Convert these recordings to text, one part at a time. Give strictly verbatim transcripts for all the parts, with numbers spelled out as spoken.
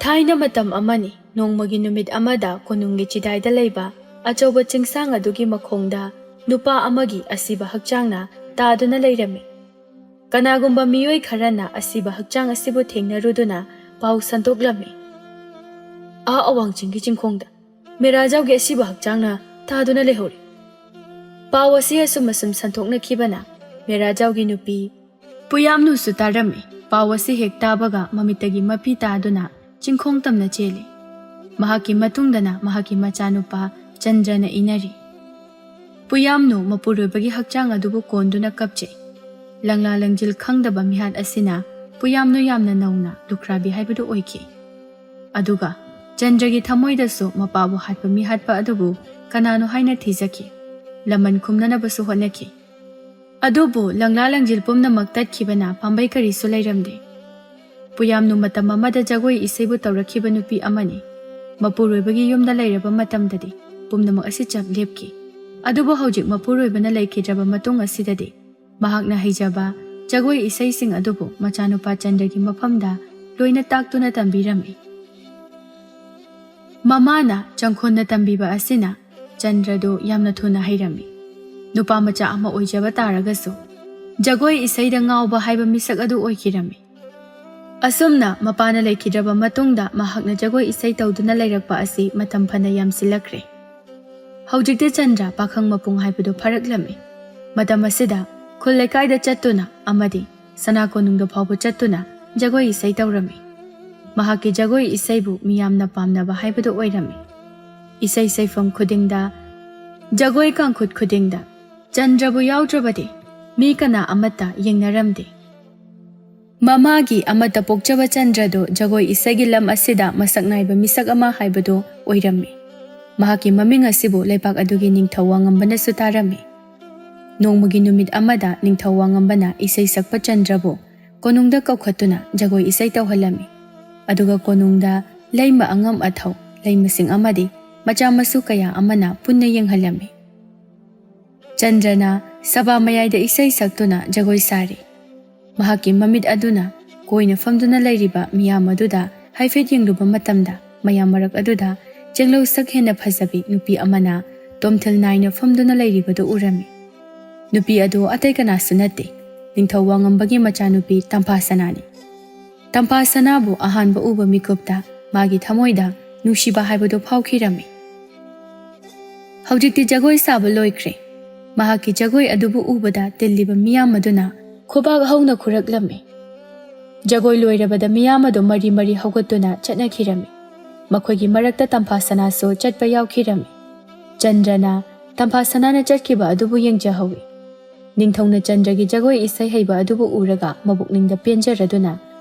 ꯊꯥꯏꯅ ꯃꯇꯝ ꯑꯃꯅꯤ, ꯅꯣꯡꯃꯒꯤ ꯅꯨꯃꯤꯠ ꯑꯃꯗ ꯀꯣꯅꯨꯡꯒꯤ ꯆꯤꯗꯥꯏꯗ ꯂꯩꯕ ꯑꯆꯧꯕ ꯆꯤꯡꯁꯥꯡ ꯑꯗꯨꯒꯤ ꯃꯈꯣꯡꯗ ꯅꯨꯄꯥ ꯑꯃꯒꯤ ꯑꯁꯤꯕ ꯍꯛꯆꯥꯡꯅ ꯇꯥꯗꯨꯅ ꯂꯩꯔꯝꯃꯤ꯫ ꯀꯅꯥꯒꯨꯝꯕ ꯃꯤꯑꯣꯏ ꯈꯔꯅ ꯑꯁꯤꯕ ꯍꯛꯆꯥꯡ ꯑꯁꯤꯕꯨ ꯊꯦꯡꯅꯔꯨꯗꯨꯅ ꯄꯥꯎ ꯁꯟꯗꯣꯛꯂꯝꯃꯤ꯫ "ꯑꯥ ꯑꯋꯥꯡ ꯆꯤꯡꯒꯤ ꯆꯤꯡꯈꯣꯡꯗ ꯃꯦꯔꯥꯖꯥꯎꯒꯤ ꯑꯁꯤꯕ ꯍꯛꯆꯥꯡꯅ ꯇꯥꯗꯨꯅ ꯂꯩꯍꯧꯔꯦ꯫" ꯄꯥꯎ ꯑꯁꯤ ꯑꯁꯨꯝ ꯑꯁꯨꯝ ꯁꯟꯗꯣꯛꯅꯈꯤꯕꯅ ꯃꯦꯔꯥꯖꯥꯎꯒꯤ ꯅꯨꯄꯤ ꯄꯨꯌꯥꯝꯅꯨꯁꯨ ꯇꯥꯔꯝꯃꯤ꯫ ꯄꯥꯎ ꯑꯁꯤ ꯍꯦꯛ ꯇꯥꯕꯒ ꯃꯃꯤꯠꯇꯒꯤ ꯃꯄꯤ ꯇꯥꯗꯨꯅ ꯆꯤꯡꯈꯣꯡ ꯇꯝꯅ ꯆꯦꯜꯂꯤ꯫ ꯃꯍꯥꯛꯀꯤ ꯃꯇꯨꯡꯗꯅ ꯃꯍꯥꯛꯀꯤ ꯃꯆꯥꯅꯨꯄꯥ ꯆꯟꯗ꯭ꯔꯅ ꯏꯟꯅꯔꯤ꯫ ꯄꯨꯌꯥꯝꯅꯨ ꯃꯄꯨꯔꯣꯏꯕꯒꯤ ꯍꯛꯆꯥꯡ ꯑꯗꯨꯕꯨ ꯀꯣꯟꯗꯨꯅ ꯀꯞꯆꯩ꯫ ꯂꯪꯂꯥ ꯂꯪꯖꯤꯜ ꯈꯪꯗꯕ ꯃꯤꯍꯥꯠ ꯑꯁꯤꯅ ꯄꯨꯌꯥꯝꯅꯨ ꯌꯥꯝꯅ ꯅꯧꯅ ꯂꯨꯈ꯭ꯔꯥꯕꯤ ꯍꯥꯏꯕꯗꯨ ꯑꯣꯏꯈꯤ꯫ ꯑꯗꯨꯒ ꯆꯟꯗ꯭ꯔꯒꯤ ꯊꯃꯣꯏꯗꯁꯨ ꯃꯄꯥꯕꯨ ꯍꯥꯠꯄ ꯃꯤꯍꯥꯠꯄ ꯑꯗꯨꯕꯨ ꯀꯅꯥꯅꯣ ꯍꯥꯏꯅ ꯊꯤꯖꯈꯤ꯫ ꯂꯃꯟ ꯈꯨꯝꯅꯅꯕꯁꯨ ꯍꯣꯠꯅꯈꯤ꯫ ꯑꯗꯨꯕꯨ ꯂꯪꯂꯥ ꯂꯪꯖꯤꯜ ꯄꯨꯝꯅꯃꯛ ꯇꯠꯈꯤꯕꯅ ꯄꯥꯝꯕꯩ ꯀꯔꯤꯁꯨ ꯂꯩꯔꯝꯗꯦ꯫ ꯄꯨꯌꯥꯝꯅꯨ ꯃꯇꯝ ꯑꯃꯗ ꯖꯒꯣꯏ ꯏꯁꯩꯕꯨ ꯇꯧꯔꯛꯈꯤꯕ ꯅꯨꯄꯤ ꯑꯃꯅꯤ꯫ ꯃꯄꯨꯔꯣꯏꯕꯒꯤ ꯌꯨꯝꯗ ꯂꯩꯔꯕ ꯃꯇꯝꯗꯗꯤ ꯄꯨꯝꯅꯃꯛ ꯑꯁꯤ ꯆꯞ ꯂꯦꯞꯈꯤ꯫ ꯑꯗꯨꯕꯨ ꯍꯧꯖꯤꯛ ꯃꯄꯨꯔꯣꯏꯕꯅ ꯂꯩꯈꯤꯗ꯭ꯔꯕ ꯃꯇꯨꯡ ꯑꯁꯤꯗꯗꯤ ꯃꯍꯥꯛꯅ ꯍꯩꯖꯕ ꯖꯒꯣꯏ ꯏꯁꯩꯁꯤꯡ ꯑꯗꯨꯕꯨ ꯃꯆꯥꯅꯨꯄꯥ ꯆꯟꯗ꯭ꯔꯒꯤ ꯃꯐꯝꯗ ꯂꯣꯏꯅ ꯇꯥꯛꯇꯨꯅ ꯇꯝꯕꯤꯔꯝꯃꯤ꯫ ꯃꯃꯥꯅ ꯆꯪꯈꯣꯟꯅ ꯇꯝꯕꯤꯕ ꯑꯁꯤꯅ ꯆꯟꯗ꯭ꯔꯗꯨ ꯌꯥꯝꯅ ꯊꯨꯅ ꯍꯩꯔꯝꯃꯤ꯫ ꯅꯨꯄꯥ ꯃꯆꯥ ꯑꯃ ꯑꯣꯏꯖꯕ ꯇꯥꯔꯒꯁꯨ ꯖꯒꯣꯏ ꯏꯁꯩꯗ ꯉꯥꯎꯕ ꯍꯥꯏꯕ ꯃꯤꯁꯛ ꯑꯗꯨ ꯑꯣꯏꯈꯤꯔꯝꯃꯤ꯫ ꯑꯁꯨꯝꯅ ꯃꯄꯥꯅ ꯂꯩꯈꯤꯗ꯭ꯔꯕ ꯃꯇꯨꯡꯗ ꯃꯍꯥꯛꯅ ꯖꯒꯣꯏ ꯏꯁꯩ ꯇꯧꯗꯨꯅ ꯂꯩꯔꯛꯄ ꯑꯁꯤ ꯃꯇꯝ ꯐꯅ ꯌꯥꯝꯁꯤꯜꯂꯛꯈ꯭ꯔꯦ꯫ ꯍꯧꯖꯤꯛꯇꯤ ꯆꯟꯗ꯭ꯔ ꯄꯥꯈꯪ ꯃꯄꯨꯡ ꯍꯥꯏꯕꯗꯨ ꯐꯥꯔꯛꯂꯝꯃꯤ꯫ ꯃꯇꯝ ꯑꯁꯤꯗ ꯈꯨꯜ ꯂꯩꯀꯥꯏꯗ ꯆꯠꯇꯨꯅ ꯑꯃꯗꯤ ꯁꯅꯥ ꯀꯣꯅꯨꯡꯗ ꯐꯥꯎꯕ ꯆꯠꯇꯨꯅ ꯖꯒꯣꯏ ꯏꯁꯩ ꯇꯧꯔꯝꯃꯤ꯫ ꯃꯍꯥꯛꯀꯤ ꯖꯒꯣꯏ ꯏꯁꯩꯕꯨ ꯃꯤꯌꯥꯝꯅ ꯄꯥꯝꯅꯕ ꯍꯥꯏꯕꯗꯨ ꯑꯣꯏꯔꯝꯃꯤ꯫ ꯏꯁꯩ ꯁꯩꯐꯝ ꯈꯨꯗꯤꯡꯗ ꯖꯒꯣꯏ ꯀꯥꯡꯈꯨꯠ ꯈꯨꯗꯤꯡꯗ ꯆꯟꯗ꯭ꯔꯕꯨ ꯌꯥꯎꯗ꯭ꯔꯕꯗꯤ ꯃꯤ ꯀꯅꯥ ꯑꯃꯠꯇ ꯌꯦꯡꯅꯔꯝꯗꯦ꯫ ꯃꯃꯥꯒꯤ ꯑꯃꯠꯇ ꯄꯣꯛꯆꯕ ꯆꯟꯗ꯭ꯔꯗꯨ ꯖꯒꯣꯏ ꯏꯁꯩꯒꯤ ꯂꯝ ꯑꯁꯤꯗ ꯃꯁꯛ ꯅꯥꯏꯕ ꯃꯤꯁꯛ ꯑꯃ ꯍꯥꯏꯕꯗꯨ ꯑꯣꯏꯔꯝꯃꯤ꯫ ꯃꯍꯥꯛꯀꯤ ꯃꯃꯤꯡ ꯑꯁꯤꯕꯨ ꯂꯩꯄꯥꯛ ꯑꯗꯨꯒꯤ ꯅꯤꯡꯊꯧ ꯋꯥꯉꯝꯕꯅꯁꯨ ꯇꯥꯔꯝꯃꯤ꯫ ꯅꯣꯡꯃꯒꯤ ꯅꯨꯃꯤꯠ ꯑꯃꯗ ꯅꯤꯡꯊꯧ ꯋꯥꯉꯝꯕꯅ ꯏꯁꯩ ꯁꯛꯄ ꯆꯟꯗ꯭ꯔꯕꯨ ꯀꯣꯅꯨꯡꯗ ꯀꯧꯈꯠꯇꯨꯅ ꯖꯒꯣꯏ ꯏꯁꯩ ꯇꯧꯍꯜꯂꯝꯃꯤ꯫ ꯑꯗꯨꯒ ꯀꯣꯅꯨꯡꯗ ꯂꯩꯃ ꯑꯉꯝ ꯑꯊꯧ, ꯂꯩꯃꯁꯤꯡ ꯑꯃꯗꯤ ꯃꯆꯥ ꯃꯁꯨ ꯀꯌꯥ ꯑꯃꯅ ꯄꯨꯟꯅ ꯌꯦꯡꯍꯜꯂꯝꯃꯤ꯫ ꯆꯟꯗ꯭ꯔꯅ ꯁꯚꯥ ꯃꯌꯥꯏꯗ ꯏꯁꯩ ꯁꯛꯇꯨꯅ ꯖꯒꯣꯏ ꯁꯥꯔꯤ꯫ ꯃꯍꯥꯛꯀꯤ ꯃꯃꯤꯠ ꯑꯗꯨꯅ ꯀꯣꯏꯅ ꯐꯝꯗꯨꯅ ꯂꯩꯔꯤꯕ ꯃꯤꯌꯥꯝ ꯑꯗꯨꯗ ꯍꯥꯏꯐꯦꯠ ꯌꯦꯡꯂꯨꯕ ꯃꯇꯝꯗ, ꯃꯌꯥꯝ ꯃꯔꯛ ꯑꯗꯨꯗ ꯆꯦꯡꯂꯧ ꯁꯛ ꯍꯦꯟꯅ ꯐꯖꯕꯤ ꯅꯨꯄꯤ ꯑꯃꯅ ꯇꯣꯝꯊꯤꯜ ꯅꯥꯏꯅ ꯐꯝꯗꯨꯅ ꯂꯩꯔꯤꯕꯗꯨ ꯎꯔꯝꯃꯤ꯫ ꯅꯨꯄꯤ ꯑꯗꯨ ꯑꯇꯩ ꯀꯅꯥꯁꯨ ꯅꯠꯇꯦ, ꯅꯤꯡꯊꯧ ꯋꯥꯉꯝꯕꯒꯤ ꯃꯆꯥꯅꯨꯄꯤ ꯇꯝꯐꯥ ꯁꯅꯥꯅꯤ꯫ ꯇꯝꯐꯥ ꯁꯅꯥꯕꯨ ꯑꯍꯥꯟꯕ ꯎꯕ ꯃꯤꯀꯨꯞꯇ ꯃꯥꯒꯤ ꯊꯃꯣꯏꯗ ꯅꯨꯡꯁꯤꯕ ꯍꯥꯏꯕꯗꯨ ꯐꯥꯎꯈꯤꯔꯝꯃꯤ꯫ ꯍꯧꯖꯤꯛꯇꯤ ꯖꯒꯣꯏ ꯁꯥꯕ ꯂꯣꯏꯈ꯭ꯔꯦ꯫ ꯃꯍꯥꯛꯀꯤ ꯖꯒꯣꯏ ꯑꯗꯨꯕꯨ ꯎꯕꯗ ꯇꯤꯜꯂꯤꯕ ꯃꯤꯌꯥꯝ ꯑꯗꯨꯅ ꯈꯨꯕꯥꯛ ꯍꯧꯅ ꯈꯨꯔꯛꯂꯝꯃꯤ꯫ ꯖꯒꯣꯏ ꯂꯣꯏꯔꯕꯗ ꯃꯤꯌꯥꯝ ꯑꯗꯨ ꯃꯔꯤ ꯃꯔꯤ ꯍꯧꯒꯠꯇꯨꯅ ꯆꯠꯅꯈꯤꯔꯝꯃꯤ꯫ ꯃꯈꯣꯏꯒꯤ ꯃꯔꯛꯇ ꯇꯝꯐꯥ ꯁꯅꯥꯁꯨ ꯆꯠꯄ ꯌꯥꯎꯈꯤꯔꯝꯃꯤ꯫ ꯆꯟꯗ꯭ꯔꯅ ꯇꯝꯐꯥ ꯁꯅꯥꯅ ꯆꯠꯈꯤꯕ ꯑꯗꯨꯕꯨ ꯌꯦꯡꯖꯍꯧꯏ꯫ ꯅꯤꯡꯊꯧꯅ ꯆꯟꯗ꯭ꯔꯒꯤ ꯖꯒꯣꯏ ꯏꯁꯩ ꯍꯩꯕ ꯑꯗꯨꯕꯨ ꯎꯔꯒ ꯃꯕꯨꯛꯅꯤꯡꯗ ꯄꯦꯟꯖꯔꯗꯨꯅ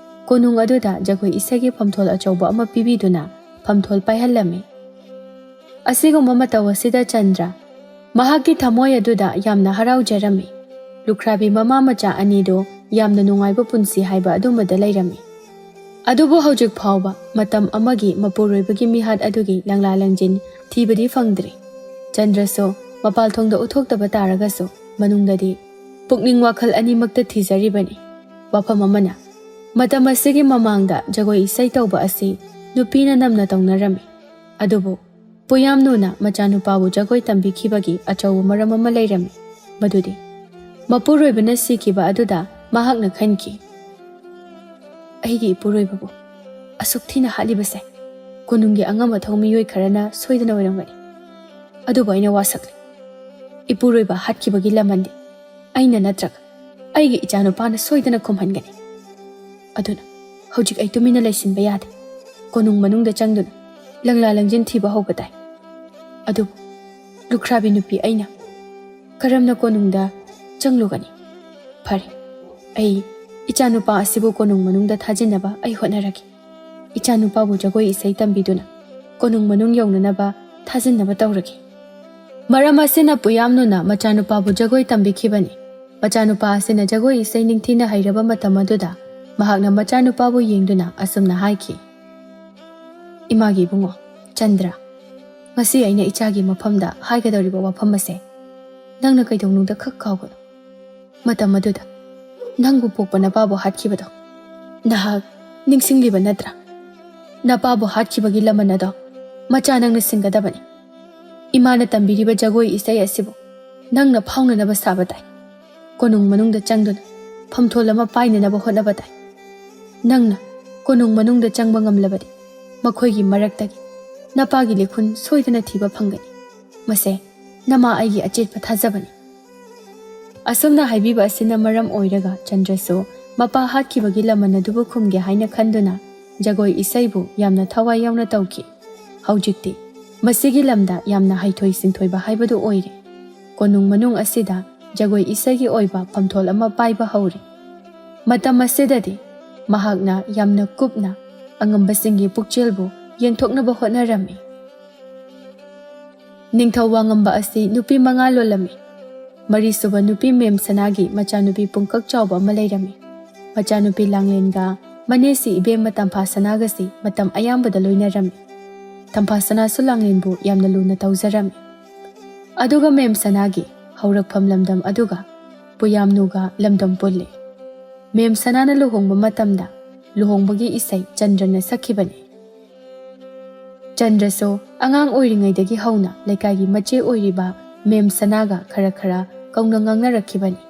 ꯀꯣꯅꯨꯡ ꯑꯗꯨꯗ ꯖꯒꯣꯏ ꯏꯁꯩꯒꯤ ꯐꯝꯊꯣꯜ ꯑꯆꯧꯕ ꯑꯃ ꯄꯤꯕꯤꯗꯨꯅ ꯐꯝꯊꯣꯜ ꯄꯥꯏꯍꯜꯂꯝꯃꯤ꯫ ꯑꯁꯤꯒꯨꯝꯕ ꯃꯇꯧ ꯑꯁꯤꯗ ꯆꯟꯗ꯭ꯔ ꯃꯍꯥꯛꯀꯤ ꯊꯃꯣꯏ ꯑꯗꯨꯗ ꯌꯥꯝꯅ ꯍꯔꯥꯎꯖꯔꯝꯃꯤ꯫ ꯂꯨꯈ꯭ꯔꯥꯕꯤ ꯃꯃꯥ ꯃꯆꯥ ꯑꯅꯤꯗꯨ ꯌꯥꯝꯅ ꯅꯨꯡꯉꯥꯏꯕ ꯄꯨꯟꯁꯤ ꯍꯥꯏꯕ ꯑꯗꯨꯃꯗ ꯂꯩꯔꯝꯃꯤ꯫ ꯑꯗꯨꯕꯨ ꯍꯧꯖꯤꯛ ꯐꯥꯎꯕ ꯃꯇꯝ ꯑꯃꯒꯤ ꯃꯄꯨꯔꯣꯏꯕꯒꯤ ꯃꯤꯍꯥꯠ ꯑꯗꯨꯒꯤ ꯂꯪꯂꯥ ꯂꯪꯖꯤꯟ ꯊꯤꯕꯗꯤ ꯐꯪꯗ꯭ꯔꯤ꯫ ꯆꯟꯗ꯭ꯔꯁꯨ ꯃꯄꯥꯜ ꯊꯣꯡꯗ ꯎꯠꯊꯣꯛꯇꯕ ꯇꯥꯔꯒꯁꯨ ꯃꯅꯨꯡꯗꯗꯤ ꯄꯨꯛꯅꯤꯡ ꯋꯥꯈꯜ ꯑꯅꯤꯃꯛꯇ ꯊꯤꯖꯔꯤꯕꯅꯤ꯫ ꯋꯥꯐꯝ ꯑꯃꯅ, ꯃꯇꯝ ꯑꯁꯤꯒꯤ ꯃꯃꯥꯡꯗ ꯖꯒꯣꯏ ꯏꯁꯩ ꯇꯧꯕ ꯑꯁꯤ ꯅꯨꯄꯤꯅ ꯅꯝꯅ ꯇꯧꯅꯔꯝꯃꯤ꯫ ꯑꯗꯨꯕꯨ ꯄꯨꯌꯥꯝꯅꯨꯅ ꯃꯆꯥꯅꯨꯄꯥꯕꯨ ꯖꯒꯣꯏ ꯇꯝꯕꯤꯈꯤꯕꯒꯤ ꯑꯆꯧꯕ ꯃꯔꯝ ꯑꯃ ꯂꯩꯔꯝꯃꯤ, ꯃꯗꯨꯗꯤ ꯃꯄꯨꯔꯣꯏꯕꯅ ꯁꯤꯈꯤꯕ ꯑꯗꯨꯗ ꯃꯍꯥꯛꯅ ꯈꯟꯈꯤ, "ꯑꯩꯒꯤ ꯏꯄꯨꯔꯣꯏꯕꯕꯨ ꯑꯁꯨꯛ ꯊꯤꯅ ꯍꯥꯠꯂꯤꯕꯁꯦ ꯀꯣꯅꯨꯡꯒꯤ ꯑꯉꯝ ꯑꯊꯧ ꯃꯤꯑꯣꯏ ꯈꯔꯅ ꯁꯣꯏꯗꯅ ꯑꯣꯏꯔꯝꯒꯅꯤ꯫ ꯑꯗꯨꯕꯨ ꯑꯩꯅ ꯋꯥꯁꯛꯂꯦ꯫ ꯏꯄꯨꯔꯣꯏꯕ ꯍꯥꯠꯈꯤꯕꯒꯤ ꯂꯃꯟꯗꯤ ꯑꯩꯅ ꯅꯠꯇ꯭ꯔꯒ ꯑꯩꯒꯤ ꯏꯆꯥꯅꯨꯄꯥꯅ ꯁꯣꯏꯗꯅ ꯈꯨꯝꯍꯟꯒꯅꯤ꯫ ꯑꯗꯨꯅ ꯍꯧꯖꯤꯛ ꯑꯩ ꯇꯨꯃꯤꯟꯅ ꯂꯩꯁꯤꯟꯕ ꯌꯥꯗꯦ꯫ ꯀꯣꯅꯨꯡ ꯃꯅꯨꯡꯗ ꯆꯪꯗꯨꯅ ꯂꯪꯂꯥ ꯂꯪꯖꯤꯟ ꯊꯤꯕ ꯍꯧꯕ ꯇꯥꯏ꯫ ꯑꯗꯨꯕꯨ ꯂꯨꯈ꯭ꯔꯥꯕꯤ ꯅꯨꯄꯤ ꯑꯩꯅ ꯀꯔꯝꯅ ꯀꯣꯅꯨꯡꯗ ꯆꯪꯂꯨꯒꯅꯤ? ꯐꯔꯦ, ꯑꯩ ꯏꯆꯥꯅꯨꯄꯥ ꯑꯁꯤꯕꯨ ꯀꯣꯅꯨꯡ ꯃꯅꯨꯡꯗ ꯊꯥꯖꯤꯟꯅꯕ ꯑꯩ ꯍꯣꯠꯅꯔꯒꯦ꯫ ꯏꯆꯥꯅꯨꯄꯥꯕꯨ ꯖꯒꯣꯏ ꯏꯁꯩ ꯇꯝꯕꯤꯗꯨꯅ ꯀꯣꯅꯨꯡ ꯃꯅꯨꯡ ꯌꯧꯅꯅꯕ ꯊꯥꯖꯤꯟꯅꯕ ꯇꯧꯔꯒꯦ꯫" ꯃꯔꯝ ꯑꯁꯤꯅ ꯄꯨꯌꯥꯝꯅꯨꯅ ꯃꯆꯥꯅꯨꯄꯥꯕꯨ ꯖꯒꯣꯏ ꯇꯝꯕꯤꯈꯤꯕꯅꯤ꯫ ꯃꯆꯥꯅꯨꯄꯥ ꯑꯁꯤꯅ ꯖꯒꯣꯏ ꯏꯁꯩ ꯅꯤꯡꯊꯤꯅ ꯍꯩꯔꯕ ꯃꯇꯝ ꯑꯗꯨꯗ ꯃꯍꯥꯛꯅ ꯃꯆꯥꯅꯨꯄꯥꯕꯨ ꯌꯦꯡꯗꯨꯅ ꯑꯁꯨꯝꯅ ꯍꯥꯏꯈꯤ, "ꯏꯃꯥꯒꯤ ꯏꯕꯨꯡꯉꯣ ꯆꯟꯗ꯭ꯔ, ꯉꯁꯤ ꯑꯩꯅ ꯏꯆꯥꯒꯤ ꯃꯐꯝꯗ ꯍꯥꯏꯒꯗꯧꯔꯤꯕ ꯋꯥꯐꯝ ꯑꯁꯦ ꯅꯪꯅ ꯀꯩꯗꯧꯅꯨꯡꯗ ꯈꯛ ꯀꯥꯎꯒꯅꯨ꯫ ꯃꯇꯝ ꯑꯗꯨꯗ ꯅꯪꯕꯨ ꯄꯣꯛꯄ ꯅꯄꯥꯕꯨ ꯍꯥꯠꯈꯤꯕꯗꯣ ꯅꯍꯥꯛ ꯅꯤꯡꯁꯤꯡꯂꯤꯕ ꯅꯠꯇ꯭ꯔꯥ?" ꯅꯄꯥꯕꯨ ꯍꯥꯠꯈꯤꯕꯒꯤ ꯂꯃꯟ ꯑꯗꯣ ꯃꯆꯥ ꯅꯪꯅ ꯁꯤꯡꯒꯗꯕꯅꯤ꯫ ꯏꯃꯥꯅ ꯇꯝꯕꯤꯔꯤꯕ ꯖꯒꯣꯏ ꯏꯁꯩ ꯑꯁꯤꯕꯨ ꯅꯪꯅ ꯐꯥꯎꯅꯅꯕ ꯁꯥꯕ ꯇꯥꯏ꯫ ꯀꯣꯅꯨꯡ ꯃꯅꯨꯡꯗ ꯆꯪꯗꯨꯅ ꯐꯝꯊꯣꯜ ꯑꯃ ꯄꯥꯏꯅꯅꯕ ꯍꯣꯠꯅꯕ ꯇꯥꯏ꯫ ꯅꯪꯅ ꯀꯣꯅꯨꯡ ꯃꯅꯨꯡꯗ ꯆꯪꯕ ꯉꯝꯂꯕꯗꯤ ꯃꯈꯣꯏꯒꯤ ꯃꯔꯛꯇꯒꯤ ꯅꯄꯥꯒꯤ ꯂꯤꯈꯨꯟ ꯁꯣꯏꯗꯅ ꯊꯤꯕ ꯐꯪꯒꯅꯤ꯫ ꯃꯁꯦ ꯅꯃꯥ ꯑꯩꯒꯤ ꯑꯆꯦꯠꯄ ꯊꯥꯖꯕꯅꯤ꯫ ꯑꯁꯨꯝꯅ ꯍꯥꯏꯕꯤꯕ ꯑꯁꯤꯅ ꯃꯔꯝ ꯑꯣꯏꯔꯒ ꯆꯟꯗ꯭ꯔꯁꯨ ꯃꯄꯥ ꯍꯥꯠꯈꯤꯕꯒꯤ ꯂꯃꯟ ꯑꯗꯨꯕꯨ ꯈꯨꯝꯒꯦ ꯍꯥꯏꯅ ꯈꯟꯗꯨꯅ ꯖꯒꯣꯏ ꯏꯁꯩꯕꯨ ꯌꯥꯝꯅ ꯊꯋꯥꯏ ꯌꯥꯎꯅ ꯇꯧꯈꯤ꯫ ꯍꯧꯖꯤꯛꯇꯤ ꯃꯁꯤꯒꯤ ꯂꯝꯗ ꯌꯥꯝꯅ ꯍꯩꯊꯣꯏ ꯁꯤꯡꯊꯣꯏꯕ ꯍꯥꯏꯕꯗꯨ ꯑꯣꯏꯔꯦ꯫ ꯀꯣꯅꯨꯡ ꯃꯅꯨꯡ ꯑꯁꯤꯗ ꯖꯒꯣꯏ ꯏꯁꯩꯒꯤ ꯑꯣꯏꯕ ꯐꯝꯊꯣꯜ ꯑꯃ ꯄꯥꯏꯕ ꯍꯧꯔꯦ꯫ ꯃꯇꯝ ꯑꯁꯤꯗꯗꯤ ꯃꯍꯥꯛꯅ ꯌꯥꯝꯅ ꯀꯨꯞꯅ ꯑꯉꯝꯕꯁꯤꯡꯒꯤ ꯄꯨꯛꯆꯦꯜꯕꯨ ꯌꯦꯡꯊꯣꯛꯅꯕ ꯍꯣꯠꯅꯔꯝꯃꯤ꯫ ꯅꯤꯡꯊꯧ ꯋꯥꯉꯝꯕ ꯑꯁꯤ ꯅꯨꯄꯤ ꯃꯉꯥ ꯂꯣꯜꯂꯝꯃꯤ꯫ ꯃꯔꯤꯁꯨꯕ ꯅꯨꯄꯤ ꯃꯦꯝ ꯁꯅꯥꯒꯤ ꯃꯆꯥꯅꯨꯄꯤ ꯄꯨꯡꯀꯛ ꯆꯥꯎꯕ ꯑꯃ ꯂꯩꯔꯝꯃꯤ꯫ ꯃꯆꯥꯅꯨꯄꯤ ꯂꯥꯡꯂꯦꯟꯒ ꯃꯅꯦꯁꯤ ꯏꯕꯦꯝꯃ ꯇꯝꯐꯥ ꯁꯅꯥꯒꯁꯤ ꯃꯇꯝ ꯑꯌꯥꯝꯕꯗ ꯂꯣꯏꯅꯔꯝꯃꯤ꯫ ꯇꯝꯐꯥ ꯁꯅꯥꯁꯨ ꯂꯥꯡꯂꯦꯟꯕꯨ ꯌꯥꯝꯅ ꯂꯨꯅ ꯇꯧꯖꯔꯝꯃꯤ꯫ ꯑꯗꯨꯒ ꯃꯦꯝ ꯁꯅꯥꯒꯤ ꯍꯧꯔꯛꯐꯝ ꯂꯝꯗꯝ ꯑꯗꯨꯒ ꯄꯨꯌꯥꯝꯅꯨꯒ ꯂꯝꯗꯝ ꯄꯨꯜꯂꯤ꯫ ꯃꯦꯝ ꯁꯅꯥꯅ ꯂꯨꯍꯣꯡꯕ ꯃꯇꯝꯗ ꯂꯨꯍꯣꯡꯕꯒꯤ ꯏꯁꯩ ꯆꯟꯗ꯭ꯔꯅ ꯁꯛꯈꯤꯕꯅꯤ꯫ ꯆꯟꯗ꯭ꯔꯁꯨ ꯑꯉꯥꯡ ꯑꯣꯏꯔꯤꯉꯩꯗꯒꯤ ꯍꯧꯅ ꯂꯩꯀꯥꯏꯒꯤ ꯃꯆꯦ ꯑꯣꯏꯔꯤꯕ ꯃꯦꯝ ꯁꯅꯥꯒ ꯈꯔ ꯈꯔ ꯀꯧꯅ ꯉꯥꯡꯅꯔꯛꯈꯤꯕꯅꯤ꯫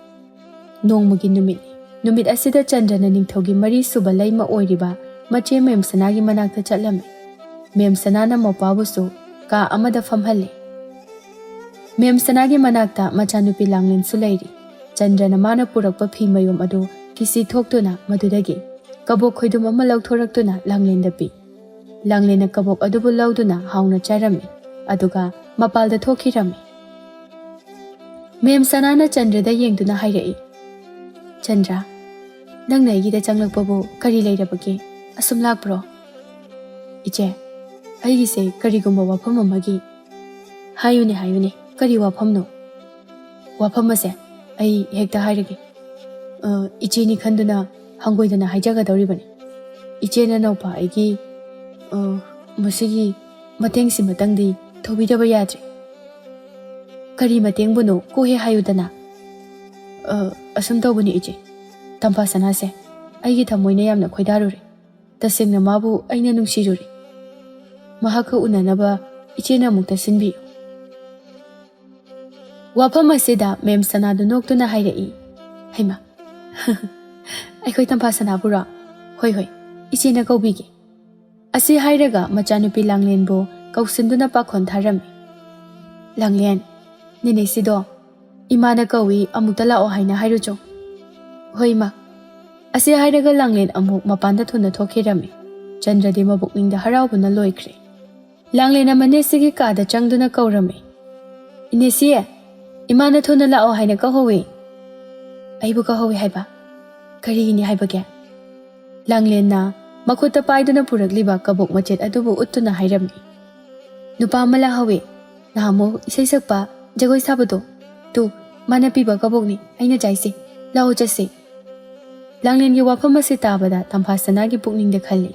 ꯅꯣꯡꯃꯒꯤ ꯅꯨꯃꯤꯠꯅꯤ꯫ ꯅꯨꯃꯤꯠ ꯑꯁꯤꯗ ꯆꯟꯗ꯭ꯔꯅ ꯅꯤꯡꯊꯧꯒꯤ ꯃꯔꯤꯁꯨꯕ ꯂꯩꯃ ꯑꯣꯏꯔꯤꯕ ꯃꯆꯦ ꯃꯦꯝ ꯁꯅꯥꯒꯤ ꯃꯅꯥꯛꯇ ꯆꯠꯂꯝꯃꯤ꯫ ꯃꯦꯝ ꯁꯅꯥꯅ ꯃꯧꯄ꯭ꯋꯥꯕꯨꯁꯨ ꯀꯥ ꯑꯃꯗ ꯐꯝꯍꯜꯂꯤ꯫ ꯃꯦꯝ ꯁꯅꯥꯒꯤ ꯃꯅꯥꯛꯇ ꯃꯆꯥꯅꯨꯄꯤ ꯂꯥꯡꯂꯦꯟꯁꯨ ꯂꯩꯔꯤ꯫ ꯆꯟꯗ꯭ꯔꯅ ꯃꯥꯅ ꯄꯨꯔꯛꯄ ꯐꯤ ꯃꯌꯨꯝ ꯑꯗꯨ ꯀꯤꯁꯤ ꯊꯣꯛꯇꯨꯅ ꯃꯗꯨꯗꯒꯤ ꯀꯕꯣꯛ ꯈꯣꯏꯗꯨꯝ ꯑꯃ ꯂꯧꯊꯣꯔꯛꯇꯨꯅ ꯂꯥꯡꯂꯦꯟꯗ ꯄꯤ꯫ ꯂꯥꯡꯂꯦꯟꯅ ꯀꯕꯣꯛ ꯑꯗꯨꯕꯨ ꯂꯧꯗꯨꯅ ꯍꯥꯎꯅ ꯆꯥꯔꯝꯃꯤ, ꯑꯗꯨꯒ ꯃꯄꯥꯜꯗ ꯊꯣꯛꯈꯤꯔꯝꯃꯤ꯫ ꯃꯦꯝ ꯁꯅꯥꯅ ꯆꯟꯗ꯭ꯔꯗ ꯌꯦꯡꯗꯨꯅ ꯍꯥꯏꯔꯛꯏ, "ꯆꯟꯗ꯭ꯔ, ꯅꯪꯅ ꯑꯩꯒꯤꯗ ꯆꯪꯂꯛꯄꯕꯨ ꯀꯔꯤ ꯂꯩꯔꯕꯒꯦ? ꯑꯁꯨꯝ ꯂꯥꯛꯄ꯭ꯔꯣ?" "ꯏꯆꯦ, ꯑꯩꯒꯤꯁꯦ ꯀꯔꯤꯒꯨꯝꯕ ꯋꯥꯐꯝ ꯑꯃꯒꯤ"꯫ "ꯍꯥꯏꯌꯨꯅꯦ, ꯍꯥꯏꯌꯨꯅꯦ, ꯀꯔꯤ ꯋꯥꯐꯝꯅꯣ?" "ꯋꯥꯐꯝ ꯑꯁꯦ ꯑꯩ ꯍꯦꯛꯇ ꯍꯥꯏꯔꯒꯦ꯫ ꯑ, ꯏꯆꯦꯅꯤ ꯈꯟꯗꯨꯅ ꯍꯪꯒꯣꯏꯗꯅ ꯍꯥꯏꯖꯒꯗꯧꯔꯤꯕꯅꯤ꯫ ꯏꯆꯦ ꯅꯅꯥꯎꯄꯥ ꯑꯩꯒꯤ, ꯑ, ꯃꯁꯤꯒꯤ ꯃꯇꯦꯡꯁꯤꯃꯇꯪꯗꯤ ꯇꯧꯕꯤꯗꯕ ꯌꯥꯗ꯭ꯔꯦ꯫" "ꯀꯔꯤ ꯃꯇꯦꯡꯕꯨꯅꯣ? ꯀꯣꯛ ꯍꯦꯛ ꯍꯥꯏꯌꯨꯗꯅ꯫" "ꯑ, ꯑꯁꯨꯝ ꯇꯧꯕꯅꯤ ꯏꯆꯦ, ꯇꯝꯐꯥ ꯁꯅꯥꯁꯦ ꯑꯩꯒꯤ ꯊꯃꯣꯏꯅ ꯌꯥꯝꯅ ꯈꯣꯏꯗꯥꯔꯨꯔꯦ꯫ ꯇꯁꯦꯡꯅ ꯃꯥꯕꯨ ꯑꯩꯅ ꯅꯨꯡꯁꯤꯔꯨꯔꯦ꯫ ꯃꯍꯥꯛꯀ ꯎꯅꯅꯕ ꯏꯆꯦꯅ ꯑꯃꯨꯛꯇ ꯁꯤꯟꯕꯤꯌꯨ꯫ ꯋꯥꯐꯝ ꯑꯁꯤꯗ ꯃꯦꯝ ꯁꯅꯥꯗꯨ ꯅꯣꯛꯇꯨꯅ ꯍꯥꯏꯔꯛꯏ, "ꯍꯩꯃꯥ, ꯑꯩꯈꯣꯏ ꯇꯝꯐꯥ ꯁꯅꯥꯕꯨꯔꯣ? ꯍꯣꯏ, ꯍꯣꯏ, ꯏꯆꯦꯅ ꯀꯧꯕꯤꯒꯦ"꯫ ꯑꯁꯤ ꯍꯥꯏꯔꯒ ꯃꯆꯥꯅꯨꯄꯤ ꯂꯥꯡꯂꯦꯟꯕꯨ ꯀꯧꯁꯤꯟꯗꯨꯅ ꯄꯥꯈꯣꯟ ꯊꯥꯔꯝꯃꯤ꯫ "ꯂꯥꯡꯂꯦꯟ, ꯅꯦꯅꯦꯁꯤꯗꯣ ꯏꯃꯥꯅ ꯀꯧꯏ, ꯑꯃꯨꯛꯇ ꯂꯥꯛꯑꯣ ꯍꯥꯏꯅ ꯍꯥꯏꯔꯨꯆꯣ"꯫ "ꯍꯣꯏ, ꯏꯃꯥ"꯫ ꯑꯁꯤ ꯍꯥꯏꯔꯒ ꯂꯥꯡꯂꯦꯟ ꯑꯃꯨꯛ ꯃꯄꯥꯟꯗ ꯊꯨꯅ ꯊꯣꯛꯈꯤꯔꯝꯃꯤ꯫ ꯆꯟꯗ꯭ꯔꯗꯤ ꯃꯕꯨꯛꯅꯤꯡꯗ ꯍꯔꯥꯎꯕꯅ ꯂꯣꯏꯈ꯭ꯔꯦ꯫ ꯂꯥꯡꯂꯦꯟꯅ ꯃꯅꯦꯁꯤꯒꯤ ꯀꯥꯗ ꯆꯪꯗꯨꯅ ꯀꯧꯔꯝꯃꯤ꯫ "ꯏꯅꯦꯁꯤ, ꯏꯃꯥꯅ ꯊꯨꯅ ꯂꯥꯛꯑꯣ ꯍꯥꯏꯅ ꯀꯧꯍꯧꯏ"꯫ "ꯑꯩꯕꯨ ꯀꯧꯍꯧꯏ ꯍꯥꯏꯕ? ꯀꯔꯤꯒꯤꯅꯤ ꯍꯥꯏꯕꯒꯦ?" ꯂꯥꯡꯂꯦꯟꯅ ꯃꯈꯨꯠꯇ ꯄꯥꯏꯗꯨꯅ ꯄꯨꯔꯛꯂꯤꯕ ꯀꯕꯣꯛ ꯃꯆꯦꯠ ꯑꯗꯨꯕꯨ ꯎꯠꯇꯨꯅ ꯍꯥꯏꯔꯝꯃꯤ꯫ "ꯅꯨꯄꯥ ꯑꯃ ꯂꯥꯛꯍꯧꯏ, ꯅꯍꯥꯟꯃꯨꯛ ꯏꯁꯩ ꯁꯛꯄ, ꯖꯒꯣꯏ ꯁꯥꯕꯗꯣ꯫ ꯇꯨ, ꯃꯥꯅ ꯄꯤꯕ ꯀꯕꯣꯛꯅꯤ ꯑꯩꯅ ꯆꯥꯏꯁꯦ꯫ ꯂꯥꯛꯑꯣ ꯆꯠꯁꯦ"꯫ ꯂꯥꯡꯂꯦꯟꯒꯤ ꯋꯥꯐꯝ ꯑꯁꯤ ꯇꯥꯕꯗ ꯇꯝꯐꯥ ꯁꯅꯥꯒꯤ ꯄꯨꯛꯅꯤꯡꯗ ꯈꯜꯂꯤ,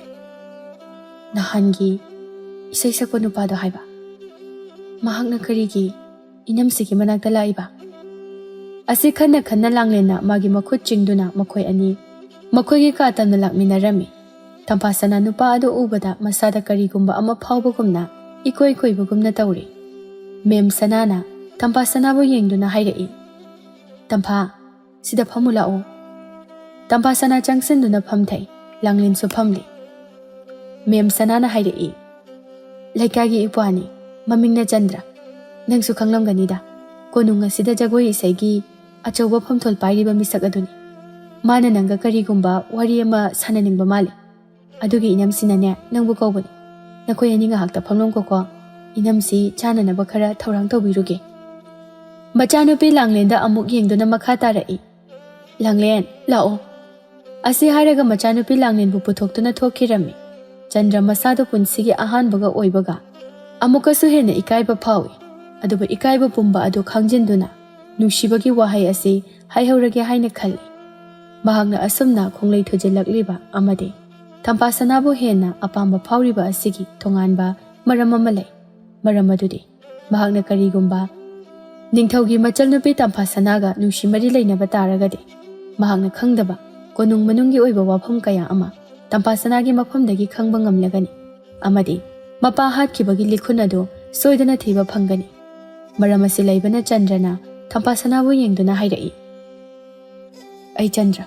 "ꯅꯍꯥꯟꯒꯤ ꯏꯁꯩ ꯁꯛꯄ ꯅꯨꯄꯥꯗꯣ ꯍꯥꯏꯕ? ꯃꯍꯥꯛꯅ ꯀꯔꯤꯒꯤ ꯏꯅꯝꯁꯤꯒꯤ ꯃꯅꯥꯛꯇ ꯂꯥꯛꯏꯕ?" ꯑꯁꯤ ꯈꯟꯅ ꯈꯟꯅ ꯂꯥꯡꯂꯦꯟꯅ ꯃꯥꯒꯤ ꯃꯈꯨꯠ ꯆꯤꯡꯗꯨꯅ ꯃꯈꯣꯏ ꯑꯅꯤ ꯃꯈꯣꯏꯒꯤ ꯀꯥ ꯇꯝꯅ ꯂꯥꯛꯃꯤꯟꯅꯔꯝꯃꯤ꯫ ꯇꯝꯐꯥ ꯁꯅꯥ ꯅꯨꯄꯥ ꯑꯗꯨ ꯎꯕꯗ ꯃꯁꯥꯗ ꯀꯔꯤꯒꯨꯝꯕ ꯑꯃ ꯐꯥꯎꯕꯒꯨꯝꯅ ꯏꯀꯣꯏ ꯀꯣꯏꯕꯒꯨꯝꯅ ꯇꯧꯔꯤ꯫ ꯃꯦꯝ ꯁꯅꯥꯅ ꯇꯝꯐꯥ ꯁꯅꯥꯕꯨ ꯌꯦꯡꯗꯨꯅ ꯍꯥꯏꯔꯛꯏ, "ꯇꯝꯐꯥ, ꯁꯤꯗ ꯐꯝꯃꯨ ꯂꯥꯛꯑꯣ"꯫ ꯇꯝꯐꯥ ꯁꯅꯥ ꯆꯪꯁꯤꯟꯗꯨꯅ ꯐꯝꯊꯩ꯫ ꯂꯥꯡꯂꯦꯟꯁꯨ ꯐꯝꯂꯤ꯫ ꯃꯦꯝ ꯁꯅꯥꯅ ꯍꯥꯏꯔꯛꯏ, "ꯂꯩꯀꯥꯏꯒꯤ ꯏꯄ꯭ꯋꯥꯅꯤ, ꯃꯃꯤꯡꯅ ꯆꯟꯗ꯭ꯔ꯫ ꯅꯪꯁꯨ ꯈꯪꯂꯝꯒꯅꯤꯗ, ꯀꯣꯅꯨꯡ ꯑꯁꯤꯗ ꯖꯒꯣꯏ ꯏꯁꯩꯒꯤ ꯑꯆꯧꯕ ꯐꯝꯊꯣꯜ ꯄꯥꯏꯔꯤꯕ ꯃꯤꯁꯛ ꯑꯗꯨꯅꯤ꯫ ꯃꯥꯅ ꯅꯪꯒ ꯀꯔꯤꯒꯨꯝꯕ ꯋꯥꯔꯤ ꯑꯃ ꯁꯥꯟꯅꯅꯤꯡꯕ ꯃꯥꯜꯂꯤ꯫ ꯑꯗꯨꯒꯤ ꯏꯅꯝꯁꯤꯅꯅꯦ ꯅꯪꯕꯨ ꯀꯧꯕꯅꯤ꯫ ꯅꯈꯣꯏ ꯑꯅꯤ ꯉꯥꯏꯍꯥꯛꯇ ꯐꯝꯂꯝꯈꯣꯀꯣ꯫ ꯏꯅꯝꯁꯤ ꯆꯥꯅꯅꯕ ꯈꯔ ꯊꯧꯔꯥꯡ ꯇꯧꯕꯤꯔꯨꯒꯦ"꯫ ꯃꯆꯥꯅꯨꯄꯤ ꯂꯥꯡꯂꯦꯟꯗ ꯑꯃꯨꯛ ꯌꯦꯡꯗꯨꯅ ꯃꯈꯥ ꯇꯥꯔꯛꯏ, "ꯂꯥꯡꯂꯦꯟ, ꯂꯥꯛꯑꯣ"꯫ ꯑꯁꯤ ꯍꯥꯏꯔꯒ ꯃꯆꯥꯅꯨꯄꯤ ꯂꯥꯡꯂꯦꯟꯕꯨ ꯄꯨꯊꯣꯛꯇꯨꯅ ꯊꯣꯛꯈꯤꯔꯝꯃꯤ꯫ ꯆꯟꯗ꯭ꯔ ꯃꯁꯥꯗꯨ ꯄꯨꯟꯁꯤꯒꯤ ꯑꯍꯥꯟꯕꯒ ꯑꯣꯏꯕꯒ ꯑꯃꯨꯛꯀꯁꯨ ꯍꯦꯟꯅ ꯏꯀꯥꯏꯕ ꯐꯥꯎꯏ꯫ ꯑꯗꯨꯕꯨ ꯏꯀꯥꯏꯕ ꯄꯨꯝꯕ ꯑꯗꯨ ꯈꯥꯡꯖꯤꯟꯗꯨꯅ ꯅꯨꯡꯁꯤꯕꯒꯤ ꯋꯥꯍꯩ ꯑꯁꯤ ꯍꯥꯏꯍꯧꯔꯒꯦ ꯍꯥꯏꯅ ꯈꯜꯂꯤ꯫ ꯃꯍꯥꯛꯅ ꯑꯁꯨꯝꯅ ꯈꯣꯡꯂꯩ ꯊꯨꯖꯤꯜꯂꯛꯂꯤꯕ ꯑꯃꯗꯤ ꯇꯝꯐꯥ ꯁꯅꯥꯕꯨ ꯍꯦꯟꯅ ꯑꯄꯥꯝꯕ ꯐꯥꯎꯔꯤꯕ ꯑꯁꯤꯒꯤ ꯇꯣꯉꯥꯟꯕ ꯃꯔꯝ ꯑꯃ ꯂꯩ꯫ ꯃꯔꯝ ꯑꯗꯨꯗꯤ ꯃꯍꯥꯛꯅ ꯀꯔꯤꯒꯨꯝꯕ ꯅꯤꯡꯊꯧꯒꯤ ꯃꯆꯜꯅꯨꯄꯤ ꯇꯝꯐꯥ ꯁꯅꯥꯒ ꯅꯨꯡꯁꯤ ꯃꯔꯤ ꯂꯩꯅꯕ ꯇꯥꯔꯒꯗꯤ, ꯃꯍꯥꯛꯅ ꯈꯪꯗꯕ ꯀꯣꯅꯨꯡ ꯃꯅꯨꯡꯒꯤ ꯑꯣꯏꯕ ꯋꯥꯐꯝ ꯀꯌꯥ ꯑꯃ ꯇꯝꯐꯥꯁꯅꯥꯒꯤ ꯃꯐꯝꯗꯒꯤ ꯈꯪꯕ ꯉꯝꯂꯒꯅꯤ, ꯑꯃꯗꯤ ꯃꯄꯥ ꯍꯥꯠꯈꯤꯕꯒꯤ ꯂꯤꯈꯨꯟ ꯑꯗꯨ ꯁꯣꯏꯗꯅ ꯊꯤꯕ ꯐꯪꯒꯅꯤ꯫ ꯃꯔꯝ ꯑꯁꯤ ꯂꯩꯕꯅ ꯆꯟꯗ꯭ꯔꯅ ꯇꯝꯐꯥꯁꯅꯥꯕꯨ ꯌꯦꯡꯗꯨꯅ ꯍꯥꯏꯔꯛꯏ, "ꯑꯩ ꯆꯟꯗ꯭ꯔ,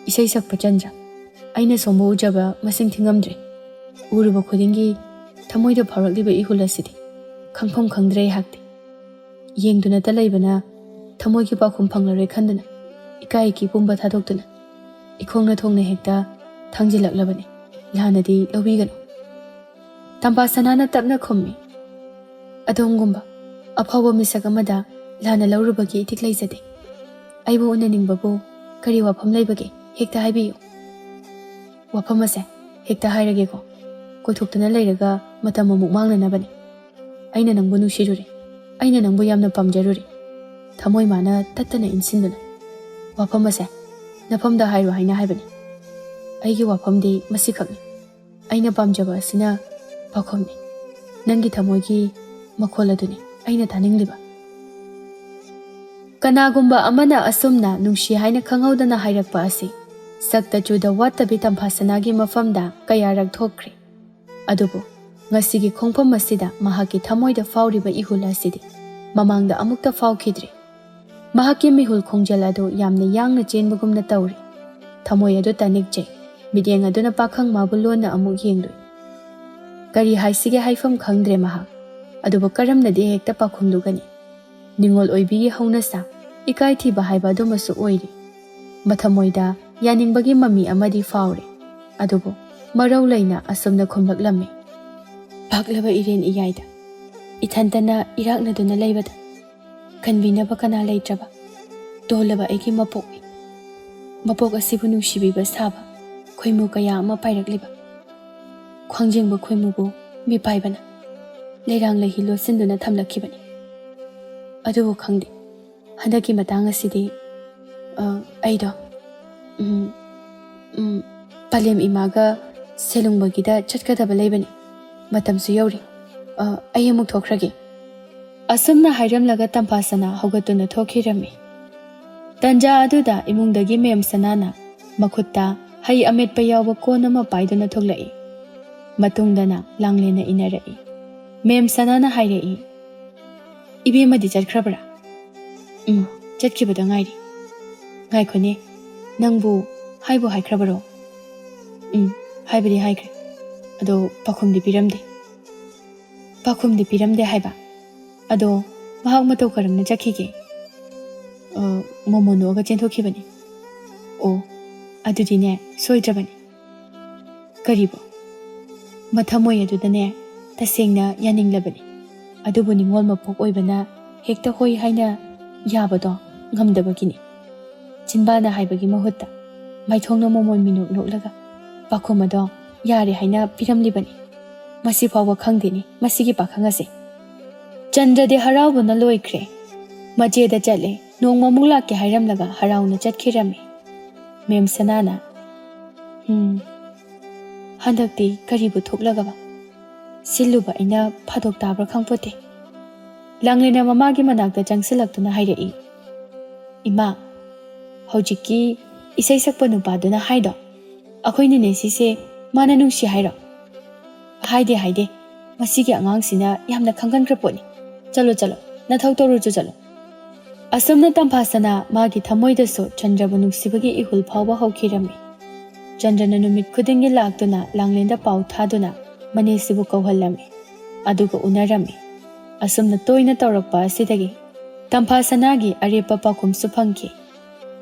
ꯏꯁꯩ ꯁꯛꯄ ꯆꯟꯗ꯭ꯔ, ꯑꯩꯅ ꯁꯣꯝꯕꯨ ꯎꯖꯕ ꯃꯁꯤꯡ ꯊꯤꯉꯝꯗ꯭ꯔꯦ꯫ ꯎꯔꯨꯕ ꯈꯨꯗꯤꯡꯒꯤ ꯊꯃꯣꯏꯗ ꯐꯥꯎꯔꯛꯂꯤꯕ ꯏꯍꯨꯜ ꯑꯁꯤꯗꯤ ꯈꯪꯐꯝ ꯈꯪꯗ꯭ꯔꯦ ꯑꯩꯍꯥꯛꯇꯤ꯫ ꯌꯦꯡꯗꯨꯅꯇ ꯂꯩꯕꯅ ꯊꯃꯣꯏꯒꯤ ꯄꯥꯎꯈꯨꯝ ꯐꯪꯂꯔꯣꯏ ꯈꯟꯗꯨꯅ ꯏꯀꯥꯏ ꯏꯀꯤ ꯄꯨꯝꯕ ꯊꯥꯗꯣꯛꯇꯨꯅ ꯏꯈꯣꯡꯅ ꯊꯣꯡꯅ ꯍꯦꯛꯇ ꯊꯥꯡꯖꯤꯜꯂꯛꯂꯕꯅꯤ꯫ ꯂꯥꯟꯅꯗꯤ ꯂꯧꯕꯤꯒꯅꯨ꯫" ꯇꯝꯐꯥꯁꯅꯥꯅ ꯇꯞꯅ ꯈꯨꯝꯃꯤ, "ꯑꯗꯣꯝꯒꯨꯝꯕ ꯑꯐꯥꯎꯕ ꯃꯤꯁꯛ ꯑꯃꯗ ꯂꯥꯟꯅ ꯂꯧꯔꯨꯕꯒꯤ ꯏꯊꯤꯛ ꯂꯩꯖꯗꯦ꯫ ꯑꯩꯕꯨ ꯎꯅꯅꯤꯡꯕꯕꯨ ꯀꯔꯤ ꯋꯥꯐꯝ ꯂꯩꯕꯒꯦ? ꯍꯦꯛꯇ ꯍꯥꯏꯕꯤꯌꯨ꯫" "ꯋꯥꯐꯝ ꯑꯁꯦ ꯍꯦꯛꯇ ꯍꯥꯏꯔꯒꯦꯀꯣ꯫ ꯀꯣꯏꯊꯣꯛꯇꯨꯅ ꯂꯩꯔꯒ ꯃꯇꯝ ꯑꯃꯨꯛ ꯃꯥꯡꯅꯅꯕꯅꯤ꯫ ꯑꯩꯅ ꯅꯪꯕꯨ ꯅꯨꯡꯁꯤꯔꯨꯔꯦ꯫ ꯑꯩꯅ ꯅꯪꯕꯨ ꯌꯥꯝꯅ ꯄꯥꯝꯖꯔꯨꯔꯦ꯫ ꯊꯃꯣꯏ ꯃꯥꯅ ꯇꯠꯇꯅ ꯏꯟꯁꯤꯟꯗꯨꯅ꯫ ꯋꯥꯐꯝ ꯑꯁꯦ ꯅꯐꯝꯗ ꯍꯥꯏꯔꯣ ꯍꯥꯏꯅ ꯍꯥꯏꯕꯅꯤ꯫ ꯑꯩꯒꯤ ꯋꯥꯐꯝꯗꯤ ꯃꯁꯤꯈꯛꯅꯤ꯫ ꯑꯩꯅ ꯄꯥꯝꯖꯕ ꯑꯁꯤꯅ ꯄꯥꯎꯈꯨꯝꯅꯤ꯫ ꯅꯪꯒꯤ ꯊꯃꯣꯏꯒꯤ ꯃꯈꯣꯜ ꯑꯗꯨꯅꯤ ꯑꯩꯅ ꯇꯥꯅꯤꯡꯂꯤꯕ꯫" ꯀꯅꯥꯒꯨꯝꯕ ꯑꯃꯅ ꯑꯁꯨꯝꯅ ꯅꯨꯡꯁꯤ ꯍꯥꯏꯅ ꯈꯪꯍꯧꯗꯅ ꯍꯥꯏꯔꯛꯄ ꯑꯁꯤ ꯁꯛꯇ ꯆꯨꯗ ꯋꯥꯠꯇꯕꯤ ꯇꯝꯐꯥꯁꯅꯥꯒꯤ ꯃꯐꯝꯗ ꯀꯌꯥꯔꯛ ꯊꯣꯛꯈ꯭ꯔꯦ꯫ ꯑꯗꯨꯕꯨ ꯉꯁꯤꯒꯤ ꯈꯣꯡꯐꯝ ꯑꯁꯤꯗ ꯃꯍꯥꯛꯀꯤ ꯊꯃꯣꯏꯗ ꯐꯥꯎꯔꯤꯕ ꯏꯍꯨꯜ ꯑꯁꯤꯗꯤ ꯃꯃꯥꯡꯗ ꯑꯃꯨꯛꯇ ꯐꯥꯎꯈꯤꯗ꯭ꯔꯤ꯫ ꯃꯍꯥꯛꯀꯤ ꯃꯤꯍꯨꯜ ꯈꯣꯡꯖꯦꯜ ꯑꯗꯨ ꯌꯥꯝꯅ ꯌꯥꯡꯅ ꯆꯦꯟꯕꯒꯨꯝꯅ ꯇꯧꯔꯤ꯫ ꯊꯃꯣꯏ ꯑꯗꯨ ꯇꯅꯤꯛꯆꯩ꯫ ꯃꯤꯠꯌꯦꯡ ꯑꯗꯨꯅ ꯄꯥꯈꯪ ꯃꯥꯕꯨ ꯂꯣꯟꯅ ꯑꯃꯨꯛ ꯌꯦꯡꯂꯨꯏ꯫ ꯀꯔꯤ ꯍꯥꯏꯁꯤꯒꯦ ꯍꯥꯏꯐꯝ ꯈꯪꯗ꯭ꯔꯦ ꯃꯍꯥꯛ꯫ ꯑꯗꯨꯕꯨ ꯀꯔꯝꯅꯗꯤ ꯍꯦꯛꯇ ꯄꯥꯎꯈꯨꯝꯂꯨꯒꯅꯤ? ꯅꯤꯡꯉꯣꯜ ꯑꯣꯏꯕꯤꯒꯤ ꯍꯧꯅꯁꯥ, ꯏꯀꯥꯏ ꯊꯤꯕ ꯍꯥꯏꯕ ꯑꯗꯨꯃꯁꯨ ꯑꯣꯏꯔꯤ꯫ ꯃꯊꯃꯣꯏꯗ ꯌꯥꯅꯤꯡꯕꯒꯤ ꯃꯃꯤ ꯑꯃꯗꯤ ꯐꯥꯎꯔꯦ꯫ ꯑꯗꯨꯕꯨ ꯃꯔꯧ ꯂꯩꯅ ꯑꯁꯨꯝꯅ ꯈꯨꯝꯂꯛꯂꯝꯃꯤ, "ꯄꯥꯛꯂꯕ ꯏꯔꯦꯟ ꯏꯌꯥꯏꯗ ꯏꯊꯟꯇꯅ ꯏꯔꯥꯛꯅꯗꯨꯅ ꯂꯩꯕꯗ ꯀꯟꯕꯤꯅꯕ ꯀꯅꯥ ꯂꯩꯇ꯭ꯔꯕ ꯇꯣꯜꯂꯕ ꯑꯩꯒꯤ ꯃꯄꯣꯛꯅꯤ꯫ ꯃꯄꯣꯛ ꯑꯁꯤꯕꯨ ꯅꯨꯡꯁꯤꯕꯤꯕ ꯁꯥꯕ ꯈꯣꯏꯃꯨ ꯀꯌꯥ ꯑꯃ ꯄꯥꯏꯔꯛꯂꯤꯕ ꯈ꯭ꯋꯥꯡꯖꯦꯡꯕ ꯈꯣꯏꯃꯨꯕꯨ ꯃꯤꯄꯥꯏꯕꯅ ꯂꯩꯔꯥꯡ ꯂꯩꯍꯤ ꯂꯣꯠꯁꯤꯟꯗꯨꯅ ꯊꯝꯂꯛꯈꯤꯕꯅꯤ꯫ ꯑꯗꯨꯕꯨ ꯈꯪꯗꯦ, ꯍꯟꯗꯛꯀꯤ ꯃꯇꯥꯡ ꯑꯁꯤꯗꯤ, ꯑ, ꯑꯩꯗꯣ, ꯎꯝ, ꯎꯝ, ꯄꯂꯦꯝ ꯏꯃꯥꯒ ꯁꯦꯂꯨꯡꯕꯒꯤꯗ ꯆꯠꯀꯗꯕ ꯂꯩꯕꯅꯤ꯫ ꯃꯇꯝꯁꯨ ꯌꯧꯔꯦ꯫ ꯑ, ꯑꯩ ꯑꯃꯨꯛ ꯊꯣꯛꯈ꯭ꯔꯒꯦ꯫" ꯑꯁꯨꯝꯅ ꯍꯥꯏꯔꯝꯂꯒ ꯇꯝꯐꯥꯁꯅꯥ ꯍꯧꯒꯠꯇꯨꯅ ꯊꯣꯛꯈꯤꯔꯝꯃꯤ꯫ ꯇꯟꯖꯥ ꯑꯗꯨꯗ ꯏꯃꯨꯡꯗꯒꯤ ꯃꯦꯝ ꯁꯅꯥꯅ ꯃꯈꯨꯠꯇ ꯍꯩ ꯑꯃꯦꯠꯄ ꯌꯥꯎꯕ ꯀꯣꯟ ꯑꯃ ꯄꯥꯏꯗꯨꯅ ꯊꯣꯛꯂꯛꯏ꯫ ꯃꯇꯨꯡꯗꯅ ꯂꯥꯡꯂꯦꯟꯅ ꯏꯟꯅꯔꯛꯏ꯫ ꯃꯦꯝ ꯁꯅꯥꯅ ꯍꯥꯏꯔꯛꯏ, "ꯏꯕꯦꯝꯃꯗꯤ ꯆꯠꯈ꯭ꯔꯕ꯭ꯔꯥ?" "ꯎꯝ, ꯆꯠꯈꯤꯕꯗ ꯉꯥꯏꯔꯤ꯫ ꯉꯥꯏꯈꯣꯅꯦ, ꯅꯪꯕꯨ ꯍꯥꯏꯕꯨ ꯍꯥꯏꯈ꯭ꯔꯕꯔꯣ?" "ꯎꯝ, ꯍꯥꯏꯕꯗꯤ ꯍꯥꯏꯈ꯭ꯔꯦ꯫ ꯑꯗꯣ ꯄꯥꯎꯈꯨꯝꯗꯤ ꯄꯤꯔꯝꯗꯦ꯫" "ꯄꯥꯎꯈꯨꯝꯗꯤ ꯄꯤꯔꯝꯗꯦ ꯍꯥꯏꯕ? ꯑꯗꯣ ꯃꯍꯥꯛ ꯃꯇꯧ ꯀꯔꯝꯅ ꯆꯠꯈꯤꯒꯦ?" "ꯑ, ꯃꯣꯃꯣꯟ ꯅꯣꯛꯑꯒ ꯆꯦꯟꯊꯣꯛꯈꯤꯕꯅꯤ꯫" "ꯑꯣ, ꯑꯗꯨꯗꯤꯅꯦ, ꯁꯣꯏꯗ꯭ꯔꯕꯅꯤ꯫" "ꯀꯔꯤꯕꯣ?" "ꯃꯊꯃꯣꯏ ꯑꯗꯨꯗꯅꯦ, ꯇꯁꯦꯡꯅ ꯌꯥꯅꯤꯡꯂꯕꯅꯤ꯫ ꯑꯗꯨꯕꯨ ꯅꯤꯡꯉꯣꯜ ꯃꯄꯣꯛ ꯑꯣꯏꯕꯅ ꯍꯦꯛꯇ ꯍꯣꯏ ꯍꯥꯏꯅ ꯌꯥꯕꯗꯣ ꯉꯝꯗꯕꯒꯤꯅꯤ꯫" ꯆꯤꯟꯕꯥꯅ ꯍꯥꯏꯕꯒꯤ ꯃꯍꯨꯠꯇ ꯃꯥꯏꯊꯣꯡꯅ ꯃꯣꯃꯣꯟ ꯃꯤꯅꯣꯛ ꯅꯣꯛꯂꯒ ꯄꯥꯎꯈꯨꯝ ꯑꯗꯣ ꯌꯥꯔꯦ ꯍꯥꯏꯅ ꯄꯤꯔꯝꯂꯤꯕꯅꯤ꯫ ꯃꯁꯤ ꯐꯥꯎꯕ ꯈꯪꯗꯦꯅꯦ ꯃꯁꯤꯒꯤ ꯄꯥꯈꯪ ꯑꯁꯦ꯫ ꯆꯟꯗ꯭ꯔꯗꯤ ꯍꯔꯥꯎꯕꯅ ꯂꯣꯏꯈ꯭ꯔꯦ꯫ ꯃꯆꯦꯗ ꯆꯠꯂꯦ, ꯅꯣꯡꯃꯃꯨꯛ ꯂꯥꯛꯀꯦ ꯍꯥꯏꯔꯝꯂꯒ ꯍꯔꯥꯎꯅ ꯆꯠꯈꯤꯔꯝꯃꯤ꯫ ꯃꯦꯝ ꯁꯅꯥꯅ, "ꯎꯝ, ꯍꯟꯗꯛꯇꯤ ꯀꯔꯤꯕꯨ ꯊꯣꯛꯂꯒꯕ? ꯁꯤꯜꯂꯨꯕ ꯑꯩꯅ ꯐꯥꯗꯣꯛ ꯇꯥꯕ꯭ꯔꯥ ꯈꯪꯄꯣꯠꯇꯦ꯫" ꯂꯥꯡꯂꯦꯟꯅ ꯃꯃꯥꯒꯤ ꯃꯅꯥꯛꯇ ꯆꯪꯁꯤꯜꯂꯛꯇꯨꯅ ꯍꯥꯏꯔꯛꯏ, "ꯏꯃꯥ, ꯍꯧꯖꯤꯛꯀꯤ ꯏꯁꯩ ꯁꯛꯄ ꯅꯨꯄꯥꯗꯨꯅ ꯍꯥꯏꯗꯣ, ꯑꯩꯈꯣꯏ ꯅꯦꯅꯦꯁꯤꯁꯦ ꯃꯥꯅ ꯅꯨꯡꯁꯤ ꯍꯥꯏꯔꯣ?" "ꯍꯥꯏꯗꯦ, ꯍꯥꯏꯗꯦ꯫ ꯃꯁꯤꯒꯤ ꯑꯉꯥꯡꯁꯤꯅ ꯌꯥꯝꯅ ꯈꯪꯒꯟꯈ꯭ꯔ ꯄꯣꯠꯅꯤ꯫ ꯆꯠꯂꯣ, ꯆꯠꯂꯣ, ꯅꯊꯧ ꯇꯧꯔꯨꯆꯣ, ꯆꯠꯂꯣ꯫" ꯑꯁꯨꯝꯅ ꯇꯝꯐꯥꯁꯅꯥ ꯃꯥꯒꯤ ꯊꯃꯣꯏꯗꯁꯨ ꯆꯟꯗ꯭ꯔꯕꯨ ꯅꯨꯡꯁꯤꯕꯒꯤ ꯏꯍꯨꯜ ꯐꯥꯎꯕ ꯍꯧꯈꯤꯔꯝꯃꯤ꯫ ꯆꯟꯗ꯭ꯔꯅ ꯅꯨꯃꯤꯠ ꯈꯨꯗꯤꯡꯒꯤ ꯂꯥꯛꯇꯨꯅ ꯂꯥꯡꯂꯦꯟꯗ ꯄꯥꯎ ꯊꯥꯗꯨꯅ ꯃꯅꯦꯁꯤꯕꯨ ꯀꯧꯍꯜꯂꯝꯃꯤ, ꯑꯗꯨꯒ ꯎꯅꯔꯝꯃꯤ꯫ ꯑꯁꯨꯝꯅ ꯇꯣꯏꯅ ꯇꯧꯔꯛꯄ ꯑꯁꯤꯗꯒꯤ ꯇꯝꯐꯥꯁꯅꯥꯒꯤ ꯑꯔꯦꯞꯄ ꯄꯥꯎꯈꯨꯝꯁꯨ ꯐꯪꯈꯤ꯫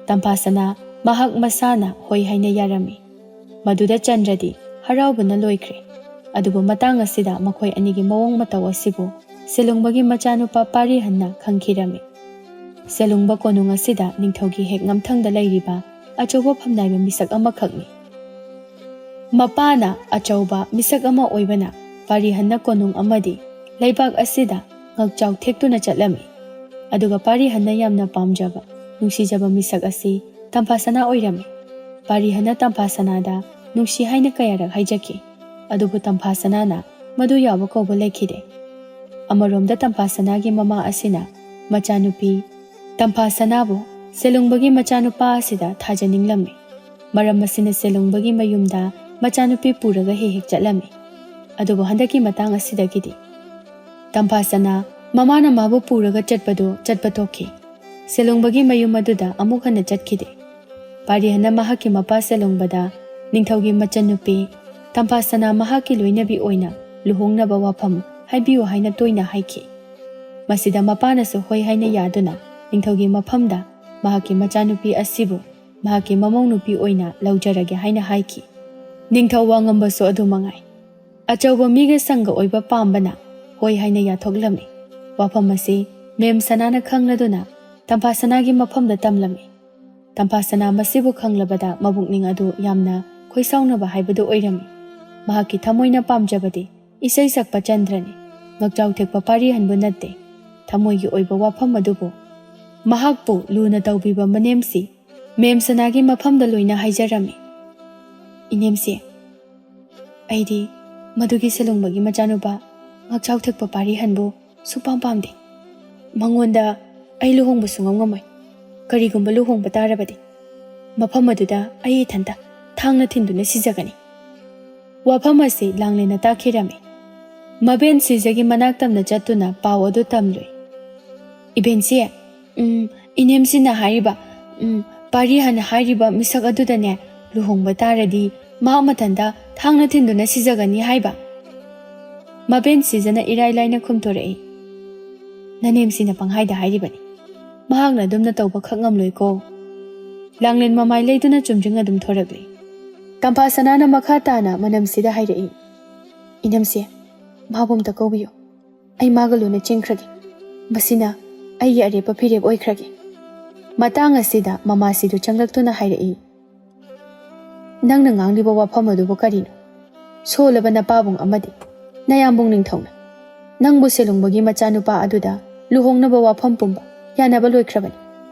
ꯇꯝꯐꯥꯁꯅꯥ ꯃꯍꯥꯛ ꯃꯁꯥꯅ ꯍꯣꯏ ꯍꯥꯏꯅ ꯌꯥꯔꯝꯃꯤ꯫ ꯃꯗꯨꯗ ꯆꯟꯗ꯭ꯔꯗꯤ ꯍꯔꯥꯎꯕꯅ ꯂꯣꯏꯈ꯭ꯔꯦ꯫ ꯑꯗꯨꯕꯨ ꯃꯇꯥꯡ ꯑꯁꯤꯗ ꯃꯈꯣꯏ ꯑꯅꯤꯒꯤ ꯃꯑꯣꯡ ꯃꯇꯧ ꯑꯁꯤꯕꯨ ꯁꯦꯂꯨꯡꯕꯒꯤ ꯃꯆꯥꯅꯨꯄꯥ ꯄꯥꯔꯤꯍꯟꯅ ꯈꯪꯈꯤꯔꯝꯃꯤ꯫ ꯁꯦꯂꯨꯡꯕ ꯀꯣꯅꯨꯡ ꯑꯁꯤꯗ ꯅꯤꯡꯊꯧꯒꯤ ꯍꯦꯛ ꯉꯝꯊꯪꯗ ꯂꯩꯔꯤꯕ ꯑꯆꯧꯕ ꯐꯝꯅꯥꯏꯕ ꯃꯤꯁꯛ ꯑꯃꯈꯛꯅꯤ꯫ ꯃꯄꯥꯅ ꯑꯆꯧꯕ ꯃꯤꯁꯛ ꯑꯃ ꯑꯣꯏꯕꯅ ꯄꯥꯔꯤꯍꯟꯅ ꯀꯣꯅꯨꯡ ꯑꯃꯗꯤ ꯂꯩꯕꯥꯛ ꯑꯁꯤꯗ ꯉꯛꯆꯥꯎ ꯊꯦꯛꯇꯨꯅ ꯆꯠꯂꯝꯃꯤ꯫ ꯑꯗꯨꯒ ꯄꯥꯔꯤꯍꯟꯅ ꯌꯥꯝꯅ ꯄꯥꯝꯖꯕ, ꯅꯨꯡꯁꯤꯖꯕ ꯃꯤꯁꯛ ꯑꯁꯤ ꯇꯝꯐꯥꯁꯅꯥ ꯑꯣꯏꯔꯝꯃꯤ꯫ ꯄꯥꯔꯤꯍꯟꯅ ꯇꯝꯐꯥꯁꯅꯥꯗ ꯅꯨꯡꯁꯤ ꯍꯥꯏꯅ ꯀꯌꯥꯔꯛ ꯍꯥꯏꯖꯈꯤ, ꯑꯗꯨꯕꯨ ꯇꯝꯐꯥꯁꯅꯥꯅ ꯃꯗꯨ ꯌꯥꯕ ꯀꯧꯕ ꯂꯩꯈꯤꯗꯦ꯫ ꯑꯃꯔꯣꯝꯗ ꯇꯝꯐꯥꯁꯅꯥꯒꯤ ꯃꯃꯥ ꯑꯁꯤꯅ ꯃꯆꯥꯅꯨꯄꯤ ꯇꯝꯐꯥꯁꯅꯥꯕꯨ ꯁꯦꯂꯨꯡꯕꯒꯤ ꯃꯆꯥꯅꯨꯄꯥ ꯑꯁꯤꯗ ꯊꯥꯖꯅꯤꯡꯂꯝꯃꯤ꯫ ꯃꯔꯝ ꯑꯁꯤꯅ ꯁꯦꯂꯨꯡꯕꯒꯤ ꯃꯌꯨꯝꯗ ꯃꯆꯥꯅꯨꯄꯤ ꯄꯨꯔꯒ ꯍꯦꯛ ꯍꯦꯛ ꯆꯠꯂꯝꯃꯤ꯫ ꯑꯗꯨꯕꯨ ꯍꯟꯗꯛꯀꯤ ꯃꯇꯥꯡ ꯑꯁꯤꯗꯒꯤꯗꯤ ꯇꯝꯐꯥꯁꯅꯥ ꯃꯃꯥꯅ ꯃꯥꯕꯨ ꯄꯨꯔꯒ ꯆꯠꯄꯗꯨ ꯆꯠꯄ ꯇꯣꯛꯈꯤ꯫ ꯁꯦꯂꯨꯡꯕꯒꯤ ꯃꯌꯨꯝ ꯑꯗꯨꯗ ꯑꯃꯨꯛ ꯍꯟꯅ ꯆꯠꯈꯤꯗꯦ꯫ ꯄꯥꯔꯤꯍꯟꯅ ꯃꯍꯥꯛꯀꯤ ꯃꯄꯥ ꯁꯦꯂꯨꯡꯕꯗ ꯅꯤꯡꯊꯧꯒꯤ ꯃꯆꯟꯅꯨꯄꯤ ꯇꯝꯐꯥꯁꯅꯥ ꯃꯍꯥꯛꯀꯤ ꯂꯣꯏꯅꯕꯤ ꯑꯣꯏꯅ ꯂꯨꯍꯣꯡꯅꯕ ꯋꯥꯐꯝ ꯍꯥꯏꯕꯤꯌꯨ ꯍꯥꯏꯅ ꯇꯣꯏꯅ ꯍꯥꯏꯈꯤ꯫ ꯃꯁꯤꯗ ꯃꯄꯥꯅꯁꯨ ꯍꯣꯏ ꯍꯥꯏꯅ ꯌꯥꯗꯨꯅ ꯅꯤꯡꯊꯧꯒꯤ ꯃꯐꯝꯗ ꯃꯍꯥꯛꯀꯤ ꯃꯆꯥꯅꯨꯄꯤ ꯑꯁꯤꯕꯨ ꯃꯍꯥꯛꯀꯤ ꯃꯃꯧ ꯅꯨꯄꯤ ꯑꯣꯏꯅ ꯂꯧꯖꯔꯒꯦ ꯍꯥꯏꯅ ꯍꯥꯏꯈꯤ꯫ ꯅꯤꯡꯊꯧ ꯋꯥꯉꯝꯕꯁꯨ ꯑꯗꯨ ꯃꯉꯥꯏ꯫ ꯑꯆꯧꯕ ꯃꯤꯒ ꯁꯪꯒ ꯑꯣꯏꯕ ꯄꯥꯝꯕꯅ ꯍꯣꯏ ꯍꯥꯏꯅ ꯌꯥꯊꯣꯛꯂꯝꯃꯤ꯫ ꯋꯥꯐꯝ ꯑꯁꯤ ꯃꯦꯝ ꯁꯅꯥꯅ ꯈꯪꯂꯗꯨꯅ ꯇꯝꯐꯥꯁꯅꯥꯒꯤ ꯃꯐꯝꯗ ꯇꯝꯂꯝꯃꯤ꯫ ꯇꯝꯐꯥꯁꯅꯥ ꯃꯁꯤꯕꯨ ꯈꯪꯂꯕꯗ ꯃꯕꯨꯛꯅꯤꯡ ꯑꯗꯨ ꯌꯥꯝꯅ ꯈꯣꯏꯁꯥꯎꯅꯕ ꯍꯥꯏꯕꯗꯨ ꯑꯣꯏꯔꯝꯃꯤ꯫ ꯃꯍꯥꯛꯀꯤ ꯊꯃꯣꯏꯅ ꯄꯥꯝꯖꯕꯗꯤ ꯏꯁꯩ ꯁꯛꯄ ꯆꯟꯗ꯭ꯔꯅꯤ, ꯉꯛꯆꯥꯎ ꯊꯦꯛꯄ ꯄꯥꯔꯤꯍꯟꯕꯨ ꯅꯠꯇꯦ꯫ ꯊꯃꯣꯏꯒꯤ ꯑꯣꯏꯕ ꯋꯥꯐꯝ ꯑꯗꯨꯕꯨ ꯃꯍꯥꯛꯄꯨ ꯂꯨꯅ ꯇꯧꯕꯤꯕ ꯃꯅꯦꯝꯁꯤ ꯃꯦꯝ ꯁꯅꯥꯒꯤ ꯃꯐꯝꯗ ꯂꯣꯏꯅ ꯍꯥꯏꯖꯔꯝꯃꯤ꯫ "ꯏꯅꯦꯝꯁꯤ, ꯑꯩꯗꯤ ꯃꯗꯨꯒꯤ ꯁꯦꯂꯨꯡꯕꯒꯤ ꯃꯆꯥꯅꯨꯄꯥ ꯉꯛꯆꯥꯎ ꯊꯦꯛꯄ ꯄꯥꯔꯤꯍꯟꯕꯨ ꯁꯨꯄꯥꯝ ꯄꯥꯝꯗꯦ꯫ ꯃꯉꯣꯟꯗ ꯑꯩ ꯂꯨꯍꯣꯡꯕ ꯁꯨꯡꯉꯝ ꯉꯝꯃꯣꯏ꯫ ꯀꯔꯤꯒꯨꯝꯕ ꯂꯨꯍꯣꯡꯕ ꯇꯥꯔꯕꯗꯤ ꯃꯐꯝ ꯑꯗꯨꯗ ꯑꯩ ꯏꯊꯟꯇ ꯊꯥꯡꯅ ꯊꯤꯟꯗꯨꯅ ꯁꯤꯖꯒꯅꯤ꯫" ꯋꯥꯐꯝ ꯑꯁꯤ ꯂꯥꯡꯂꯦꯟꯅ ꯇꯥꯈꯤꯔꯝꯃꯤ꯫ ꯃꯕꯦꯟ ꯁꯤꯖꯒꯤ ꯃꯅꯥꯛ ꯇꯝꯅ ꯆꯠꯇꯨꯅ ꯄꯥꯎ ꯑꯗꯨ ꯇꯝꯂꯨꯏ꯫ "ꯏꯕꯦꯟꯁꯤ, ꯎꯝ, ꯏꯅꯦꯝꯁꯤꯅ ꯍꯥꯏꯔꯤꯕ, ꯎꯝ, ꯄꯥꯔꯤꯍꯟ ꯍꯥꯏꯔꯤꯕ ꯃꯤꯁꯛ ꯑꯗꯨꯗꯅꯦ ꯂꯨꯍꯣꯡꯕ ꯇꯥꯔꯗꯤ ꯃꯍꯥꯛ ꯃꯊꯟꯇ ꯊꯥꯡꯅ ꯊꯤꯟꯗꯨꯅ ꯁꯤꯖꯒꯅꯤ ꯍꯥꯏꯕ꯫" ꯃꯕꯦꯟ ꯁꯤꯖꯅ ꯏꯔꯥꯏ ꯂꯥꯏꯅ ꯈꯨꯝꯊꯣꯔꯛꯏ꯫ "ꯅꯅꯦꯝꯁꯤꯅ ꯄꯪꯍꯥꯏꯗ ꯍꯥꯏꯔꯤꯕꯅꯤ꯫ ꯃꯍꯥꯛꯅ ꯑꯗꯨꯝꯅ ꯇꯧꯕ ꯈꯛ ꯉꯝꯂꯣꯏꯀꯣ꯫" ꯂꯥꯡꯂꯦꯟ ꯃꯃꯥꯏ ꯂꯩꯗꯨꯅ ꯆꯨꯝꯗ꯭ꯔꯤꯡ ꯑꯗꯨꯝ ꯊꯣꯔꯛꯂꯤ꯫ ꯇꯝꯐꯥ ꯁꯅꯥꯅ ꯃꯈꯥ ꯇꯥꯅ ꯃꯅꯝꯁꯤꯗ ꯍꯥꯏꯔꯛꯏ꯫ "ꯏꯅꯝꯁꯦ, ꯃꯥꯕꯨ ꯑꯝꯇ ꯀꯧꯕꯤꯌꯨ꯫ ꯑꯩ ꯃꯥꯒ ꯂꯣꯏꯅ ꯆꯦꯟꯈ꯭ꯔꯒꯦ꯫ ꯃꯁꯤꯅ ꯑꯩꯒꯤ ꯑꯔꯦꯞꯄ ꯐꯤꯔꯦꯞ ꯑꯣꯏꯈ꯭ꯔꯒꯦ꯫" ꯃꯇꯥꯡ ꯑꯁꯤꯗ ꯃꯃꯥꯁꯤꯗꯨ ꯆꯪꯂꯛꯇꯨꯅ ꯍꯥꯏꯔꯛꯏ꯫ "ꯅꯪꯅ ꯉꯥꯡꯂꯤꯕ ꯋꯥꯐꯝ ꯑꯗꯨꯕꯨ ꯀꯔꯤꯅꯣ? ꯁꯣꯜꯂꯕ ꯅꯄꯥꯕꯨꯡ ꯑꯃꯗꯤ ꯅꯌꯥꯝꯕꯨꯡ ꯅꯤꯡꯊꯧꯅ ꯅꯪꯕꯨ ꯁꯦꯂꯨꯡꯕꯒꯤ ꯃꯆꯥꯅꯨꯄꯥ ꯑꯗꯨꯗ ꯂꯨꯍꯣꯡꯅꯕ ꯋꯥꯐꯝ ꯄꯨꯝꯕ ꯌꯥꯅꯕ ꯂꯣꯏꯈ꯭ꯔꯕꯅꯤ꯫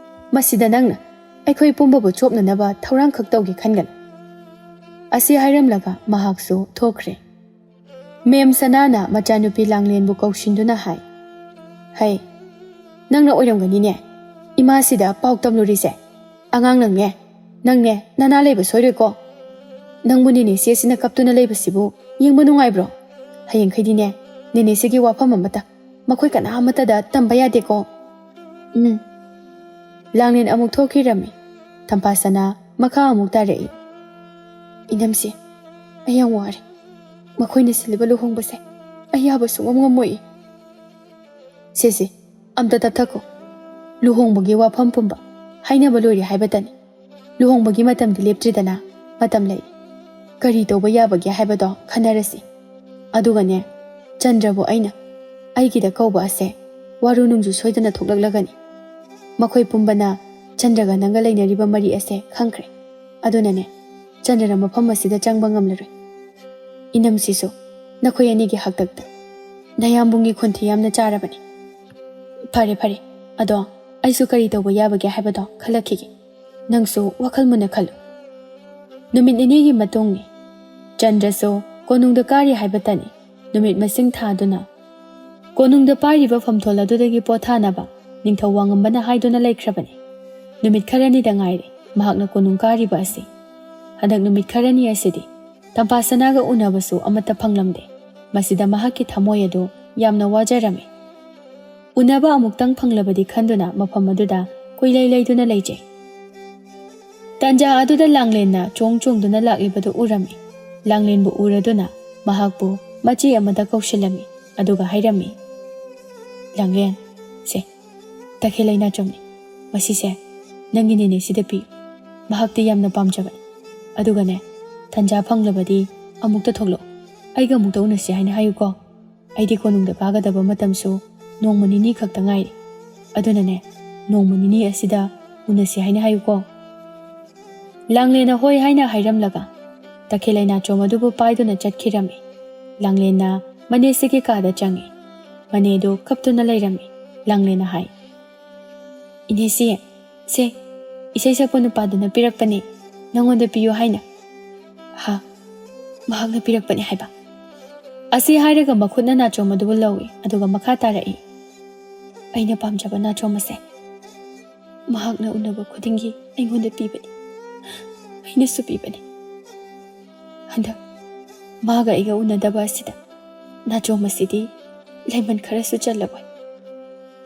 ꯃꯁꯤꯗ ꯅꯪꯅ ꯑꯩꯈꯣꯏ ꯄꯨꯝꯕꯕꯨ ꯆꯣꯞꯅꯅꯕ ꯊꯧꯔꯥꯡꯈꯛ ꯇꯧꯒꯦ ꯈꯟꯒꯅꯨ꯫" ꯑꯁꯤ ꯍꯥꯏꯔꯝꯂꯒ ꯃꯍꯥꯛꯁꯨ ꯊꯣꯛꯈ꯭ꯔꯦ꯫ ꯃꯦꯝ ꯁꯅꯥꯅ ꯃꯆꯥꯅꯨꯄꯤ ꯂꯥꯡꯂꯦꯟꯕꯨ ꯀꯧꯁꯤꯟꯗꯨꯅ ꯍꯥꯏ, "ꯍꯩ, ꯅꯪꯅ ꯑꯣꯏꯔꯝꯒꯅꯤꯅꯦ ꯏꯃꯥꯁꯤꯗ ꯄꯥꯎ ꯇꯝꯂꯨꯔꯤꯁꯦ꯫ ꯑꯉꯥꯡ ꯅꯪꯅꯦ, "ꯅꯪꯅꯦ ꯅꯅꯥ ꯂꯩꯕ ꯁꯣꯏꯔꯣꯏꯀꯣ꯫ ꯅꯪꯕꯨ ꯅꯦꯅꯦꯁꯤ ꯑꯁꯤꯅ ꯀꯞꯇꯨꯅ ꯂꯩꯕꯁꯤꯕꯨ ꯌꯦꯡꯕ ꯅꯨꯡꯉꯥꯏꯕ꯭ꯔꯣ? ꯍꯌꯦꯡꯈꯩꯗꯤꯅꯦ ꯅꯦꯅꯦꯁꯤꯒꯤ ꯋꯥꯐꯝ ꯑꯃꯠꯇ ꯃꯈꯣꯏ ꯀꯅꯥ ꯑꯃꯠꯇꯗ ꯇꯝꯕ ꯌꯥꯗꯦꯀꯣ꯫ ꯎꯝ꯫ ꯂꯥꯡꯂꯦꯟ ꯑꯃꯨꯛ ꯊꯣꯛꯈꯤꯔꯝꯃꯤ꯫ ꯇꯝꯐꯥꯁꯅꯥ ꯃꯈꯥ ꯑꯃꯨꯛ ꯇꯥꯔꯛꯏ꯫ "ꯏꯅꯝꯁꯦ, ꯑꯩ ꯌꯥꯝ ꯋꯥꯔꯦ꯫ ꯃꯈꯣꯏꯅ ꯁꯤꯜꯂꯤꯕ ꯂꯨꯍꯣꯡꯕꯁꯦ ꯑꯩ ꯌꯥꯕ ꯁꯨꯡꯉꯝ ꯉꯝꯃꯣꯏ꯫" "ꯁꯦ ꯁꯦ, ꯑꯝꯇ ꯇꯞꯊꯈꯣ꯫ ꯂꯨꯍꯣꯡꯕꯒꯤ ꯋꯥꯐꯝ ꯄꯨꯝꯕ ꯍꯥꯏꯅꯕ ꯂꯣꯏꯔꯦ ꯍꯥꯏꯕꯇꯅꯤ꯫ ꯂꯨꯍꯣꯡꯕꯒꯤ ꯃꯇꯝꯗꯤ ꯂꯦꯞꯇ꯭ꯔꯤꯗꯅ, ꯃꯇꯝ ꯂꯩ꯫ ꯀꯔꯤ ꯇꯧꯕ ꯌꯥꯕꯒꯦ ꯍꯥꯏꯕꯗꯣ ꯈꯟꯅꯔꯁꯤ꯫ ꯑꯗꯨꯒꯅꯦ, ꯆꯟꯗ꯭ꯔꯕꯨ ꯑꯩꯅ ꯑꯩꯒꯤꯗ ꯀꯧꯕ ꯑꯁꯦ ꯋꯥꯔꯨ ꯅꯨꯡꯖꯨ ꯁꯣꯏꯗꯅ ꯊꯣꯛꯂꯛꯂꯒꯅꯤ꯫ ꯃꯈꯣꯏ ꯄꯨꯝꯕꯅ ꯆꯟꯗ꯭ꯔꯒ ꯅꯪꯒ ꯂꯩꯅꯔꯤꯕ ꯃꯔꯤ ꯑꯁꯦ ꯈꯪꯈ꯭ꯔꯦ꯫ ꯑꯗꯨꯅꯅꯦ, ꯆꯟꯗ꯭ꯔꯅ ꯃꯐꯝ ꯑꯁꯤꯗ ꯆꯪꯕ ꯉꯝꯂꯔꯣꯏ꯫ ꯏꯅꯝꯁꯤꯁꯨ ꯅꯈꯣꯏ ꯑꯅꯤꯒꯤ ꯍꯥꯛꯇꯛꯇ ꯅꯌꯥꯝꯕꯨꯡꯒꯤ ꯈꯣꯟꯊꯤ ꯌꯥꯝꯅ ꯆꯥꯔꯕꯅꯤ꯫ ꯐꯔꯦ, ꯐꯔꯦ꯫ ꯑꯗꯣ ꯑꯩꯁꯨ ꯀꯔꯤ ꯇꯧꯕ ꯌꯥꯕꯒꯦ ꯍꯥꯏꯕꯗꯣ ꯈꯜꯂꯛꯈꯤꯒꯦ꯫ ꯅꯪꯁꯨ ꯋꯥꯈꯜ ꯃꯨꯟꯅ ꯈꯜꯂꯨ꯫ ꯅꯨꯃꯤꯠ ꯅꯤꯅꯤꯒꯤ ꯃꯇꯨꯡꯅꯤ꯫ ꯆꯟꯗ꯭ꯔꯁꯨ ꯀꯣꯅꯨꯡꯗ ꯀꯥꯔꯤ ꯍꯥꯏꯕꯇꯅꯤ꯫ ꯅꯨꯃꯤꯠ ꯃꯁꯤꯡ ꯊꯥꯗꯨꯅ ꯀꯣꯅꯨꯡꯗ ꯄꯥꯏꯔꯤꯕ ꯐꯝꯊꯣꯜ ꯑꯗꯨꯗꯒꯤ ꯄꯣꯊꯥꯅꯕ ꯅꯤꯡꯊꯧ ꯋꯥꯉꯝꯕꯅ ꯍꯥꯏꯗꯨꯅ ꯂꯩꯈ꯭ꯔꯕꯅꯤ꯫ ꯅꯨꯃꯤꯠ ꯈꯔꯅꯤꯗ ꯉꯥꯏꯔꯦ ꯃꯍꯥꯛꯅ ꯀꯣꯅꯨꯡ ꯀꯥꯔꯤꯕ ꯑꯁꯤ꯫ ꯍꯟꯗꯛ ꯅꯨꯃꯤꯠ ꯈꯔꯅꯤ ꯑꯁꯤꯗꯤ ꯇꯝꯐꯥꯁꯅꯥꯒ ꯎꯅꯕꯁꯨ ꯑꯃꯠꯇ ꯐꯪꯂꯝꯗꯦ꯫ ꯃꯁꯤꯗ ꯃꯍꯥꯛꯀꯤ ꯊꯃꯣꯏ ꯑꯗꯨ ꯌꯥꯝꯅ ꯋꯥꯖꯔꯝꯃꯤ꯫ ꯎꯅꯕ ꯑꯃꯨꯛꯇꯪ ꯐꯪꯂꯕꯗꯤ ꯈꯟꯗꯨꯅ ꯃꯐꯝ ꯑꯗꯨꯗ ꯀꯨꯏꯂꯩ ꯂꯩꯗꯨꯅ ꯂꯩꯖꯩ꯫ ꯇꯟꯖꯥ ꯑꯗꯨꯗ ꯂꯥꯡꯂꯦꯟꯅ ꯆꯣꯡ ꯆꯣꯡꯗꯨꯅ ꯂꯥꯛꯂꯤꯕꯗꯨ ꯎꯔꯝꯃꯤ꯫ ꯂꯥꯡꯂꯦꯟꯕꯨ ꯎꯔꯗꯨꯅ ꯃꯍꯥꯛꯄꯨ ꯃꯆꯦ ꯑꯃꯗ ꯀꯧꯁꯤꯜꯂꯝꯃꯤ, ꯑꯗꯨꯒ ꯍꯥꯏꯔꯝꯃꯤ, "ꯂꯥꯡꯂꯦꯟ, ꯁꯦ, ꯇꯈꯦꯜ ꯂꯩꯅꯥꯆꯣꯝꯅꯤ꯫ ꯃꯁꯤꯁꯦ ꯅꯪꯒꯤ ꯅꯦꯅꯦꯁꯤꯗ ꯄꯤꯌꯨ꯫ ꯃꯍꯥꯛꯇꯤ ꯌꯥꯝꯅ ꯄꯥꯝꯖꯕꯅꯤ꯫ ꯑꯗꯨꯒꯅꯦ, ꯇꯟꯖꯥ ꯐꯪꯂꯕꯗꯤ ꯑꯃꯨꯛꯇ ꯊꯣꯛꯂꯛꯎ꯫ ꯑꯩꯒ ꯑꯃꯨꯛꯇ ꯎꯅꯁꯤ ꯍꯥꯏꯅ ꯍꯥꯏꯌꯨꯀꯣ꯫ ꯑꯩꯗꯤ ꯀꯣꯅꯨꯡꯗ ꯀꯥꯒꯗꯕ ꯃꯇꯝꯁꯨ ꯅꯣꯡꯃ ꯅꯤꯅꯤ ꯈꯛꯇ ꯉꯥꯏꯔꯦ꯫ ꯑꯗꯨꯅꯅꯦ, ꯅꯣꯡꯃ ꯅꯤꯅꯤ ꯑꯁꯤꯗ ꯎꯅꯁꯤ ꯍꯥꯏꯅ ꯍꯥꯏꯌꯨꯀꯣ꯫" ꯂꯥꯡꯂꯦꯟꯅ ꯍꯣꯏ ꯍꯥꯏꯅ ꯍꯥꯏꯔꯝꯂꯒ ꯇꯈꯦꯜ ꯂꯩꯅꯥꯆꯣꯝ ꯑꯗꯨꯕꯨ ꯄꯥꯏꯗꯨꯅ ꯆꯠꯈꯤꯔꯝꯃꯤ꯫ ꯂꯥꯡꯂꯦꯟꯅ ꯃꯅꯦꯁꯤꯒꯤ ꯀꯥꯗ ꯆꯪꯉꯤ꯫ ꯃꯅꯦꯗꯨ ꯀꯞꯇꯨꯅ ꯂꯩꯔꯝꯃꯤ꯫ ꯂꯥꯡꯂꯦꯟꯅ ꯍꯥꯏ, "ꯏꯅꯦꯁꯤ, ꯁꯦ, ꯏꯁꯩ ꯁꯛꯄ ꯅꯨꯄꯥꯗꯨꯅ ꯄꯤꯔꯛꯄꯅꯤ, ꯅꯪꯉꯣꯟꯗ ꯄꯤꯌꯨ ꯍꯥꯏꯅ꯫" "ꯍꯥ? ꯃꯍꯥꯛꯅ ꯄꯤꯔꯛꯄꯅꯤ ꯍꯥꯏꯕ?" ꯑꯁꯤ ꯍꯥꯏꯔꯒ ꯃꯈꯨꯠꯅ ꯅꯥꯆꯣꯝ ꯑꯗꯨꯕꯨ ꯂꯧꯏ, ꯑꯗꯨꯒ ꯃꯈꯥ ꯇꯥꯔꯛꯏ, "ꯑꯩꯅ ꯄꯥꯝꯖꯕ ꯅꯥꯆꯣꯝ ꯑꯁꯦ ꯃꯍꯥꯛꯅ ꯎꯅꯕ ꯈꯨꯗꯤꯡꯒꯤ ꯑꯩꯉꯣꯟꯗ ꯄꯤꯕꯅꯤ꯫ ꯑꯩꯅꯁꯨ ꯄꯤꯕꯅꯤ꯫ ꯍꯟꯗꯛ ꯃꯥꯒ ꯑꯩꯒ ꯎꯅꯗꯕ ꯑꯁꯤꯗ ꯅꯥꯆꯣꯝ ꯑꯁꯤꯗꯤ ꯂꯩꯃꯟ ꯈꯔꯁꯨ ꯆꯜꯂꯕꯣꯏ꯫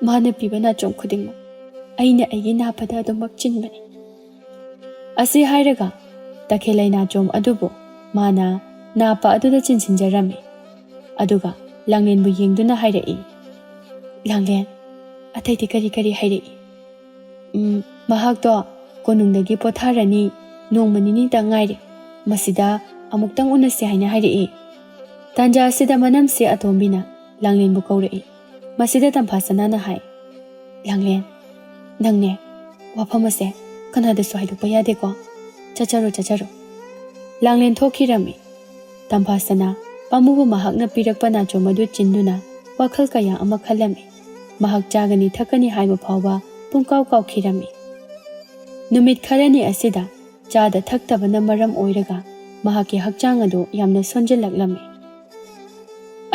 ꯃꯥꯅ ꯄꯤꯕ ꯅꯥꯆꯣꯝ ꯈꯨꯗꯤꯡꯃꯛ ꯑꯩꯅ ꯑꯩꯒꯤ ꯅꯥꯞꯄꯗ ꯑꯗꯨꯃꯛ ꯆꯤꯟꯕꯅꯤ꯫ ꯑꯁꯤ ꯍꯥꯏꯔꯒ ꯇꯈꯦꯜꯂꯩ ꯅꯥꯆꯣꯝ ꯑꯗꯨꯕꯨ ꯃꯥꯅ ꯅꯥꯞꯄ ꯑꯗꯨꯗ ꯆꯤꯟꯁꯤꯟꯖꯔꯝꯃꯤ꯫ ꯑꯗꯨꯒ ꯂꯥꯡꯂꯦꯟꯕꯨ ꯌꯦꯡꯗꯨꯅ ꯍꯥꯏꯔꯛꯏ, "ꯂꯥꯡꯂꯦꯟ, ꯑꯇꯩꯗꯤ ꯀꯔꯤ ꯀꯔꯤ ꯍꯥꯏꯔꯛꯏ?" "ꯎꯝ, ꯃꯍꯥꯛꯇꯣ ꯀꯣꯅꯨꯡꯗꯒꯤ ꯄꯣꯊꯥꯔꯅꯤ, ꯅꯣꯡꯃ ꯅꯤꯅꯤꯇ ꯉꯥꯏꯔꯦ, ꯃꯁꯤꯗ ꯑꯃꯨꯛꯇꯪ ꯎꯅꯁꯤ" ꯍꯥꯏꯅ ꯍꯥꯏꯔꯛꯏ꯫ ꯇꯥꯟꯖꯥ ꯑꯁꯤꯗ ꯃꯅꯝꯁꯦ ꯑꯇꯣꯝꯕꯤꯅ ꯂꯥꯡꯂꯦꯟꯕꯨ ꯀꯧꯔꯛꯏ꯫ ꯃꯁꯤꯗ ꯇꯝꯐꯥꯁꯅꯥꯅ ꯍꯥꯏ, "ꯂꯥꯡꯂꯦꯟ, ꯅꯪꯅꯦ, ꯋꯥꯐꯝ ꯑꯁꯦ ꯀꯅꯥꯗꯁꯨ ꯍꯥꯏꯗꯣꯛꯄ ꯌꯥꯗꯦꯀꯣ꯫ ꯆꯠꯆꯔꯣ, ꯆꯠꯆꯔꯣ꯫" ꯂꯥꯡꯂꯦꯟ ꯊꯣꯛꯈꯤꯔꯝꯃꯤ꯫ ꯇꯝꯐꯥꯁꯅꯥ ꯄꯥꯝꯃꯨꯕ ꯃꯍꯥꯛꯅ ꯄꯤꯔꯛꯄ ꯅꯥꯆꯣꯝ ꯑꯗꯨ ꯆꯤꯟꯗꯨꯅ ꯋꯥꯈꯜ ꯀꯌꯥ ꯑꯃ ꯈꯜꯂꯝꯃꯤ꯫ ꯃꯍꯥꯛ ꯆꯥꯒꯅꯤ ꯊꯛꯀꯅꯤ ꯍꯥꯏꯕ ꯐꯥꯎꯕ ꯄꯨꯡꯀꯥꯎ ꯀꯥꯎꯈꯤꯔꯝꯃꯤ꯫ ꯅꯨꯃꯤꯠ ꯈꯔꯅꯤ ꯑꯁꯤꯗ ꯆꯥꯗ ꯊꯛꯇꯕꯅ ꯃꯔꯝ ꯑꯣꯏꯔꯒ ꯃꯍꯥꯛꯀꯤ ꯍꯛꯆꯥꯡ ꯑꯗꯨ ꯌꯥꯝꯅ ꯁꯣꯟꯖꯤꯜꯂꯛꯂꯝꯃꯤ꯫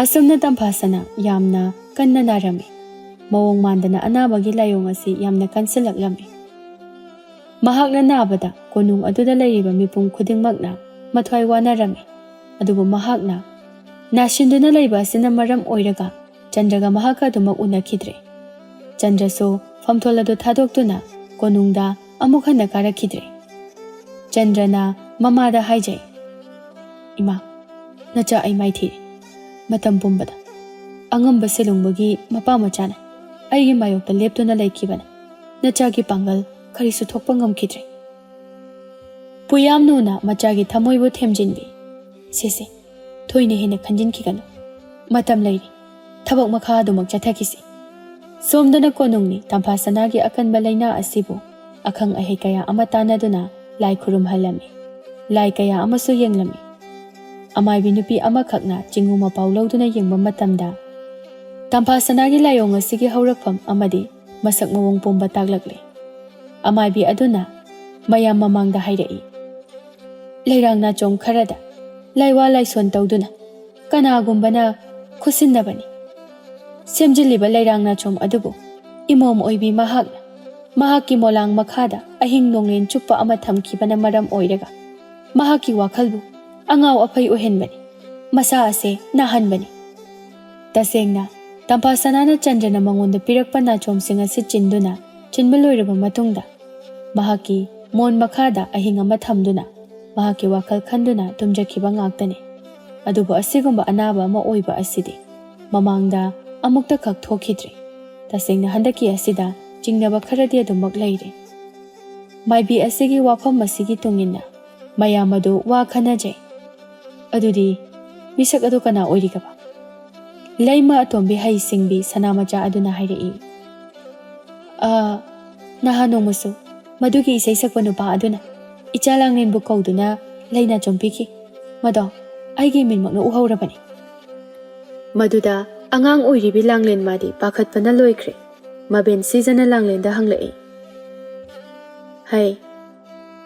ꯑꯁꯨꯝꯅ ꯇꯝꯐꯥꯁꯅꯥ ꯌꯥꯝꯅ ꯀꯟꯅ ꯅꯥꯔꯝꯃꯤ꯫ ꯃꯑꯣꯡ ꯃꯥꯟꯗꯅ ꯑꯅꯥꯕꯒꯤ ꯂꯥꯏꯑꯣꯡ ꯑꯁꯤ ꯌꯥꯝꯅ ꯀꯟꯁꯤꯜꯂꯛꯂꯝꯃꯤ꯫ ꯃꯍꯥꯛꯅ ꯅꯥꯕꯗ ꯀꯣꯅꯨꯡ ꯑꯗꯨꯗ ꯂꯩꯔꯤꯕ ꯃꯤꯄꯨꯝ ꯈꯨꯗꯤꯡꯃꯛꯅ ꯃꯊ꯭ꯋꯥꯏ ꯋꯥꯅꯔꯝꯃꯤ꯫ ꯑꯗꯨꯕꯨ ꯃꯍꯥꯛꯅ ꯅꯥꯁꯤꯟꯗꯨꯅ ꯂꯩꯕ ꯑꯁꯤꯅ ꯃꯔꯝ ꯑꯣꯏꯔꯒ ꯆꯟꯗ꯭ꯔꯒ ꯃꯍꯥꯛꯀ ꯑꯗꯨꯃꯛ ꯎꯅꯈꯤꯗ꯭ꯔꯦ꯫ ꯆꯟꯗ꯭ꯔꯁꯨ ꯐꯝꯊꯣꯜ ꯑꯗꯨ ꯊꯥꯗꯣꯛꯇꯨꯅ ꯀꯣꯅꯨꯡꯗ ꯑꯃꯨꯛ ꯍꯟꯅ ꯀꯥꯔꯛꯈꯤꯗ꯭ꯔꯦ꯫ ꯆꯟꯗ꯭ꯔꯅ ꯃꯃꯥꯗ ꯍꯥꯏꯖꯩ, "ꯏꯃꯥ, ꯅꯆꯥ ꯑꯩ ꯃꯥꯏꯊꯤꯔꯦ꯫ ꯃꯇꯝ ꯄꯨꯝꯕꯗ ꯑꯉꯝꯕ ꯁꯦꯂꯨꯡꯕꯒꯤ ꯃꯄꯥ ꯃꯆꯥꯅ ꯑꯩꯒꯤ ꯃꯥꯌꯣꯛꯇ ꯂꯦꯞꯇꯨꯅ ꯂꯩꯈꯤꯕꯅ ꯅꯆꯥꯒꯤ ꯄꯥꯡꯒꯜ ꯀꯔꯤꯁꯨ ꯊꯣꯛꯄ ꯉꯝꯈꯤꯗ꯭ꯔꯦ꯫" ꯄꯨꯌꯥꯝꯅꯨꯅ ꯃꯆꯥꯒꯤ ꯊꯃꯣꯏꯕꯨ ꯊꯦꯝꯖꯤꯟꯕꯤ, "ꯁꯦꯁꯦ, ꯊꯣꯏꯅ ꯍꯦꯟꯅ ꯈꯟꯖꯤꯟꯈꯤꯒꯅꯨ꯫ ꯃꯇꯝ ꯂꯩꯔꯤ꯫ ꯊꯕꯛ ꯃꯈꯥ ꯑꯗꯨꯃꯛ ꯆꯠꯊꯈꯤꯁꯤ꯫" ꯁꯣꯝꯗꯅ ꯀꯣꯅꯨꯡꯅꯤ ꯇꯝꯐꯥꯁꯅꯥꯒꯤ ꯑꯀꯟꯕ ꯂꯥꯏꯅꯥ ꯑꯁꯤꯕꯨ ꯑꯈꯪ ꯑꯍꯩ ꯀꯌꯥ ꯑꯃ ꯇꯥꯟꯅꯗꯨꯅ ꯂꯥꯏ ꯈꯨꯔꯨꯝꯍꯜꯂꯝꯃꯤ꯫ ꯂꯥꯏ ꯀꯌꯥ ꯑꯃꯁꯨ ꯌꯦꯡꯂꯝꯃꯤ꯫ ꯑꯃꯥꯏꯕꯤ ꯅꯨꯄꯤ ꯑꯃꯈꯛꯅ ꯆꯤꯡꯉꯨ ꯃꯄꯥꯎ ꯂꯧꯗꯨꯅ ꯌꯦꯡꯕ ꯃꯇꯝꯗ, ꯇꯝꯐꯥꯁꯅꯥꯒꯤ ꯂꯥꯏꯑꯣꯡ ꯑꯁꯤꯒꯤ ꯍꯧꯔꯛꯐꯝ ꯑꯃꯗꯤ ꯃꯁꯛ ꯃꯑꯣꯡ ꯄꯨꯝꯕ ꯇꯥꯛꯂꯛꯂꯦ꯫ ꯑꯃꯥꯏꯕꯤ ꯑꯗꯨꯅ ꯃꯌꯥꯝ ꯃꯃꯥꯡꯗ ꯍꯥꯏꯔꯛꯏ, "ꯂꯩꯔꯥꯡ ꯅꯥꯆꯣꯝ ꯈꯔꯗ ꯂꯥꯏꯋꯥ ꯂꯥꯏꯁꯣꯟ ꯇꯧꯗꯨꯅ ꯀꯅꯥꯒꯨꯝꯕꯅ ꯈꯨꯠꯁꯤꯟꯅꯕꯅꯤ꯫ ꯁꯦꯝꯖꯤꯜꯂꯤꯕ ꯂꯩꯔꯥꯡ ꯅꯥꯆꯣꯝ ꯑꯗꯨꯕꯨ ꯏꯃꯣꯝ ꯑꯣꯏꯕꯤ ꯃꯍꯥꯛꯅ ꯃꯍꯥꯛꯀꯤ ꯃꯣꯂꯥꯡ ꯃꯈꯥꯗ ꯑꯍꯤꯡ ꯅꯣꯡꯂꯦꯟ ꯆꯨꯞꯄ ꯑꯃ ꯊꯝꯈꯤꯕꯅ ꯃꯔꯝ ꯑꯣꯏꯔꯒ ꯃꯍꯥꯛꯀꯤ ꯋꯥꯈꯜꯕꯨ ꯑꯉꯥꯎ ꯑꯐꯩ ꯑꯣꯏꯍꯟꯕꯅꯤ꯫ ꯃꯁꯥ ꯑꯁꯦ ꯅꯥꯍꯟꯕꯅꯤ꯫ ꯇꯁꯦꯡꯅ, ꯇꯝꯐꯥ ꯁꯅꯥꯅ ꯆꯟꯗ꯭ꯔꯅ ꯃꯉꯣꯟꯗ ꯄꯤꯔꯛꯄ ꯅꯥꯆꯣꯝꯁꯤꯡ ꯑꯁꯤ ꯆꯤꯟꯗꯨꯅ, ꯆꯤꯟꯕ ꯂꯣꯏꯔꯕ ꯃꯇꯨꯡꯗ, ꯃꯍꯥꯛꯀꯤ ꯃꯣꯟ ꯃꯈꯥꯗ ꯑꯍꯤꯡ ꯑꯃ ꯊꯝꯗꯨꯅ, ꯃꯍꯥꯛꯀꯤ ꯋꯥꯈꯜ ꯈꯟꯗꯨꯅ ꯇꯨꯝꯖꯈꯤꯕ ꯉꯥꯛꯇꯅꯤ꯫ ꯑꯗꯨꯕꯨ ꯑꯁꯤꯒꯨꯝꯕ ꯑꯅꯥꯕ ꯑꯃ ꯑꯣꯏꯕ ꯑꯁꯤꯗꯤ ꯃꯃꯥꯡꯗ ꯑꯃꯨꯛꯇꯈꯛ ꯊꯣꯛꯈꯤꯗ꯭ꯔꯤ꯫ ꯇꯁꯦꯡꯅ, ꯍꯟꯗꯛꯀꯤ ꯑꯁꯤꯗ ꯆꯤꯡꯅꯕ ꯈꯔꯗꯤ ꯑꯗꯨꯃꯛ ꯂꯩꯔꯦ꯫ ꯃꯥꯏꯕꯤ ꯑꯁꯤꯒꯤ ꯋꯥꯐꯝ ꯑꯁꯤꯒꯤ ꯇꯨꯡꯏꯟꯅ ꯃꯌꯥꯝ ꯑꯗꯨ ꯋꯥ ꯈꯟꯅꯖꯩ꯫ "ꯑꯗꯨꯗꯤ ꯃꯤꯁꯛ ꯑꯗꯨ ꯀꯅꯥ ꯑꯣꯏꯔꯤꯒꯕ?" ꯂꯩꯃ ꯑꯇꯣꯝꯕꯤ ꯍꯩꯁꯤꯡꯕꯤ ꯁꯅꯥꯃꯆꯥ ꯑꯗꯨꯅ ꯍꯥꯏꯔꯛꯏ, "ꯑ, ꯅꯍꯥꯟ ꯅꯣꯡꯃꯁꯨ ꯃꯗꯨꯒꯤ ꯏꯁꯩ ꯁꯛꯄ ꯅꯨꯄꯥ ꯑꯗꯨꯅ ꯏꯆꯥ ꯂꯥꯡꯂꯦꯟꯕꯨ ꯀꯧꯗꯨꯅ ꯂꯩ ꯅꯥꯆꯣꯝ ꯄꯤꯈꯤ꯫ ꯃꯗꯣ ꯑꯩꯒꯤ ꯃꯤꯠꯃꯛꯅ ꯎꯍꯧꯔꯕꯅꯤ꯫" ꯃꯗꯨꯗ ꯑꯉꯥꯡ ꯑꯣꯏꯔꯤꯕꯤ ꯂꯥꯡꯂꯦꯟ ꯃꯥꯗꯤ ꯄꯥꯈꯠꯄꯅ ꯂꯣꯏꯈ꯭ꯔꯦ꯫ ꯃꯕꯦꯟ ꯁꯤꯖꯅ ꯂꯥꯡꯂꯦꯟꯗ ꯍꯪꯂꯛꯏ, "ꯍꯩ,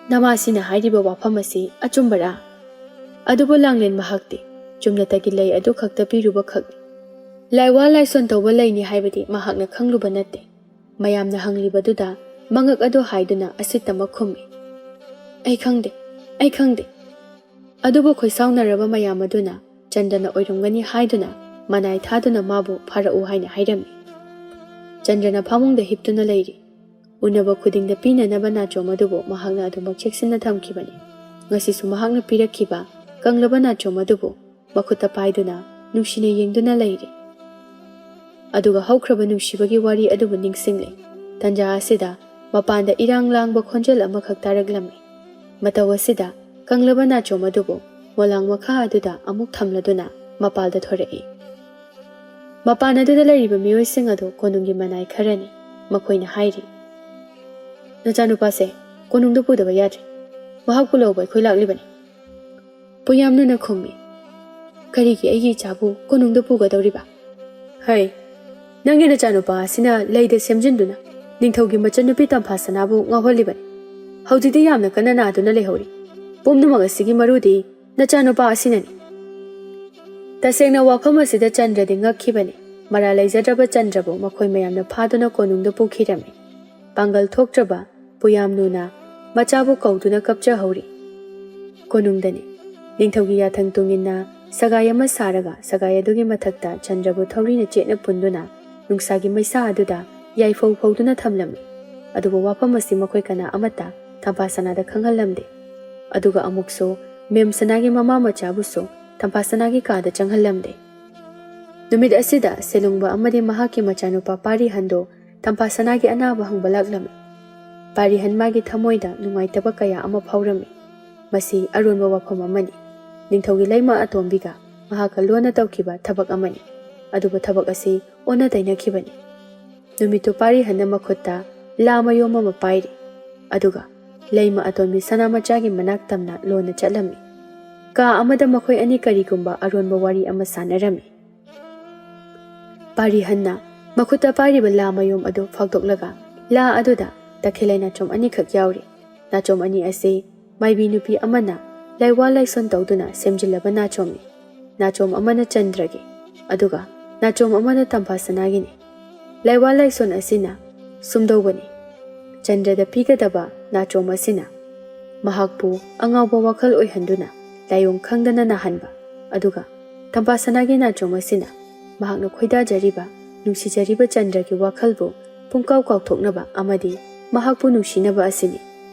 ꯅꯃꯥꯁꯤꯅ ꯍꯥꯏꯔꯤꯕ ꯋꯥꯐꯝ ꯑꯁꯤ ꯑꯆꯨꯝꯕꯔꯥ?" ꯑꯗꯨꯕꯨ ꯂꯥꯡꯂꯦꯟ ꯃꯍꯥꯛꯇꯤ ꯆꯨꯝꯅꯇꯒꯤ ꯂꯩ ꯑꯗꯨ ꯈꯛꯇ ꯄꯤꯔꯨꯕꯈꯛꯅꯤ꯫ ꯂꯥꯏꯋꯥ ꯂꯥꯏꯁꯣꯟ ꯇꯧꯕ ꯂꯩꯅꯤ ꯍꯥꯏꯕꯗꯤ ꯃꯍꯥꯛꯅ ꯈꯪꯂꯨꯕ ꯅꯠꯇꯦ꯫ ꯃꯌꯥꯝꯅ ꯍꯪꯂꯤꯕꯗꯨꯗ ꯃꯉꯛ ꯑꯗꯨ ꯍꯥꯏꯗꯨꯅ ꯑꯁꯤꯠꯇꯃꯛ ꯈꯨꯝꯃꯤ, "ꯑꯩ ꯈꯪꯗꯦ, ꯑꯩ ꯈꯪꯗꯦ꯫" ꯑꯗꯨꯕꯨ ꯈꯣꯏꯁꯥꯎꯅꯔꯕ ꯃꯌꯥꯝ ꯑꯗꯨꯅ ꯆꯟꯗ꯭ꯔꯅ ꯑꯣꯏꯔꯝꯒꯅꯤ ꯍꯥꯏꯗꯨꯅ ꯃꯅꯥꯏ ꯊꯥꯗꯨꯅ ꯃꯥꯕꯨ ꯐꯥꯔꯛꯎ ꯍꯥꯏꯅ ꯍꯥꯏꯔꯝꯃꯤ꯫ ꯆꯟꯗ꯭ꯔꯅ ꯐꯃꯨꯡꯗ ꯍꯤꯞꯇꯨꯅ ꯂꯩꯔꯤ꯫ ꯎꯅꯕ ꯈꯨꯗꯤꯡꯗ ꯄꯤꯅꯅꯕ ꯅꯥꯆꯣꯝ ꯑꯗꯨꯕꯨ ꯃꯍꯥꯛꯅ ꯑꯗꯨꯃꯛ ꯆꯦꯛꯁꯤꯟꯅ ꯊꯝꯈꯤꯕꯅꯤ꯫ ꯉꯁꯤꯁꯨ ꯃꯍꯥꯛꯅ ꯄꯤꯔꯛꯈꯤꯕ ꯀꯪꯂꯕ ꯅꯥꯆꯣꯝ ꯑꯗꯨꯕꯨ ꯃꯈꯨꯠꯇ ꯄꯥꯏꯗꯨꯅ ꯅꯨꯡꯁꯤꯅ ꯌꯦꯡꯗꯨꯅ ꯂꯩꯔꯤ꯫ ꯑꯗꯨꯒ ꯍꯧꯈ꯭ꯔꯕ ꯅꯨꯡꯁꯤꯕꯒꯤ ꯋꯥꯔꯤ ꯑꯗꯨꯕꯨ ꯅꯤꯡꯁꯤꯡꯂꯦ꯫ ꯇꯟꯖꯥ ꯑꯁꯤꯗ ꯃꯄꯥꯟꯗ ꯏꯔꯥꯡ ꯂꯥꯡꯕ ꯈꯣꯟꯖꯦꯜ ꯑꯃꯈꯛ ꯇꯥꯔꯛꯂꯝꯃꯤ꯫ ꯃꯇꯧ ꯑꯁꯤꯗ ꯀꯪꯂꯕ ꯅꯥꯆꯣꯝ ꯑꯗꯨꯕꯨ ꯃꯣꯂꯥꯡ ꯃꯈꯥ ꯑꯗꯨꯗ ꯑꯃꯨꯛ ꯊꯝꯂꯗꯨꯅ ꯃꯄꯥꯜꯗ ꯊꯣꯔꯛꯏ꯫ ꯃꯄꯥꯟ ꯑꯗꯨꯗ ꯂꯩꯔꯤꯕ ꯃꯤꯑꯣꯏꯁꯤꯡ ꯑꯗꯨ ꯀꯣꯅꯨꯡꯒꯤ ꯃꯅꯥꯏ ꯈꯔꯅꯤ꯫ ꯃꯈꯣꯏꯅ ꯍꯥꯏꯔꯤ, "ꯅꯆꯥꯅꯨꯄꯥꯁꯦ ꯀꯣꯅꯨꯡꯗ ꯄꯨꯗꯕ ꯌꯥꯗ꯭ꯔꯦ꯫ ꯃꯍꯥꯛꯄꯨ ꯂꯧꯕ ꯑꯩꯈꯣꯏ ꯂꯥꯛꯂꯤꯕꯅꯤ꯫" ꯄꯨꯌꯥꯝꯅꯨꯅ ꯈꯨꯝꯃꯤ, "ꯀꯔꯤꯒꯤ ꯑꯩꯒꯤ ꯏꯆꯥꯕꯨ ꯀꯣꯅꯨꯡꯗ ꯄꯨꯒꯗꯧꯔꯤꯕ?" "ꯍꯩ, ꯅꯪꯒꯤ ꯅꯆꯥꯅꯨꯄꯥ ꯑꯁꯤꯅ ꯂꯩꯗ ꯁꯦꯝꯖꯤꯟꯗꯨꯅ ꯅꯤꯡꯊꯧꯒꯤ ꯃꯆꯟꯅꯨꯄꯤ ꯇꯝꯐꯥ ꯁꯅꯥꯕꯨ ꯉꯥꯎꯍꯜꯂꯤꯕꯅꯤ꯫ ꯍꯧꯖꯤꯛꯇꯤ ꯌꯥꯝꯅ ꯀꯟꯅ ꯅꯥꯗꯨꯅ ꯂꯩꯍꯧꯔꯤ꯫ ꯄꯨꯝꯅꯃꯛ ꯑꯁꯤꯒꯤ ꯃꯔꯨꯗꯤ ꯅꯆꯥꯅꯨꯄꯥ ꯑꯁꯤꯅꯅꯤ꯫" ꯇꯁꯦꯡꯅ ꯋꯥꯐꯝ ꯑꯁꯤꯗ ꯆꯟꯗ꯭ꯔꯗꯤ ꯉꯛꯈꯤꯕꯅꯤ꯫ ꯃꯔꯥꯜ ꯂꯩꯖꯗ꯭ꯔꯕ ꯆꯟꯗ꯭ꯔꯕꯨ ꯃꯈꯣꯏ ꯃꯌꯥꯝꯅ ꯐꯥꯗꯨꯅ ꯀꯣꯅꯨꯡꯗ ꯄꯨꯈꯤꯔꯝꯃꯤ꯫ ꯄꯥꯡꯒꯜ ꯊꯣꯛꯇ꯭ꯔꯕ ꯄꯨꯌꯥꯝꯅꯨꯅ ꯃꯆꯥꯕꯨ ꯀꯧꯗꯨꯅ ꯀꯞꯆꯍꯧꯔꯤ꯫ ꯀꯣꯅꯨꯡꯗꯅꯤ꯫ ꯅꯤꯡꯊꯧꯒꯤ ꯌꯥꯊꯪ ꯇꯨꯡꯏꯟꯅ ꯁꯒꯥꯏ ꯑꯃ ꯁꯥꯔꯒ, ꯁꯒꯥꯏ ꯑꯗꯨꯒꯤ ꯃꯊꯛꯇ ꯆꯟꯗ꯭ꯔꯕꯨ ꯊꯧꯔꯤꯅ ꯆꯦꯠꯅ ꯄꯨꯟꯗꯨꯅ ꯅꯨꯡꯁꯥꯒꯤ ꯃꯩꯁꯥ ꯑꯗꯨꯗ ꯌꯥꯏꯐꯧ ꯐꯧꯗꯨꯅ ꯊꯝꯂꯝꯃꯤ꯫ ꯑꯗꯨꯕꯨ ꯋꯥꯐꯝ ꯑꯁꯤ ꯃꯈꯣꯏ ꯀꯅꯥ ꯑꯃꯠꯇ ꯊꯝꯐꯥ ꯁꯅꯥꯗ ꯈꯪꯍꯜꯂꯝꯗꯦ꯫ ꯑꯗꯨꯒ ꯑꯃꯨꯛꯁꯨ ꯃꯦꯝ ꯁꯅꯥꯒꯤ ꯃꯃꯥ ꯃꯆꯥꯕꯨꯁꯨ ꯊꯝꯐꯥ ꯁꯅꯥꯒꯤ ꯀꯥꯗ ꯆꯪꯍꯜꯂꯝꯗꯦ꯫ ꯅꯨꯃꯤꯠ ꯑꯁꯤꯗ ꯁꯦꯂꯨꯡꯕ ꯑꯃꯗꯤ ꯃꯍꯥꯛꯀꯤ ꯃꯆꯥꯅꯨꯄꯥ ꯄꯥꯔꯤꯍꯟꯗꯣ ꯊꯝꯐꯥ ꯁꯅꯥꯒꯤ ꯑꯅꯥꯕ ꯍꯪꯕ ꯂꯥꯛꯂꯝꯃꯤ꯫ ꯄꯥꯔꯤꯍꯟ ꯃꯥꯒꯤ ꯊꯃꯣꯏꯗ ꯅꯨꯡꯉꯥꯏꯇꯕ ꯀꯌꯥ ꯑꯃ ꯐꯥꯎꯔꯝꯃꯤ꯫ ꯃꯁꯤ ꯑꯔꯣꯟꯕ ꯋꯥꯐꯝ ꯑꯃꯅꯤ꯫ ꯅꯤꯡꯊꯧꯒꯤ ꯂꯩꯃ ꯑꯇꯣꯝꯕꯤꯒ ꯃꯍꯥꯛꯀ ꯂꯣꯟꯅ ꯇꯧꯈꯤꯕ ꯊꯕꯛ ꯑꯃꯅꯤ꯫ ꯑꯗꯨꯕꯨ ꯊꯕꯛ ꯑꯁꯤ ꯑꯣꯟꯅ ꯇꯩꯅꯈꯤꯕꯅꯤ꯫ ꯅꯨꯃꯤꯠꯇꯨ ꯄꯥꯔꯤꯍꯟꯅ ꯃꯈꯨꯠꯇ ꯂꯥ ꯃꯌꯣꯝ ꯑꯃ ꯄꯥꯏꯔꯤ꯫ ꯑꯗꯨꯒ ꯂꯩꯃ ꯑꯇꯣꯝꯕꯤ ꯁꯅꯥꯃꯆꯥꯒꯤ ꯃꯅꯥꯛ ꯇꯝꯅ ꯂꯣꯟꯅ ꯆꯠꯂꯝꯃꯤ꯫ ꯀꯥ ꯑꯃꯗ ꯃꯈꯣꯏ ꯑꯅꯤ ꯀꯔꯤꯒꯨꯝꯕ ꯑꯔꯣꯟꯕ ꯋꯥꯔꯤ ꯑꯃ ꯁꯥꯟꯅꯔꯝꯃꯤ꯫ ꯄꯥꯔꯤꯍꯟꯅ ꯃꯈꯨꯠꯇ ꯄꯥꯏꯔꯤꯕ ꯂꯥ ꯃꯌꯣꯝ ꯑꯗꯨ ꯐꯥꯎꯗꯣꯛꯂꯒ ꯂꯥ ꯑꯗꯨꯗ ꯇꯈꯦꯜꯂꯩ ꯅꯥꯆꯣꯝ ꯑꯅꯤꯈꯛ ꯌꯥꯎꯔꯤ꯫ ꯅꯥꯆꯣꯝ ꯑꯅꯤ ꯑꯁꯤ ꯃꯥꯏꯕꯤ ꯅꯨꯄꯤ ꯑꯃꯅ ꯂꯥꯏꯋꯥ ꯂꯥꯏꯁꯣꯟ ꯇꯧꯗꯨꯅ ꯁꯦꯝꯖꯤꯜꯂꯕ ꯅꯥꯆꯣꯝꯅꯤ꯫ ꯅꯥꯆꯣꯝ ꯑꯃꯅ ꯆꯟꯗ꯭ꯔꯒꯤ, ꯑꯗꯨꯒ ꯅꯥꯆꯣꯝ ꯑꯃꯅ ꯇꯝꯐꯥ ꯁꯅꯥꯒꯤꯅꯤ꯫ ꯂꯥꯏꯋꯥ ꯂꯥꯏꯁꯣꯟ ꯑꯁꯤꯅ ꯁꯨꯝꯗꯧꯕꯅꯤ꯫ ꯆꯟꯗ꯭ꯔꯗ ꯄꯤꯒꯗꯕ ꯅꯥꯆꯣꯝ ꯑꯁꯤꯅ ꯃꯍꯥꯛꯄꯨ ꯑꯉꯥꯎꯕ ꯋꯥꯈꯜ ꯑꯣꯏꯍꯟꯗꯨꯅ ꯂꯥꯏꯑꯣꯡ ꯈꯪꯗꯅ ꯅꯥꯍꯟꯕ, ꯑꯗꯨꯒ ꯇꯝꯐꯥ ꯁꯅꯥꯒꯤ ꯅꯥꯆꯣꯝ ꯑꯁꯤꯅ ꯃꯍꯥꯛꯅ ꯈꯣꯏꯗꯥꯖꯔꯤꯕ, ꯅꯨꯡꯁꯤꯖꯔꯤꯕ ꯆꯟꯗ꯭ꯔꯒꯤ ꯋꯥꯈꯜꯕꯨ ꯄꯨꯡꯀꯥꯎ ꯀꯥꯎꯊꯣꯛꯅꯕ ꯑꯃꯗꯤ ꯃꯍꯥꯛꯄꯨ ꯅꯨꯡꯁꯤꯅꯕ ꯑꯁꯤꯅꯤ꯫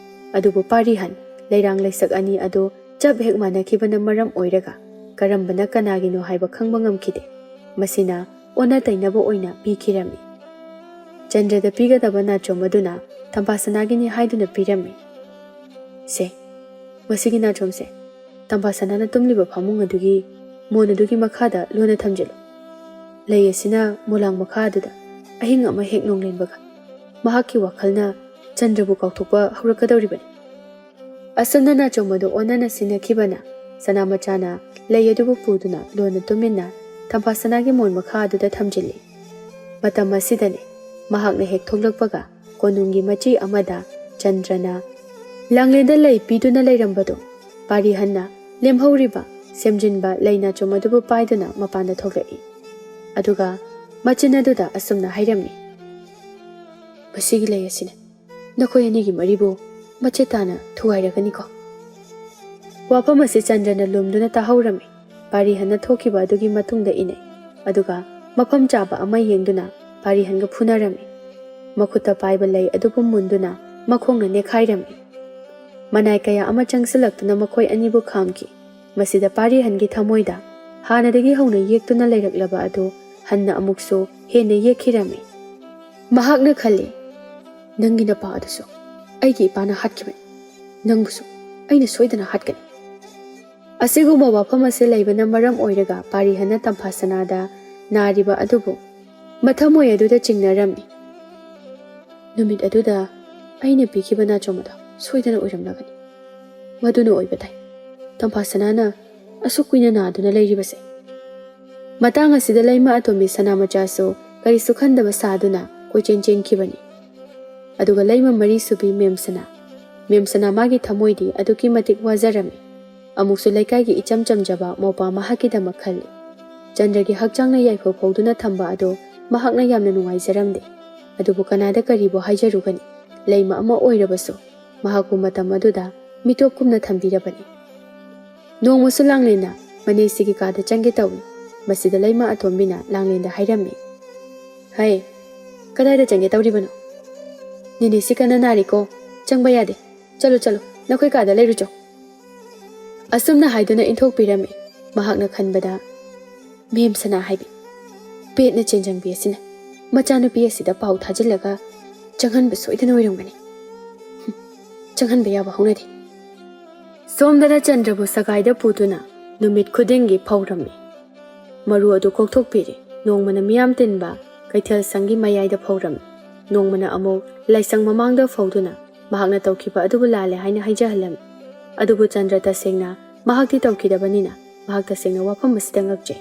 ꯑꯗꯨꯕꯨ ꯄꯥꯔꯤꯍꯟ ꯂꯩꯔꯥꯡ ꯂꯩꯁꯛ ꯑꯅꯤ ꯑꯗꯨ ꯆꯞ ꯍꯦꯛ ꯃꯥꯟꯅꯈꯤꯕꯅ ꯃꯔꯝ ꯑꯣꯏꯔꯒ ꯀꯔꯝꯕꯅ ꯀꯅꯥꯒꯤꯅꯣ ꯍꯥꯏꯕ ꯈꯪꯕ ꯉꯝꯈꯤꯗꯦ꯫ ꯃꯁꯤꯅ ꯑꯣꯟꯅ ꯇꯩꯅꯕ ꯑꯣꯏꯅ ꯄꯤꯈꯤꯔꯝꯃꯤ꯫ ꯆꯟꯗ꯭ꯔꯗ ꯄꯤꯒꯗꯕ ꯅꯥꯆꯣꯝ ꯑꯗꯨꯅ ꯇꯝꯐꯥ ꯁꯅꯥꯒꯤꯅꯤ ꯍꯥꯏꯗꯨꯅ ꯄꯤꯔꯝꯃꯤ꯫ ꯁꯦ, ꯃꯁꯤꯒꯤ ꯅꯥꯆꯣꯝꯁꯦ ꯇꯝꯐꯥ ꯁꯅꯥꯅ ꯇꯨꯝꯂꯤꯕ ꯐꯃꯨꯡ ꯑꯗꯨꯒꯤ ꯃꯣꯟ ꯑꯗꯨꯒꯤ ꯃꯈꯥꯗ ꯂꯣꯟꯅ ꯊꯝꯖꯤꯜꯂꯨ꯫ ꯂꯩ ꯑꯁꯤꯅ ꯃꯣꯂꯥꯡ ꯃꯈꯥ ꯑꯗꯨꯗ ꯑꯍꯤꯡ ꯑꯃ ꯍꯦꯛ ꯅꯣꯡꯂꯦꯟꯕꯒ ꯃꯍꯥꯛꯀꯤ ꯋꯥꯈꯜꯅ ꯆꯟꯗ꯭ꯔꯕꯨ ꯀꯥꯎꯊꯣꯛꯄ ꯍꯧꯔꯛꯀꯗꯧꯔꯤꯕꯅꯤ꯫ ꯑꯁꯨꯝꯅ ꯅꯥꯆꯣꯝ ꯑꯗꯨ ꯑꯣꯟꯅꯅ ꯁꯤꯟꯅꯈꯤꯕꯅ ꯁꯅꯥꯃꯆꯥꯅ ꯂꯩ ꯑꯗꯨꯕꯨ ꯄꯨꯗꯨꯅ ꯂꯣꯟꯅ ꯇꯨꯃꯤꯟꯅ ꯇꯝꯐꯥ ꯁꯅꯥꯒꯤ ꯃꯣꯟ ꯃꯈꯥ ꯑꯗꯨꯗ ꯊꯝꯖꯤꯜꯂꯤ꯫ ꯃꯇꯝ ꯑꯁꯤꯗꯅꯤ ꯃꯍꯥꯛꯅ ꯍꯦꯛ ꯊꯣꯛꯂꯛꯄꯒ ꯀꯣꯅꯨꯡꯒꯤ ꯃꯆꯤ ꯑꯃꯗ ꯆꯟꯗ꯭ꯔꯅ ꯂꯥꯡꯂꯦꯟꯗ ꯂꯩ ꯄꯤꯗꯨꯅ ꯂꯩꯔꯝꯕꯗꯨ ꯄꯥꯔꯤꯍꯟꯅ ꯂꯦꯝꯍꯧꯔꯤꯕ ꯁꯦꯝꯖꯤꯟꯕ ꯂꯩ ꯅꯥꯆꯣꯝ ꯑꯗꯨꯕꯨ ꯄꯥꯏꯗꯨꯅ ꯃꯄꯥꯟꯗ ꯊꯣꯛꯂꯛꯏ꯫ ꯑꯗꯨꯒ ꯃꯆꯤꯟ ꯑꯗꯨꯗ ꯑꯁꯨꯝꯅ ꯍꯥꯏꯔꯝꯃꯤ, ꯃꯁꯤꯒꯤ ꯂꯩ ꯑꯁꯤꯅ ꯅꯈꯣꯏ ꯑꯅꯤꯒꯤ ꯃꯔꯤꯕꯨ ꯃꯆꯦꯠ ꯇꯥꯅ ꯊꯨꯒꯥꯏꯔꯒꯅꯤꯀꯣ꯫ ꯋꯥꯐꯝ ꯑꯁꯤ ꯆꯟꯗ꯭ꯔꯅ ꯂꯨꯝꯗꯨꯅ ꯇꯥꯍꯧꯔꯝꯃꯤ꯫ ꯄꯥꯔꯤꯍꯟꯅ ꯊꯣꯛꯈꯤꯕ ꯑꯗꯨꯒꯤ ꯃꯇꯨꯡꯗ ꯏꯅꯩ꯫ ꯑꯗꯨꯒ ꯃꯐꯝ ꯆꯥꯕ ꯑꯃ ꯌꯦꯡꯗꯨꯅ ꯄꯥꯔꯤꯍꯟꯒ ꯐꯨꯅꯔꯝꯃꯤ꯫ ꯃꯈꯨꯠꯇ ꯄꯥꯏꯕ ꯂꯩ ꯑꯗꯨꯕꯨ ꯃꯨꯟꯗꯨꯅ ꯃꯈꯣꯡꯅ ꯅꯦꯠꯈꯥꯏꯔꯝꯃꯤ꯫ ꯃꯅꯥꯏ ꯀꯌꯥ ꯑꯃ ꯆꯪꯁꯤꯜꯂꯛꯇꯨꯅ ꯃꯈꯣꯏ ꯑꯅꯤꯕꯨ ꯈꯥꯝꯈꯤ꯫ ꯃꯁꯤꯗ ꯄꯥꯔꯤꯍꯟꯒꯤ ꯊꯃꯣꯏꯗ ꯍꯥꯟꯅꯗꯒꯤ ꯍꯧꯅ ꯌꯦꯛꯇꯨꯅ ꯂꯩꯔꯛꯂꯕ ꯑꯗꯨ ꯍꯟꯅ ꯑꯃꯨꯛꯁꯨ ꯍꯦꯟꯅ ꯌꯦꯛꯈꯤꯔꯝꯃꯤ꯫ ꯃꯍꯥꯛꯅ ꯈꯜꯂꯤ, "ꯅꯪꯒꯤ ꯅꯄꯥ ꯑꯗꯨꯁꯨ ꯑꯩꯒꯤ ꯏꯄꯥꯅ ꯍꯥꯠꯈꯤꯕꯅꯤ꯫ ꯅꯪꯕꯨꯁꯨ ꯑꯩꯅ ꯁꯣꯏꯗꯅ ꯍꯥꯠꯀꯅꯤ꯫" ꯑꯁꯤꯒꯨꯝꯕ ꯋꯥꯐꯝ ꯑꯁꯤ ꯂꯩꯕꯅ ꯃꯔꯝ ꯑꯣꯏꯔꯒ ꯄꯥꯔꯤꯍꯟꯅ ꯇꯝꯐꯥꯁꯅꯥꯗ ꯅꯥꯔꯤꯕ ꯑꯗꯨꯕꯨ ꯃꯊꯃꯣꯏ ꯑꯗꯨꯗ ꯆꯤꯡꯅꯔꯝꯃꯤ꯫ "ꯅꯨꯃꯤꯠ ꯑꯗꯨꯗ ꯑꯩꯅ ꯄꯤꯈꯤꯕ ꯅꯥꯆꯣꯝ ꯑꯗꯣ ꯁꯣꯏꯗꯅ ꯑꯣꯏꯔꯝꯂꯒꯅꯤ꯫ ꯃꯗꯨꯅ ꯑꯣꯏꯕ ꯇꯥꯏ꯫ ꯇꯝꯐꯥꯁꯅꯥꯅ ꯑꯁꯨꯛ ꯀꯨꯏꯅ ꯅꯥꯗꯨꯅ ꯂꯩꯔꯤꯕꯁꯦ꯫" ꯃꯇꯥꯡ ꯑꯁꯤꯗ ꯂꯩꯃ ꯑꯇꯣꯝꯕꯤ ꯁꯅꯥꯃꯆꯥꯁꯨ ꯀꯔꯤꯁꯨ ꯈꯟꯗꯕ ꯁꯥꯗꯨꯅ ꯀꯣꯏꯆꯦꯟ ꯆꯦꯟꯈꯤꯕꯅꯤ꯫ ꯑꯗꯨꯒ ꯂꯩꯃ ꯃꯔꯤꯁꯨꯕꯤ ꯃꯦꯝꯁꯅꯥ꯫ ꯃꯦꯝꯁꯅꯥ ꯃꯥꯒꯤ ꯊꯃꯣꯏꯗꯤ ꯑꯗꯨꯛꯀꯤ ꯃꯇꯤꯛ ꯋꯥꯖꯔꯝꯃꯤ꯫ ꯑꯃꯨꯛꯁꯨ ꯂꯩꯀꯥꯏꯒꯤ ꯏꯆꯝ ꯆꯝꯖꯕ ꯃꯧꯄ꯭ꯋꯥ ꯃꯍꯥꯛꯀꯤꯗꯃꯛ ꯈꯜꯂꯤ꯫ ꯆꯟꯗ꯭ꯔꯒꯤ ꯍꯛꯆꯥꯡꯅ ꯌꯥꯏꯐ ꯐꯧꯗꯨꯅ ꯊꯝꯕ ꯑꯗꯨ ꯃꯍꯥꯛꯅ ꯌꯥꯝꯅ ꯅꯨꯡꯉꯥꯏꯖꯔꯝꯗꯦ꯫ ꯑꯗꯨꯕꯨ ꯀꯅꯥꯗ ꯀꯔꯤꯕꯨ ꯍꯥꯏꯖꯔꯨꯒꯅꯤ? ꯂꯩꯃ ꯑꯃ ꯑꯣꯏꯔꯕꯁꯨ ꯃꯍꯥꯛꯄꯨ ꯃꯇꯝ ꯑꯗꯨꯗ ꯃꯤꯇꯣꯞꯀꯨꯝꯅ ꯊꯝꯕꯤꯔꯕꯅꯤ꯫ ꯅꯣꯡꯃꯁꯨ ꯂꯥꯡꯂꯦꯟꯅ ꯃꯅꯦꯁꯤꯒꯤ ꯀꯥꯗ ꯆꯪꯒꯦ ꯇꯧꯏ꯫ ꯃꯁꯤꯗ ꯂꯩꯃ ꯑꯇꯣꯝꯕꯤꯅ ꯂꯥꯡꯂꯦꯟꯗ ꯍꯥꯏꯔꯝꯃꯤ, "ꯍꯩ, ꯀꯗꯥꯏꯗ ꯆꯪꯒꯦ ꯇꯧꯔꯤꯕꯅꯣ? ꯅꯦꯅꯦꯁꯤ ꯀꯟꯅ ꯅꯥꯔꯤꯀꯣ, ꯆꯪꯕ ꯌꯥꯗꯦ꯫ ꯆꯠꯂꯨ, ꯆꯠꯂꯨ, ꯅꯈꯣꯏ ꯀꯥꯗ ꯂꯩꯔꯨꯆꯣ꯫" ꯑꯁꯨꯝꯅ ꯍꯥꯏꯗꯨꯅ ꯏꯟꯊꯣꯛꯄꯤꯔꯝꯃꯤ꯫ ꯃꯍꯥꯛꯅ ꯈꯟꯕꯗ, "ꯃꯦꯝ ꯁꯅꯥ ꯍꯥꯏꯕꯤ, ꯄꯦꯠꯅ ꯆꯦꯟꯖꯪꯕꯤ ꯑꯁꯤꯅ ꯃꯆꯥꯅꯨꯄꯤ ꯑꯁꯤꯗ ꯄꯥꯎ ꯊꯥꯖꯤꯜꯂꯒ ꯆꯪꯍꯟꯕ ꯁꯣꯏꯗꯅ ꯑꯣꯏꯔꯝꯒꯅꯤ꯫ ꯍꯨꯝ, ꯆꯪꯍꯟꯕ ꯌꯥꯕ ꯍꯧꯅꯗꯦ꯫" ꯁꯣꯝꯗꯅ ꯆꯟꯗ꯭ꯔꯕꯨ ꯁꯒꯥꯏꯗ ꯄꯨꯗꯨꯅ ꯅꯨꯃꯤꯠ ꯈꯨꯗꯤꯡꯒꯤ ꯐꯧꯔꯝꯃꯤ꯫ ꯃꯔꯨ ꯑꯗꯨ ꯀꯣꯛꯊꯣꯛꯄꯤꯔꯤ꯫ ꯅꯣꯡꯃꯅ ꯃꯤꯌꯥꯝ ꯇꯤꯟꯕ ꯀꯩꯊꯦꯜ ꯁꯪꯒꯤ ꯃꯌꯥꯏꯗ ꯐꯧꯔꯝꯃꯤ꯫ ꯅꯣꯡꯃꯅ ꯑꯃꯨꯛ ꯂꯥꯏꯁꯪ ꯃꯃꯥꯡꯗ ꯐꯧꯗꯨꯅ ꯃꯍꯥꯛꯅ ꯇꯧꯈꯤꯕ ꯑꯗꯨꯕꯨ ꯂꯥꯜꯂꯦ ꯍꯥꯏꯅ ꯍꯥꯏꯖꯍꯜꯂꯝꯃꯤ꯫ ꯑꯗꯨꯕꯨ ꯆꯟꯗ꯭ꯔ ꯇꯁꯦꯡꯅ ꯃꯍꯥꯛꯇꯤ ꯇꯧꯈꯤꯗꯕꯅꯤꯅ ꯃꯍꯥꯛ ꯇꯁꯦꯡꯅ ꯋꯥꯐꯝ ꯑꯁꯤꯗ ꯉꯛꯆꯩ꯫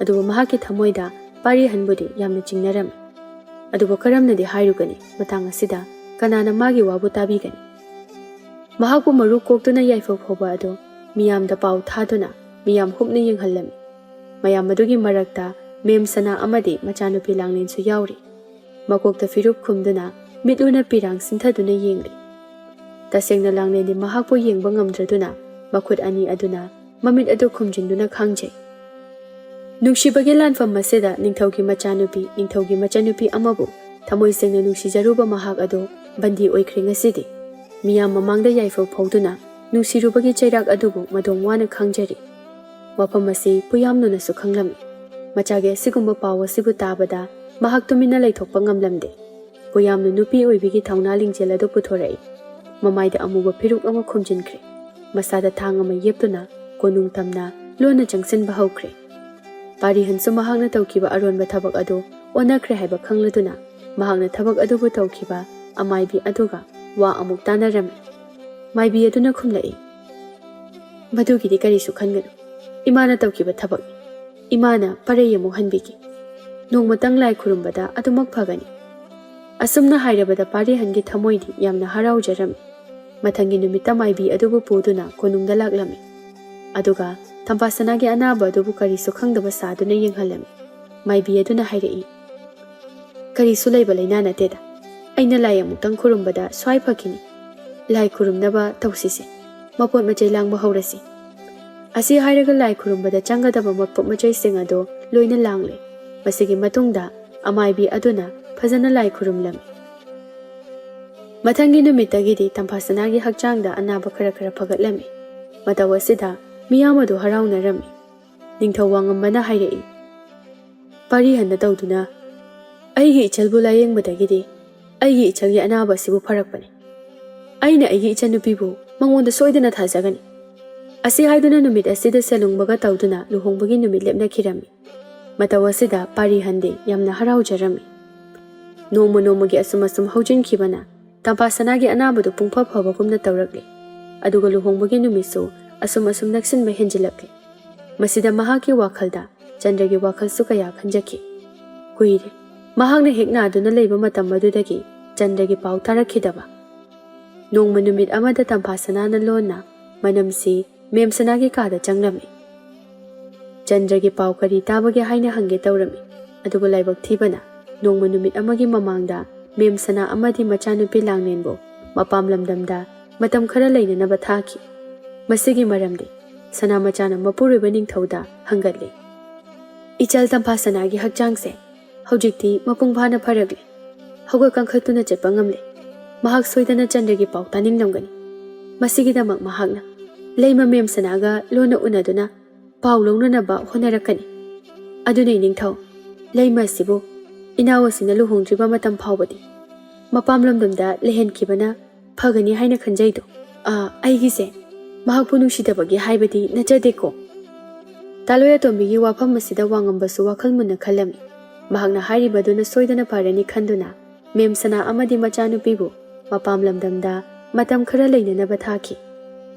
ꯑꯗꯨꯕꯨ ꯃꯍꯥꯛꯀꯤ ꯊꯃꯣꯏꯗ ꯄꯥꯔꯤꯍꯟꯕꯨꯗꯤ ꯌꯥꯝꯅ ꯆꯤꯡꯅꯔꯝꯃꯤ꯫ ꯑꯗꯨꯕꯨ ꯀꯔꯝꯅꯗꯤ ꯍꯥꯏꯔꯨꯒꯅꯤ? ꯃꯇꯥꯡ ꯑꯁꯤꯗ ꯀꯅꯥꯅ ꯃꯥꯒꯤ ꯋꯥꯕꯨ ꯇꯥꯕꯤꯒꯅꯤ? ꯃꯍꯥꯛꯄꯨ ꯃꯔꯨ ꯀꯣꯛꯇꯨꯅ ꯌꯥꯏꯐ ꯐꯥꯎꯕ ꯑꯗꯨ ꯃꯤꯌꯥꯝꯗ ꯄꯥꯎ ꯊꯥꯗꯨꯅ ꯃꯤꯌꯥꯝ ꯍꯨꯞꯅ ꯌꯦꯡꯍꯜꯂꯝꯃꯤ꯫ ꯃꯌꯥꯝ ꯑꯗꯨꯒꯤ ꯃꯔꯛꯇ ꯃꯦꯝ ꯁꯅꯥ ꯑꯃꯗꯤ ꯃꯆꯥꯅꯨꯄꯤ ꯂꯥꯡꯂꯦꯟꯁꯨ ꯌꯥꯎꯔꯤ꯫ ꯃꯀꯣꯛꯇ ꯐꯤꯔꯨꯞ ꯈꯨꯝꯗꯨꯅ ꯃꯤꯠ ꯎꯅ ꯄꯤꯔꯥꯡ ꯁꯤꯟꯊꯗꯨꯅ ꯌꯦꯡꯂꯤ꯫ ꯇꯁꯦꯡꯅ ꯂꯥꯡꯂꯦꯟꯗꯤ ꯃꯍꯥꯛꯄꯨ ꯌꯦꯡꯕ ꯉꯝꯗ꯭ꯔꯗꯨꯅ ꯃꯈꯨꯠ ꯑꯅꯤ ꯑꯗꯨꯅ ꯃꯃꯤꯠ ꯑꯗꯨ ꯈꯨꯝꯖꯤꯟꯗꯨꯅ ꯈꯥꯡꯖꯩ꯫ ꯅꯨꯡꯁꯤꯕꯒꯤ ꯂꯥꯟꯐꯝ ꯑꯁꯤꯗ ꯅꯤꯡꯊꯧꯒꯤ ꯃꯆꯥꯅꯨꯄꯤ, ꯅꯤꯡꯊꯧꯒꯤ ꯃꯆꯟꯅꯨꯄꯤ ꯑꯃꯕꯨ ꯊꯃꯣꯏ ꯁꯦꯡꯅ ꯅꯨꯡꯁꯤꯖꯔꯨꯕ ꯃꯍꯥꯛ ꯑꯗꯨ ꯕꯟꯗꯤ ꯑꯣꯏꯈ꯭ꯔꯦ ꯉꯁꯤꯗꯤ꯫ ꯃꯤꯌꯥꯝ ꯃꯃꯥꯡꯗ ꯌꯥꯏꯐꯧ ꯐꯧꯗꯨꯅ ꯅꯨꯡꯁꯤꯔꯨꯕꯒꯤ ꯆꯩꯔꯥꯛ ꯑꯗꯨꯕꯨ ꯃꯗꯣꯝ ꯋꯥꯅ ꯈꯥꯡꯖꯔꯤ꯫ ꯋꯥꯐꯝ ꯑꯁꯤ ꯄꯨꯌꯥꯝꯅꯨꯅꯁꯨ ꯈꯪꯂꯝꯃꯤ꯫ ꯃꯆꯥꯒꯤ ꯑꯁꯤꯒꯨꯝꯕ ꯄꯥꯎ ꯑꯁꯤꯕꯨ ꯇꯥꯕꯗ ꯃꯍꯥꯛ ꯇꯨꯃꯤꯟꯅ ꯂꯩꯊꯣꯛꯄ ꯉꯝꯂꯝꯗꯦ꯫ ꯄꯨꯌꯥꯝꯅ ꯅꯨꯄꯤ ꯑꯣꯏꯕꯤꯒꯤ ꯊꯧꯅꯥ ꯂꯤꯡꯖꯦꯜ ꯑꯗꯨ ꯄꯨꯊꯣꯔꯛꯏ꯫ ꯃꯃꯥꯏꯗ ꯑꯃꯨꯕ ꯐꯤꯔꯨꯛ ꯑꯃ ꯈꯨꯝꯖꯤꯟꯈ꯭ꯔꯦ꯫ ꯃꯁꯥꯗ ꯊꯥꯡ ꯑꯃ ꯌꯦꯞꯇꯨꯅ ꯀꯣꯅꯨꯡ ꯇꯝꯅ ꯂꯣꯟꯅ ꯆꯪꯁꯤꯟꯕ ꯍꯧꯈ꯭ꯔꯦ꯫ ꯄꯥꯔꯤꯍꯟꯁꯨ ꯃꯍꯥꯛꯅ ꯇꯧꯈꯤꯕ ꯑꯔꯣꯟꯕ ꯊꯕꯛ ꯑꯗꯨ ꯑꯣꯟꯅꯈ꯭ꯔꯦ ꯍꯥꯏꯕ ꯈꯪꯂꯗꯨꯅ ꯃꯍꯥꯛꯅ ꯊꯕꯛ ꯑꯗꯨꯕꯨ ꯇꯧꯈꯤꯕ ꯑꯃꯥꯏꯕꯤ ꯑꯗꯨꯒ ꯋꯥ ꯑꯃꯨꯛ ꯇꯥꯅꯔꯝꯃꯤ꯫ ꯃꯥꯏꯕꯤ ꯑꯗꯨꯅ ꯈꯨꯝꯂꯛꯏ, "ꯃꯗꯨꯒꯤꯗꯤ ꯀꯔꯤꯁꯨ ꯈꯟꯒꯅꯨ꯫ ꯏꯃꯥꯅ ꯇꯧꯈꯤꯕ ꯊꯕꯛꯅꯤ꯫ ꯏꯃꯥꯅ ꯄꯔꯩ ꯑꯃꯨꯛ ꯍꯟꯕꯤꯒꯦ꯫ ꯅꯣꯡꯃꯇꯪ ꯂꯥꯏ ꯈꯨꯔꯨꯝꯕꯗ ꯑꯗꯨꯃꯛ ꯐꯒꯅꯤ꯫" ꯑꯁꯨꯝꯅ ꯍꯥꯏꯔꯕꯗ ꯄꯥꯔꯤꯍꯟꯒꯤ ꯊꯃꯣꯏꯗꯤ ꯌꯥꯝꯅ ꯍꯔꯥꯎꯖꯔꯝꯃꯤ꯫ ꯃꯊꯪꯒꯤ ꯅꯨꯃꯤꯠꯇ ꯃꯥꯏꯕꯤ ꯑꯗꯨꯕꯨ ꯄꯨꯗꯨꯅ ꯀꯣꯅꯨꯡꯗ ꯂꯥꯛꯂꯝꯃꯤ꯫ ꯑꯗꯨꯒ ꯊꯝꯄꯥꯁꯅꯥꯒꯤ ꯑꯅꯥꯕ ꯑꯗꯨꯕꯨ ꯀꯔꯤꯁꯨ ꯈꯪꯗꯕ ꯁꯥꯗꯨꯅ ꯌꯦꯡꯍꯜꯂꯝꯃꯤ꯫ ꯃꯥꯏꯕꯤ ꯑꯗꯨꯅ ꯍꯥꯏꯔꯛꯏ, "ꯀꯔꯤꯁꯨ ꯂꯩꯕ ꯂꯩꯅꯥ ꯅꯠꯇꯦꯗ꯫ ꯑꯩꯅ ꯂꯥꯏ ꯑꯃꯨꯛꯇꯪ ꯈꯨꯔꯨꯝꯕꯗ ꯁ꯭ꯋꯥꯏ ꯐꯈꯤꯅꯤ꯫ ꯂꯥꯏ ꯈꯨꯔꯨꯝꯅꯕ ꯇꯧꯁꯤꯁꯦ꯫ ꯃꯄꯣꯠ ꯃꯆꯩ ꯂꯥꯡꯕ ꯍꯧꯔꯁꯤ꯫" ꯑꯁꯤ ꯍꯥꯏꯔꯒ ꯂꯥꯏ ꯈꯨꯔꯨꯝꯕꯗ ꯆꯪꯒꯗꯕ ꯃꯄꯣꯠ ꯃꯆꯩꯁꯤꯡ ꯑꯗꯨ ꯂꯣꯏꯅ ꯂꯥꯡꯂꯦ꯫ ꯃꯁꯤꯒꯤ ꯃꯇꯨꯡꯗ ꯑꯃꯥꯏꯕꯤ ꯑꯗꯨꯅ ꯐꯖꯅ ꯂꯥꯏ ꯈꯨꯔꯨꯝꯂꯝꯃꯤ꯫ ꯃꯊꯪꯒꯤ ꯅꯨꯃꯤꯠꯇꯒꯤꯗꯤ ꯇꯝꯐꯥꯁꯅꯥꯒꯤ ꯍꯛꯆꯥꯡꯗ ꯑꯅꯥꯕ ꯈꯔ ꯈꯔ ꯐꯒꯠꯂꯝꯃꯤ꯫ ꯃꯇꯧ ꯑꯁꯤꯗ ꯃꯤꯌꯥꯝ ꯑꯗꯨ ꯍꯔꯥꯎꯅꯔꯝꯃꯤ꯫ ꯅꯤꯡꯊꯧ ꯋꯥꯉꯝꯕꯅ ꯍꯥꯏꯔꯛꯏ, "ꯄꯥꯔꯤꯍꯟꯅ ꯇꯧꯗꯨꯅ ꯑꯩꯒꯤ ꯏꯆꯜꯕꯨ ꯂꯥꯌꯦꯡꯕꯗꯒꯤꯗꯤ ꯑꯩꯒꯤ ꯏꯆꯜꯒꯤ ꯑꯅꯥꯕ ꯑꯁꯤꯕꯨ ꯐꯔꯛꯄꯅꯤ꯫ ꯑꯩꯅ ꯑꯩꯒꯤ ꯏꯆꯟꯅꯨꯄꯤꯕꯨ ꯃꯉꯣꯟꯗ ꯁꯣꯏꯗꯅ ꯊꯥꯖꯒꯅꯤ꯫" ꯑꯁꯤ ꯍꯥꯏꯗꯨꯅ ꯅꯨꯃꯤꯠ ꯑꯁꯤꯗ ꯁꯦꯂꯨꯡꯕꯒ ꯇꯧꯗꯨꯅ ꯂꯨꯍꯣꯡꯕꯒꯤ ꯅꯨꯃꯤꯠ ꯂꯦꯞꯅꯈꯤꯔꯝꯃꯤ꯫ ꯃꯇꯧ ꯑꯁꯤꯗ ꯄꯥꯔꯤꯍꯟꯗꯤ ꯌꯥꯝꯅ ꯍꯔꯥꯎꯖꯔꯝꯃꯤ꯫ ꯅꯣꯡꯃ ꯅꯣꯡꯃꯒꯤ ꯑꯁꯨꯝ ꯑꯁꯨꯝ ꯍꯧꯖꯤꯟꯈꯤꯕꯅ ꯇꯝꯐꯥꯁꯅꯥꯒꯤ ꯑꯅꯥꯕꯗꯨ ꯄꯨꯡꯐ ꯐꯕꯒꯨꯝꯅ ꯇꯧꯔꯛꯂꯤ꯫ ꯑꯗꯨꯒ ꯂꯨꯍꯣꯡꯕꯒꯤ ꯅꯨꯃꯤꯠꯁꯨ ꯑꯁꯨꯝ ꯑꯁꯨꯝ ꯅꯛꯁꯤꯟꯕ ꯍꯦꯟꯖꯤꯜꯂꯛꯂꯤ꯫ ꯃꯁꯤꯗ ꯃꯍꯥꯛꯀꯤ ꯋꯥꯈꯜꯗ ꯆꯟꯗ꯭ꯔꯒꯤ ꯋꯥꯈꯜꯁꯨ ꯀꯌꯥ ꯈꯟꯖꯈꯤ꯫ ꯀꯨꯏꯔꯦ ꯃꯍꯥꯛꯅ ꯍꯦꯛ ꯅꯥꯗꯨꯅ ꯂꯩꯕ ꯃꯇꯝ ꯑꯗꯨꯗꯒꯤ ꯆꯟꯗ꯭ꯔꯒꯤ ꯄꯥꯎ ꯇꯥꯔꯛꯈꯤꯗꯕ꯫ ꯅꯣꯡꯃ ꯅꯨꯃꯤꯠ ꯑꯃꯗ ꯇꯝꯐꯥꯁꯅꯥꯅ ꯂꯣꯟꯅ ꯃꯅꯝꯁꯤ ꯃꯦꯝꯁꯅꯥꯒꯤ ꯀꯥꯗ ꯆꯪꯂꯝꯃꯤ꯫ ꯆꯟꯗ꯭ꯔꯒꯤ ꯄꯥꯎ ꯀꯔꯤ ꯇꯥꯕꯒꯦ ꯍꯥꯏꯅ ꯍꯪꯒꯦ ꯇꯧꯔꯝꯃꯤ꯫ ꯑꯗꯨꯕꯨ ꯂꯥꯏꯕꯛ ꯊꯤꯕꯅ ꯅꯣꯡꯃ ꯅꯨꯃꯤꯠ ꯑꯃꯒꯤ ꯃꯃꯥꯡꯗ ꯃꯦꯝ ꯁꯅꯥ ꯑꯃꯗꯤ ꯃꯆꯥꯅꯨꯄꯤ ꯂꯥꯡꯂꯦꯟꯕꯨ ꯃꯄꯥꯝ ꯂꯝꯗꯝꯗ ꯃꯇꯝ ꯈꯔ ꯂꯩꯅꯅꯕ ꯊꯥꯈꯤ꯫ ꯃꯁꯤꯒꯤ ꯃꯔꯝꯗꯤ ꯁꯅꯥ ꯃꯆꯥꯅ ꯃꯄꯨꯔꯣꯏꯕ ꯅꯤꯡꯊꯧꯗ ꯍꯪꯒꯠꯂꯤ꯫ "ꯏꯆꯜ ꯇꯝꯐꯥ ꯁꯅꯥꯒꯤ ꯍꯛꯆꯥꯡꯁꯦ ꯍꯧꯖꯤꯛꯇꯤ ꯃꯄꯨꯡ ꯐꯥꯅ ꯐꯔꯛꯂꯦ꯫ ꯍꯧꯒꯠ ꯀꯥꯡꯈꯠꯇꯨꯅ ꯆꯠꯄ ꯉꯝꯂꯦ꯫ ꯃꯍꯥꯛ ꯁꯣꯏꯗꯅ ꯆꯟꯗ꯭ꯔꯒꯤ ꯄꯥꯎ ꯇꯥꯅꯤꯡꯂꯝꯒꯅꯤ꯫ ꯃꯁꯤꯒꯤꯗꯃꯛ ꯃꯍꯥꯛꯅ ꯂꯩꯃ ꯃꯦꯝ ꯁꯅꯥꯒ ꯂꯣꯟꯅ ꯎꯅꯗꯨꯅ ꯄꯥꯎ ꯂꯧꯅꯅꯕ ꯍꯣꯠꯅꯔꯛꯀꯅꯤ꯫ ꯑꯗꯨꯅ ꯏꯅꯤꯡꯊꯧ, ꯂꯩꯃ ꯑꯁꯤꯕꯨ ꯏꯅꯥꯎ ꯑꯁꯤꯅ ꯂꯨꯍꯣꯡꯗ꯭ꯔꯤꯕ ꯃꯇꯝ ꯐꯥꯎꯕꯗꯤ ꯃꯄꯥꯝ ꯂꯝꯗꯝꯗ ꯂꯩꯍꯟꯈꯤꯕꯅ ꯐꯒꯅꯤ ꯍꯥꯏꯅ ꯈꯟꯖꯩꯗꯣ꯫ ꯑꯥ, ꯑꯩꯒꯤꯁꯦ ꯃꯍꯥꯛꯄꯨ ꯅꯨꯡꯁꯤꯗꯕꯒꯤ ꯍꯥꯏꯕꯗꯤ ꯅꯠꯆꯗꯦꯀꯣ꯫" ꯇꯥꯂꯣꯏ ꯑꯇꯣꯝꯕꯤꯒꯤ ꯋꯥꯐꯝ ꯑꯁꯤꯗ ꯋꯥꯉꯝꯕꯁꯨ ꯋꯥꯈꯜ ꯃꯨꯟꯅ ꯈꯜꯂꯝꯃꯤ꯫ ꯃꯍꯥꯛꯅ ꯍꯥꯏꯔꯤꯕꯗꯨꯅ ꯁꯣꯏꯗꯅ ꯐꯔꯅꯤ ꯈꯟꯗꯨꯅ ꯃꯦꯝ ꯁꯅꯥ ꯑꯃꯗꯤ ꯃꯆꯥꯅꯨꯄꯤꯕꯨ ꯃꯄꯥꯝ ꯂꯝꯗꯝꯗ ꯃꯇꯝ ꯈꯔ ꯂꯩꯅꯅꯕ ꯊꯥꯈꯤ꯫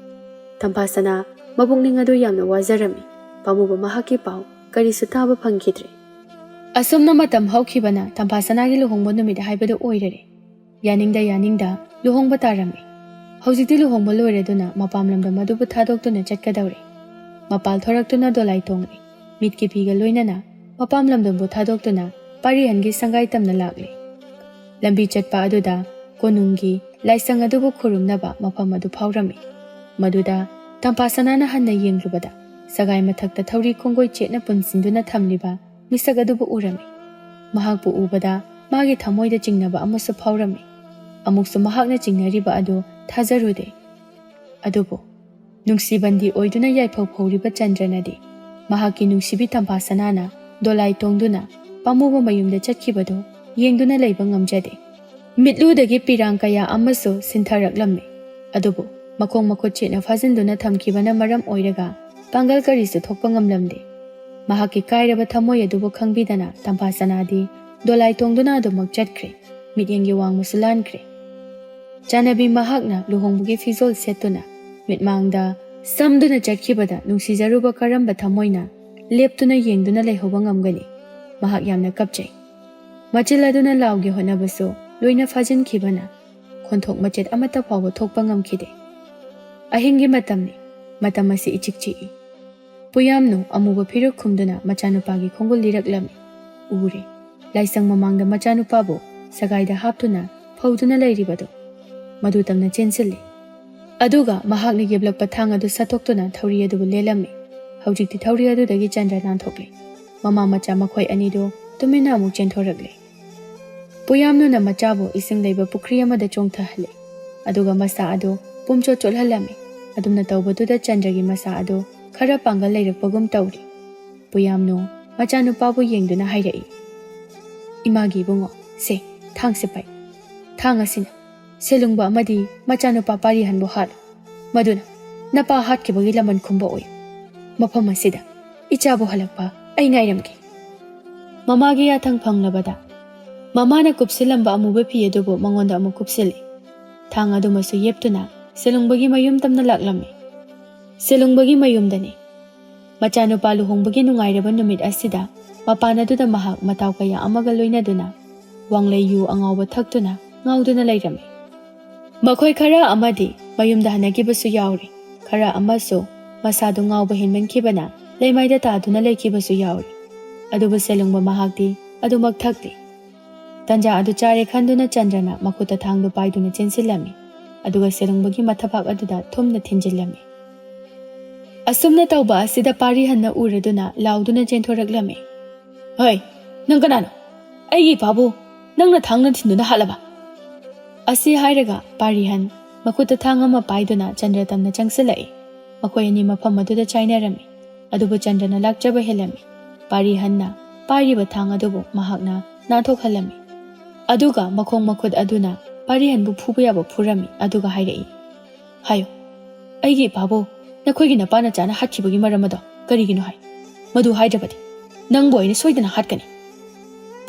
ꯇꯝꯐꯥ ꯁꯅꯥ ꯃꯄꯨꯛꯅꯤꯡ ꯑꯗꯨ ꯌꯥꯝꯅ ꯋꯥꯖꯔꯝꯃꯤ꯫ ꯄꯥꯝꯃꯨꯕ ꯃꯍꯥꯛꯀꯤ ꯄꯥꯎ ꯀꯔꯤꯁꯨ ꯇꯥꯕ ꯐꯪꯈꯤꯗ꯭ꯔꯦ꯫ ꯑꯁꯨꯝꯅ ꯃꯇꯝ ꯍꯧꯈꯤꯕꯅ ꯇꯝꯐꯥ ꯁꯅꯥꯒꯤ ꯂꯨꯍꯣꯡꯕ ꯅꯨꯃꯤꯠ ꯍꯥꯏꯕꯗꯨ ꯑꯣꯏꯔꯔꯦ꯫ ꯌꯥꯅꯤꯡꯗ ꯌꯥꯅꯤꯡꯗ ꯂꯨꯍꯣꯡꯕ ꯇꯥꯔꯝꯃꯤ꯫ ꯍꯧꯖꯤꯛꯇꯤ ꯂꯨꯍꯣꯡꯕ ꯂꯣꯏꯔꯗꯨꯅ ꯃꯄꯥꯝ ꯂꯝꯗꯝ ꯑꯗꯨꯕꯨ ꯊꯥꯗꯣꯛꯇꯨꯅ ꯆꯠꯀꯗꯧꯔꯦ꯫ ꯃꯄꯥꯜ ꯊꯣꯔꯛꯇꯨꯅ ꯗꯣꯂꯥꯏ ꯇꯣꯡꯂꯦ꯫ ꯃꯤꯠꯀꯤ ꯐꯤꯒ ꯂꯣꯏꯅꯅ ꯃꯄꯥꯝ ꯂꯝꯗꯝꯕꯨ ꯊꯥꯗꯣꯛꯇꯨꯅ ꯄꯥꯔꯤꯍꯟꯒꯤ ꯁꯪꯒꯥꯏ ꯇꯝꯅ ꯂꯥꯛꯂꯦ꯫ ꯂꯝꯕꯤ ꯆꯠꯄ ꯑꯗꯨꯗ ꯀꯣꯅꯨꯡꯒꯤ ꯂꯥꯏꯁꯪ ꯑꯗꯨꯕꯨ ꯈꯨꯔꯨꯝꯅꯕ ꯃꯐꯝ ꯑꯗꯨ ꯐꯥꯎꯔꯝꯃꯤ꯫ ꯃꯗꯨꯗ ꯇꯝꯐꯥ ꯁꯅꯥꯅ ꯍꯟꯅ ꯌꯦꯡꯂꯨꯕꯗ ꯁꯒꯥꯏ ꯃꯊꯛꯇ ꯊꯧꯔꯤ ꯈꯣꯡꯒꯣꯏ ꯆꯦꯠꯅ ꯄꯨꯟꯁꯤꯟꯗꯨꯅ ꯊꯝꯂꯤꯕ ꯃꯤꯁꯛ ꯑꯗꯨꯕꯨ ꯎꯔꯝꯃꯤ꯫ ꯃꯍꯥꯛꯄꯨ ꯎꯕꯗ ꯃꯥꯒꯤ ꯊꯃꯣꯏꯗ ꯆꯤꯡꯅꯕ ꯑꯃꯁꯨ ꯐꯥꯎꯔꯝꯃꯤ꯫ ꯑꯃꯨꯛꯁꯨ ꯃꯍꯥꯛꯅ ꯆꯤꯡꯅꯔꯤꯕ ꯑꯗꯨ ꯊꯥꯖꯔꯨꯗꯦ꯫ ꯑꯗꯨꯕꯨ ꯅꯨꯡꯁꯤꯕꯟꯗꯤ ꯑꯣꯏꯗꯨꯅ ꯌꯥꯏꯐꯧ ꯐꯧꯔꯤꯕ ꯆꯟꯗ꯭ꯔꯅꯗꯤ ꯃꯍꯥꯛꯀꯤ ꯅꯨꯡꯁꯤꯕꯤ ꯇꯝꯐꯥ ꯁꯅꯥꯅ ꯗꯣꯂꯥꯏ ꯇꯣꯡꯗꯨꯅ ꯄꯥꯝꯃꯨꯕ ꯃꯌꯨꯝꯗ ꯆꯠꯈꯤꯕꯗꯨ ꯌꯦꯡꯗꯨꯅ ꯂꯩꯕ ꯉꯝꯖꯗꯦ꯫ ꯃꯤꯠꯂꯨꯗꯒꯤ ꯄꯤꯔꯥꯡ ꯀꯌꯥ ꯑꯃꯁꯨ ꯁꯤꯟꯊꯔꯛꯂꯝꯃꯤ꯫ ꯑꯗꯨꯕꯨ ꯃꯈꯣꯡ ꯃꯈꯨꯠ ꯆꯦꯠꯅ ꯐꯥꯖꯤꯟꯗꯨꯅ ꯊꯝꯈꯤꯕꯅ ꯃꯔꯝ ꯑꯣꯏꯔꯒ ꯄꯥꯡꯒꯜ ꯀꯔꯤꯁꯨ ꯊꯣꯛꯄ ꯉꯝꯂꯝꯗꯦ꯫ ꯃꯍꯥꯛꯀꯤ ꯀꯥꯏꯔꯕ ꯊꯃꯣꯏ ꯑꯗꯨꯕꯨ ꯈꯪꯕꯤꯗꯅ ꯇꯝꯐꯥ ꯁꯅꯥꯗꯤ ꯗꯣꯂꯥꯏ ꯇꯣꯡꯗꯨꯅ ꯑꯗꯨꯃꯛ ꯆꯠꯈ꯭ꯔꯦ꯫ ꯃꯤꯠꯌꯦꯡꯒꯤ ꯋꯥꯡꯃꯁꯨ ꯂꯥꯟꯈ꯭ꯔꯦ꯫ ꯆꯥꯟꯅꯕꯤ ꯃꯍꯥꯛꯅ ꯂꯨꯍꯣꯡꯕꯒꯤ ꯐꯤꯖꯣꯜ ꯁꯦꯠꯇꯨꯅ ꯃꯤꯠꯃꯥꯡꯗ ꯁꯝꯗꯨꯅ ꯆꯠꯈꯤꯕꯗ ꯅꯨꯡꯁꯤꯖꯔꯨꯕ ꯀꯔꯝꯕ ꯊꯃꯣꯏꯅ ꯂꯦꯞꯇꯨꯅ ꯌꯦꯡꯗꯨꯅ ꯂꯩꯍꯧꯕ ꯉꯝꯒꯅꯤ? ꯃꯍꯥꯛ ꯌꯥꯝꯅ ꯀꯞꯆꯩ꯫ ꯃꯆꯤꯜ ꯑꯗꯨꯅ ꯂꯥꯎꯒꯦ ꯍꯣꯠꯅꯕꯁꯨ ꯂꯣꯏꯅ ꯐꯥꯖꯤꯟꯈꯤꯕꯅ ꯈꯣꯟꯊꯣꯛ ꯃꯆꯦꯠ ꯑꯃꯠꯇ ꯐꯥꯎꯕ ꯊꯣꯛꯄ ꯉꯝꯈꯤꯗꯦ꯫ ꯑꯍꯤꯡꯒꯤ ꯃꯇꯝꯅꯤ꯫ ꯃꯇꯝ ꯑꯁꯤ ꯏꯆꯤꯛ ꯆꯤꯛꯏ꯫ ꯄꯨꯌꯥꯝꯅꯨ ꯑꯃꯨꯕ ꯐꯤꯔꯨꯛ ꯈꯨꯝꯗꯨꯅ ꯃꯆꯥꯅꯨꯄꯥꯒꯤ ꯈꯣꯡꯒꯨꯜ ꯂꯤꯔꯛꯂꯝꯃꯤ꯫ ꯎꯔꯦ꯫ ꯂꯥꯏꯁꯪ ꯃꯃꯥꯡꯗ ꯃꯆꯥꯅꯨꯄꯥꯕꯨ ꯁꯒꯥꯏꯗ ꯍꯥꯞꯇꯨꯅ ꯐꯧꯗꯨꯅ ꯂꯩꯔꯤꯕꯗꯨ, ꯃꯗꯨ ꯇꯝꯅ ꯆꯦꯟꯁꯤꯜꯂꯤ꯫ ꯑꯗꯨꯒ ꯃꯍꯥꯛꯅ ꯌꯦꯞꯂꯛꯄ ꯊꯥꯡ ꯑꯗꯨ ꯁꯠꯇꯣꯛꯇꯨꯅ ꯊꯧꯔꯤ ꯑꯗꯨꯕꯨ ꯂꯦꯜꯂꯝꯃꯤ꯫ ꯍꯧꯖꯤꯛꯇꯤ ꯊꯧꯔꯤ ꯑꯗꯨꯗꯒꯤ ꯆꯟꯗ꯭ꯔ ꯅꯥꯟꯊꯣꯛꯂꯦ꯫ ꯃꯃꯥ ꯃꯆꯥ ꯃꯈꯣꯏ ꯑꯅꯤꯗꯨ ꯇꯨꯃꯤꯟꯅ ꯑꯃꯨꯛ ꯆꯦꯟꯊꯣꯔꯛꯂꯦ꯫ ꯄꯨꯌꯥꯝꯅꯨꯅ ꯃꯆꯥꯕꯨ ꯏꯁꯤꯡ ꯂꯩꯕ ꯄꯨꯈ꯭ꯔꯤ ꯑꯃꯗ ꯆꯣꯡꯊꯍꯜꯂꯦ꯫ ꯑꯗꯨꯒ ꯃꯁꯥ ꯑꯗꯨ ꯄꯨꯝꯆꯣꯠ ꯆꯣꯠꯍꯜꯂꯝꯃꯤ꯫ ꯑꯗꯨꯝꯅ ꯇꯧꯕꯗꯨꯗ ꯆꯟꯗ꯭ꯔꯒꯤ ꯃꯁꯥ ꯑꯗꯨ ꯈꯔ ꯄꯥꯡꯒꯜ ꯂꯩꯔꯛꯄꯒꯨꯝ ꯇꯧꯔꯤ꯫ ꯄꯨꯌꯥꯝꯅꯨ ꯃꯆꯥꯅꯨꯄꯥꯕꯨ ꯌꯦꯡꯗꯨꯅ ꯍꯥꯏꯔꯛꯏ, "ꯏꯃꯥꯒꯤ ꯏꯕꯨꯡꯉꯣ, ꯁꯦ, ꯊꯥꯡꯁꯦ ꯄꯥꯏ꯫ ꯊꯥꯡ ꯑꯁꯤꯅ ꯁꯦꯂꯨꯡꯕ ꯑꯃꯗꯤ ꯃꯆꯥꯅꯨꯄꯥ ꯄꯥꯔꯤꯍꯟꯕꯨ ꯍꯥꯠꯂꯨ꯫ ꯃꯗꯨꯅ ꯅꯄꯥ ꯍꯥꯠꯈꯤꯕꯒꯤ ꯂꯃꯟ ꯈꯨꯝꯕ ꯑꯣꯏꯌꯨ꯫ ꯃꯐꯝ ꯑꯁꯤꯗ ꯏꯆꯥꯕꯨ ꯍꯜꯂꯛꯄ ꯑꯩ ꯉꯥꯏꯔꯝꯒꯦ꯫" ꯃꯃꯥꯒꯤ ꯌꯥꯊꯪ ꯐꯪꯂꯕꯗ ꯃꯃꯥꯅ ꯀꯨꯞꯁꯤꯜꯂꯝꯕ ꯑꯃꯨꯕ ꯐꯤ ꯑꯗꯨꯕꯨ ꯃꯉꯣꯟꯗ ꯑꯃꯨꯛ ꯀꯨꯞꯁꯤꯜꯂꯤ꯫ ꯊꯥꯡ ꯑꯗꯨꯃꯁꯨ ꯌꯦꯞꯇꯨꯅ ꯁꯦꯂꯨꯡꯕꯒꯤ ꯃꯌꯨꯝ ꯇꯝꯅ ꯂꯥꯛꯂꯝꯃꯤ꯫ ꯁꯦꯂꯨꯡꯕꯒꯤ ꯃꯌꯨꯝꯗꯅꯤ꯫ ꯃꯆꯥꯅꯨꯄꯥ ꯂꯨꯍꯣꯡꯕꯒꯤ ꯅꯨꯡꯉꯥꯏꯔꯕ ꯅꯨꯃꯤꯠ ꯑꯁꯤꯗ ꯃꯄꯥꯟ ꯑꯗꯨꯗ ꯃꯍꯥꯛ ꯃꯇꯥꯎ ꯀꯌꯥ ꯑꯃꯒ ꯂꯣꯏꯅꯗꯨꯅ ꯋꯥꯡꯂꯩ ꯌꯨ ꯑꯉꯥꯎꯕ ꯊꯛꯇꯨꯅ ꯉꯥꯎꯗꯨꯅ ꯂꯩꯔꯝꯃꯤ꯫ ꯃꯈꯣꯏ ꯈꯔ ꯑꯃꯗꯤ ꯃꯌꯨꯝꯗ ꯍꯟꯅꯈꯤꯕꯁꯨ ꯌꯥꯎꯔꯤ꯫ ꯈꯔ ꯑꯃꯁꯨ ꯃꯁꯥꯗꯨ ꯉꯥꯎꯕ ꯍꯦꯟꯃꯟꯈꯤꯕꯅ ꯂꯩꯃꯥꯏꯗ ꯇꯥꯗꯨꯅ ꯂꯩꯈꯤꯕꯁꯨ ꯌꯥꯎꯔꯤ꯫ ꯑꯗꯨꯕꯨ ꯁꯦꯂꯨꯡꯕ ꯃꯍꯥꯛꯇꯤ ꯑꯗꯨꯃꯛ ꯊꯛꯇꯦ꯫ ꯇꯟꯖꯥ ꯑꯗꯨ ꯆꯥꯔꯦ ꯈꯟꯗꯨꯅ ꯆꯟꯗ꯭ꯔꯅ ꯃꯈꯨꯠꯇ ꯊꯥꯡꯗꯨ ꯄꯥꯏꯗꯨꯅ ꯆꯦꯟꯁꯤꯜꯂꯝꯃꯤ꯫ ꯑꯗꯨꯒ ꯁꯦꯂꯨꯡꯕꯒꯤ ꯃꯊꯕꯥꯛ ꯑꯗꯨꯗ ꯊꯨꯝꯅ ꯊꯤꯟꯖꯤꯜꯂꯝꯃꯤ꯫ ꯑꯁꯨꯝꯅ ꯇꯧꯕ ꯑꯁꯤꯗ ꯄꯥꯔꯤꯍꯟꯅ ꯎꯔꯗꯨꯅ ꯂꯥꯎꯗꯨꯅ ꯆꯦꯟꯊꯣꯔꯛꯂꯝꯃꯤ꯫ "ꯍꯣꯏ, ꯅꯪ ꯀꯅꯥꯅꯣ? ꯑꯩꯒꯤ ꯏꯄꯥꯕꯨ ꯅꯪꯅ ꯊꯥꯡꯅ ꯊꯤꯟꯗꯨꯅ ꯍꯥꯠꯂꯕ?" ꯑꯁꯤ ꯍꯥꯏꯔꯒ ꯄꯥꯔꯤꯍꯟ ꯃꯈꯨꯠꯇ ꯊꯥꯡ ꯑꯃ ꯄꯥꯏꯗꯨꯅ ꯆꯟꯗ꯭ꯔ ꯇꯝꯅ ꯆꯪꯁꯤꯜꯂꯛꯏ꯫ ꯃꯈꯣꯏ ꯑꯅꯤ ꯃꯐꯝ ꯑꯗꯨꯗ ꯆꯥꯏꯅꯔꯝꯃꯤ꯫ ꯑꯗꯨꯕꯨ ꯆꯟꯗ꯭ꯔꯅ ꯂꯥꯛꯆꯕ ꯍꯦꯜꯂꯝꯃꯤ꯫ ꯄꯥꯔꯤꯍꯟꯅ ꯄꯥꯏꯔꯤꯕ ꯊꯥꯡ ꯑꯗꯨꯕꯨ ꯃꯍꯥꯛꯅ ꯅꯥꯟꯊꯣꯛꯍꯜꯂꯝꯃꯤ꯫ ꯑꯗꯨꯒ ꯃꯈꯣꯡ ꯃꯈꯨꯠ ꯑꯗꯨꯅ ꯄꯥꯔꯤꯍꯟꯕꯨ ꯐꯨꯕ ꯌꯥꯕ ꯐꯨꯔꯝꯃꯤ꯫ ꯑꯗꯨꯒ ꯍꯥꯏꯔꯛꯏ, "ꯍꯥꯏꯌꯨ, ꯑꯩꯒꯤ ꯏꯄꯥꯕꯨ ꯅꯈꯣꯏꯒꯤ ꯅꯄꯥ ꯅꯆꯥꯅ ꯍꯥꯠꯈꯤꯕꯒꯤ ꯃꯔꯝ ꯑꯗꯣ ꯀꯔꯤꯒꯤꯅꯣ ꯍꯥꯏ? ꯃꯗꯨ ꯍꯥꯏꯗ꯭ꯔꯕꯗꯤ ꯅꯪꯕꯨ ꯑꯩꯅ ꯁꯣꯏꯗꯅ ꯍꯥꯠꯀꯅꯤ꯫"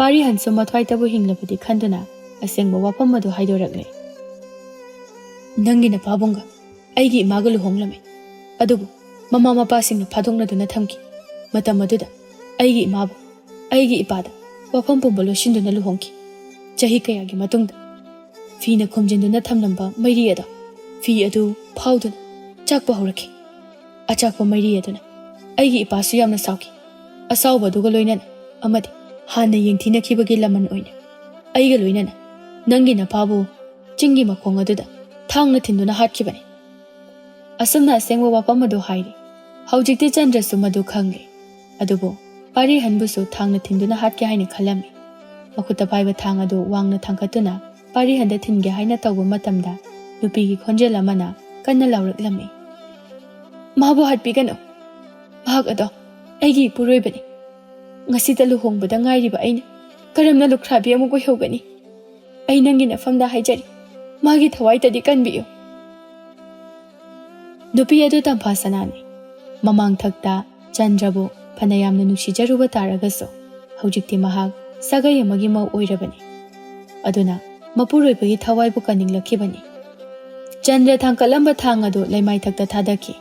ꯄꯥꯔꯤꯍꯟꯁꯨ ꯃꯊ꯭ꯋꯥꯏꯇꯕꯨ ꯍꯤꯡꯂꯕꯗꯤ ꯈꯟꯗꯨꯅ ꯑꯁꯦꯡꯕ ꯋꯥꯐꯝ ꯑꯗꯨ ꯍꯥꯏꯗꯣꯔꯛꯂꯦ꯫ "ꯅꯪꯒꯤ ꯅꯄꯥꯕꯨꯡꯒ ꯑꯩꯒꯤ ꯏꯃꯥꯒ ꯂꯨꯍꯣꯡꯂꯝꯃꯤ꯫ ꯑꯗꯨꯕꯨ ꯃꯃꯥ ꯃꯄꯥꯁꯤꯡꯅ ꯐꯥꯗꯣꯛꯅꯗꯨꯅ ꯊꯝꯈꯤ꯫ ꯃꯇꯝ ꯑꯗꯨꯗ ꯑꯩꯒꯤ ꯏꯃꯥꯕꯨ ꯑꯩꯒꯤ ꯏꯄꯥꯗ ꯋꯥꯐꯝ ꯄꯨꯝꯕ ꯂꯣꯠꯁꯤꯟꯗꯨꯅ ꯂꯨꯍꯣꯡꯈꯤ꯫ ꯆꯍꯤ ꯀꯌꯥꯒꯤ ꯃꯇꯨꯡꯗ ꯐꯤꯅ ꯈꯨꯝꯖꯤꯟꯗꯨꯅ ꯊꯝꯂꯝꯕ ꯃꯩꯔꯤ ꯑꯗꯣ, ꯐꯤ ꯑꯗꯨ ꯐꯥꯎꯗꯨꯅ ꯆꯥꯛꯄ ꯍꯧꯔꯛꯈꯤ꯫ ꯑꯆꯥꯛꯄ ꯃꯩꯔꯤ ꯑꯗꯨꯅ ꯑꯩꯒꯤ ꯏꯄꯥꯁꯨ ꯌꯥꯝꯅ ꯁꯥꯎꯈꯤ꯫ ꯑꯁꯥꯎꯕ ꯑꯗꯨꯒ ꯂꯣꯏꯅꯅ ꯑꯃꯗꯤ ꯍꯥꯟꯅ ꯌꯦꯡꯊꯤꯅꯈꯤꯕꯒꯤ ꯂꯃꯟ ꯑꯣꯏꯅ ꯑꯩꯒ ꯂꯣꯏꯅꯅ ꯅꯪꯒꯤ ꯅꯄꯥꯕꯨ ꯆꯤꯡꯒꯤ ꯃꯈꯣꯡ ꯑꯗꯨꯗ ꯊꯥꯡꯅ ꯊꯤꯟꯗꯨꯅ ꯍꯥꯠꯈꯤꯕꯅꯤ꯫ ꯑꯁꯨꯝꯅ ꯑꯁꯦꯡꯕ ꯋꯥꯐꯝ ꯑꯗꯨ ꯍꯥꯏꯔꯤ꯫ ꯍꯧꯖꯤꯛꯇꯤ ꯆꯟꯗ꯭ꯔꯁꯨ ꯃꯗꯨ ꯈꯪꯂꯦ꯫ ꯑꯗꯨꯕꯨ ꯄꯥꯔꯤꯍꯟꯕꯨꯁꯨ ꯊꯥꯡꯅ ꯊꯤꯟꯗꯨꯅ ꯍꯥꯠꯀꯦ ꯍꯥꯏꯅ ꯈꯜꯂꯝꯃꯤ꯫ ꯃꯈꯨꯠꯇ ꯄꯥꯏꯕ ꯊꯥꯡ ꯑꯗꯨ ꯋꯥꯡꯅ ꯊꯥꯡꯒꯠꯇꯨꯅ ꯄꯥꯔꯤꯍꯟꯗ ꯊꯤꯟꯒꯦ ꯍꯥꯏꯅ ꯇꯧꯕ ꯃꯇꯝꯗ, ꯅꯨꯄꯤꯒꯤ ꯈꯣꯟꯖꯦꯜ ꯑꯃꯅ ꯀꯟꯅ ꯂꯥꯎꯔꯛꯂꯝꯃꯤ, "ꯃꯥꯕꯨ ꯍꯥꯠꯄꯤꯒꯅꯨ꯫ ꯃꯍꯥꯛ ꯑꯗꯣ ꯑꯩꯒꯤ ꯏꯄꯨꯔꯣꯏꯕꯅꯤ꯫ ꯉꯁꯤꯇ ꯂꯨꯍꯣꯡꯕꯗ ꯉꯥꯏꯔꯤꯕ ꯑꯩꯅ ꯀꯔꯝꯅ ꯂꯨꯈ꯭ꯔꯥꯕꯤ ꯑꯃꯨꯛ ꯑꯣꯏꯍꯧꯒꯅꯤ? ꯑꯩ ꯅꯪꯒꯤ ꯅꯐꯝꯗ ꯍꯥꯏꯖꯔꯤ, ꯃꯥꯒꯤ ꯊꯋꯥꯏꯗꯗꯤ ꯀꯟꯕꯤꯌꯨ꯫" ꯅꯨꯄꯤ ꯑꯗꯨ ꯇꯝꯐꯥ ꯁꯅꯥꯅꯤ꯫ ꯃꯃꯥꯡꯊꯛꯇ ꯆꯟꯗ꯭ꯔꯕꯨ ꯐꯅ ꯌꯥꯝꯅ ꯅꯨꯡꯁꯤꯖꯔꯨꯕ ꯇꯥꯔꯒꯁꯨ, ꯍꯧꯖꯤꯛꯇꯤ ꯃꯍꯥꯛ ꯁꯥꯒꯩ ꯑꯃꯒꯤ ꯃꯧ ꯑꯣꯏꯔꯕꯅꯤ꯫ ꯑꯗꯨꯅ ꯃꯄꯨꯔꯣꯏꯕꯒꯤ ꯊꯋꯥꯏꯕꯨ ꯀꯟꯅꯤꯡꯂꯛꯈꯤꯕꯅꯤ꯫ ꯆꯟꯗ꯭ꯔ ꯊꯥꯡꯀꯠꯂꯝꯕ ꯊꯥꯡ ꯑꯗꯨ ꯂꯩꯃꯥꯏꯊꯛꯇ ꯊꯥꯗꯈꯤ꯫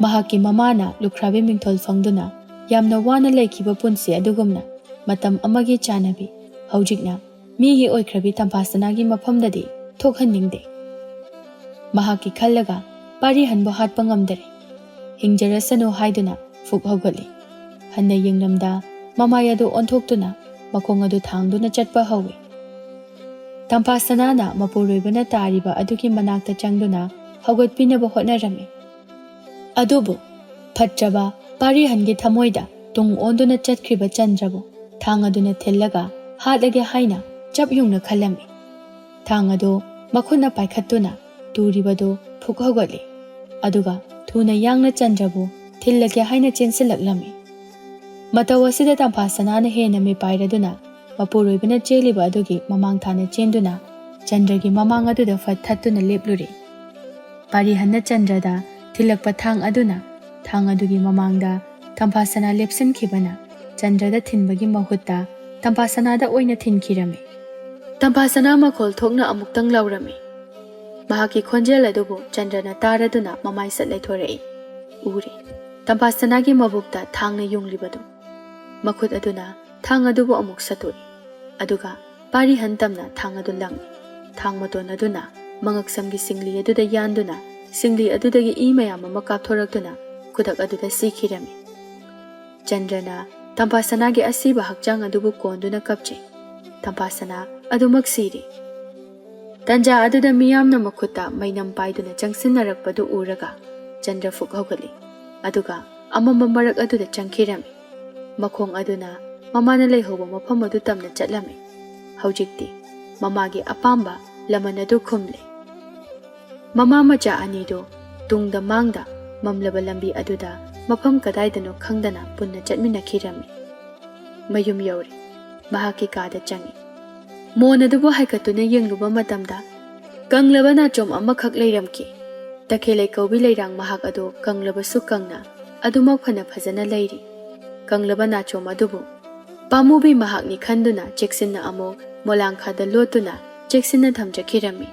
ꯃꯍꯥꯛꯀꯤ ꯃꯃꯥꯅ ꯂꯨꯈ꯭ꯔꯥꯕꯤ ꯃꯤꯡꯊꯣꯜ ꯐꯪꯗꯨꯅ ꯌꯥꯝꯅ ꯋꯥꯅ ꯂꯩꯈꯤꯕ ꯄꯨꯟꯁꯤ ꯑꯗꯨꯒꯨꯝꯅ, ꯃꯇꯝ ꯑꯃꯒꯤ ꯆꯥꯟꯅꯕꯤ ꯍꯧꯖꯤꯛꯅ ꯃꯤꯒꯤ ꯑꯣꯏꯈ꯭ꯔꯕꯤ ꯇꯝꯐꯥꯁꯅꯥꯒꯤ ꯃꯐꯝꯗꯗꯤ ꯊꯣꯛꯍꯟꯅꯤꯡꯗꯦ꯫ ꯃꯍꯥꯛꯀꯤ ꯈꯜꯂꯒ ꯄꯥꯔꯤꯍꯟꯕꯨ ꯍꯥꯠꯄ ꯉꯝꯗꯔꯦ꯫ ꯍꯤꯡꯖꯔꯁꯅꯨ ꯍꯥꯏꯗꯨꯅ ꯐꯨꯛ ꯍꯧꯒꯠꯂꯤ꯫ ꯍꯟꯅ ꯌꯦꯡꯂꯝꯗ ꯃꯃꯥꯏ ꯑꯗꯨ ꯑꯣꯟꯊꯣꯛꯇꯨꯅ ꯃꯈꯣꯡ ꯑꯗꯨ ꯊꯥꯡꯗꯨꯅ ꯆꯠꯄ ꯍꯧꯏ꯫ ꯇꯝꯐꯥꯁꯅꯥꯅ ꯃꯄꯨꯔꯣꯏꯕꯅ ꯇꯥꯔꯤꯕ ꯑꯗꯨꯒꯤ ꯃꯅꯥꯛꯇ ꯆꯪꯗꯨꯅ ꯍꯧꯒꯠꯄꯤꯅꯕ ꯍꯣꯠꯅꯔꯝꯃꯤ꯫ ꯑꯗꯨꯕꯨ ꯐꯠꯇ꯭ꯔꯕ ꯄꯥꯔꯤꯍꯟꯒꯤ ꯊꯃꯣꯏꯗ ꯇꯨꯡ ꯑꯣꯟꯗꯨꯅ ꯆꯠꯈ꯭ꯔꯤꯕ ꯆꯟꯗ꯭ꯔꯕꯨ ꯊꯥꯡ ꯑꯗꯨꯅ ꯊꯤꯜꯂꯒ ꯍꯥꯠꯂꯒꯦ ꯍꯥꯏꯅ ꯆꯞ ꯌꯨꯡꯅ ꯈꯜꯂꯝꯃꯤ꯫ ꯊꯥꯡ ꯑꯗꯨ ꯃꯈꯨꯠꯅ ꯄꯥꯏꯈꯠꯇꯨꯅ ꯇꯨꯔꯤꯕꯗꯨ ꯐꯨꯛ ꯍꯧꯒꯠꯂꯤ꯫ ꯑꯗꯨꯒ ꯊꯨꯅ ꯌꯥꯡꯅ ꯆꯟꯗ꯭ꯔꯕꯨ ꯊꯤꯜꯂꯒꯦ ꯍꯥꯏꯅ ꯆꯦꯟꯁꯤꯜꯂꯛꯂꯝꯃꯤ꯫ ꯃꯇꯧ ꯑꯁꯤꯗ ꯇꯝꯐꯥꯁꯅꯥꯅ ꯍꯦꯟꯅ ꯃꯤꯄꯥꯏꯔꯗꯨꯅ ꯃꯄꯨꯔꯣꯏꯕꯅ ꯆꯦꯜꯂꯤꯕ ꯑꯗꯨꯒꯤ ꯃꯃꯥꯡ ꯊꯥꯅ ꯆꯦꯟꯗꯨꯅ ꯆꯟꯗ꯭ꯔꯒꯤ ꯃꯃꯥꯡ ꯑꯗꯨꯗ ꯐꯠ ꯊꯠꯇꯨꯅ ꯂꯦꯞꯂꯨꯔꯦ꯫ ꯄꯥꯔꯤꯍꯟꯅ ꯆꯟꯗ꯭ꯔꯗ ꯊꯤꯜꯂꯛꯄ ꯊꯥꯡ ꯑꯗꯨꯅ ꯊꯥꯡ ꯑꯗꯨꯒꯤ ꯃꯃꯥꯡꯗ ꯇꯝꯐꯥꯁꯅꯥ ꯂꯦꯞꯁꯤꯟꯈꯤꯕꯅ ꯆꯟꯗ꯭ꯔꯗ ꯊꯤꯟꯕꯒꯤ ꯃꯍꯨꯠꯇ ꯇꯝꯐꯥꯁꯅꯥꯗ ꯑꯣꯏꯅ ꯊꯤꯟꯈꯤꯔꯝꯃꯤ꯫ ꯇꯝꯐꯥꯁꯅꯥ ꯃꯈꯣꯜ ꯊꯣꯛꯅ ꯑꯃꯨꯛꯇꯪ ꯂꯥꯎꯔꯝꯃꯤ꯫ ꯃꯍꯥꯛꯀꯤ ꯈꯣꯟꯖꯦꯜ ꯑꯗꯨꯕꯨ ꯆꯟꯗ꯭ꯔꯅ ꯇꯥꯔꯗꯨꯅ ꯃꯃꯥꯏ ꯁꯠ ꯂꯩꯊꯣꯔꯛꯏ꯫ ꯎꯔꯦ, ꯇꯝꯐꯥꯁꯅꯥꯒꯤ ꯃꯕꯨꯛꯇ ꯊꯥꯡꯅ ꯌꯨꯡꯂꯤꯕꯗꯨ꯫ ꯃꯈꯨꯠ ꯑꯗꯨꯅ ꯊꯥꯡ ꯑꯗꯨꯕꯨ ꯑꯃꯨꯛ ꯁꯠꯇꯣꯛꯏ꯫ ꯑꯗꯨꯒ ꯄꯥꯔꯤꯍꯟ ꯇꯝꯅ ꯊꯥꯡ ꯑꯗꯨ ꯂꯪꯏ꯫ ꯊꯥꯡ ꯃꯇꯣꯟ ꯑꯗꯨꯅ ꯃꯉꯛꯁꯝꯒꯤ ꯁꯤꯡꯂꯤ ꯑꯗꯨꯗ ꯌꯥꯟꯗꯨꯅ, ꯁꯤꯡꯂꯤ ꯑꯗꯨꯗꯒꯤ ꯏ ꯃꯌꯥꯝ ꯑꯃ ꯀꯥꯞꯊꯣꯔꯛꯇꯨꯅ ꯈꯨꯗꯛ ꯑꯗꯨꯗ ꯁꯤꯈꯤꯔꯝꯃꯤ꯫ ꯆꯟꯗ꯭ꯔꯅ ꯇꯝꯐꯥꯁꯅꯥꯒꯤ ꯑꯁꯤꯕ ꯍꯛꯆꯥꯡ ꯑꯗꯨꯕꯨ ꯀꯣꯟꯗꯨꯅ ꯀꯞꯆꯩ꯫ ꯇꯝꯐꯥꯁꯅꯥ ꯑꯗꯨꯃꯛ ꯁꯤꯔꯤ꯫ ꯇꯟꯖꯥ ꯑꯗꯨꯗ ꯃꯤꯌꯥꯝꯅ ꯃꯈꯨꯠꯇ ꯃꯩꯅꯝ ꯄꯥꯏꯗꯨꯅ ꯆꯪꯁꯤꯟꯅꯔꯛꯄꯗꯨ ꯎꯔꯒ ꯆꯟꯗ꯭ꯔꯐꯨꯛ ꯍꯧꯒꯠꯂꯤ꯫ ꯑꯗꯨꯒ ꯑꯃꯝꯕ ꯃꯔꯛ ꯑꯗꯨꯗ ꯆꯪꯈꯤꯔꯝꯃꯤ꯫ ꯃꯈꯣꯡ ꯑꯗꯨꯅ ꯃꯃꯥꯅ ꯂꯩꯍꯧꯕ ꯃꯐꯝ ꯑꯗꯨ ꯇꯝꯅ ꯆꯠꯂꯝꯃꯤ꯫ ꯍꯧꯖꯤꯛꯇꯤ ꯃꯃꯥꯒꯤ ꯑꯄꯥꯝꯕ ꯂꯃꯟ ꯑꯗꯨ ꯈꯨꯝꯂꯦ꯫ ꯃꯃꯥ ꯃꯆꯥ ꯑꯅꯤꯗꯨ ꯇꯨꯡꯗ ꯃꯥꯡꯗ ꯃꯝꯂꯕ ꯂꯝꯕꯤ ꯑꯗꯨꯗ ꯃꯐꯝ ꯀꯗꯥꯏꯗꯅꯣ ꯈꯪꯗꯅ ꯄꯨꯟꯅ ꯆꯠꯃꯤꯟꯅꯈꯤꯔꯝꯃꯤ꯫ ꯃꯌꯨꯝ ꯌꯧꯔꯦ꯫ ꯃꯍꯥꯛꯀꯤ ꯀꯥꯗ ꯆꯪꯉꯤ꯫ ꯃꯣꯟ ꯑꯗꯨꯕꯨ ꯍꯥꯏꯒꯠꯇꯨꯅ ꯌꯦꯡꯂꯨꯕ ꯃꯇꯝꯗ ꯀꯪꯂꯕ ꯅꯥꯆꯣꯝ ꯑꯃꯈꯛ ꯂꯩꯔꯝꯈꯤ꯫ ꯇꯈꯦꯜꯂꯩ ꯀꯧꯕꯤ ꯂꯩꯔꯥꯡ ꯃꯍꯥꯛ ꯑꯗꯨ ꯀꯪꯂꯕꯁꯨ ꯀꯪꯅ ꯑꯗꯨꯃꯛ ꯐꯅ ꯐꯖꯅ ꯂꯩꯔꯤ꯫ ꯀꯪꯂꯕ ꯅꯥꯆꯣꯝ ꯑꯗꯨꯕꯨ ꯄꯥꯝꯃꯨꯕꯤ ꯃꯍꯥꯛꯅꯤ ꯈꯟꯗꯨꯅ ꯆꯦꯛꯁꯤꯟꯅ ꯑꯃꯨꯛ ꯃꯣꯂꯥꯡꯈꯥꯗ ꯂꯣꯠꯇꯨꯅ ꯆꯦꯛꯁꯤꯟꯅ ꯊꯝꯖꯈꯤꯔꯝꯃꯤ꯫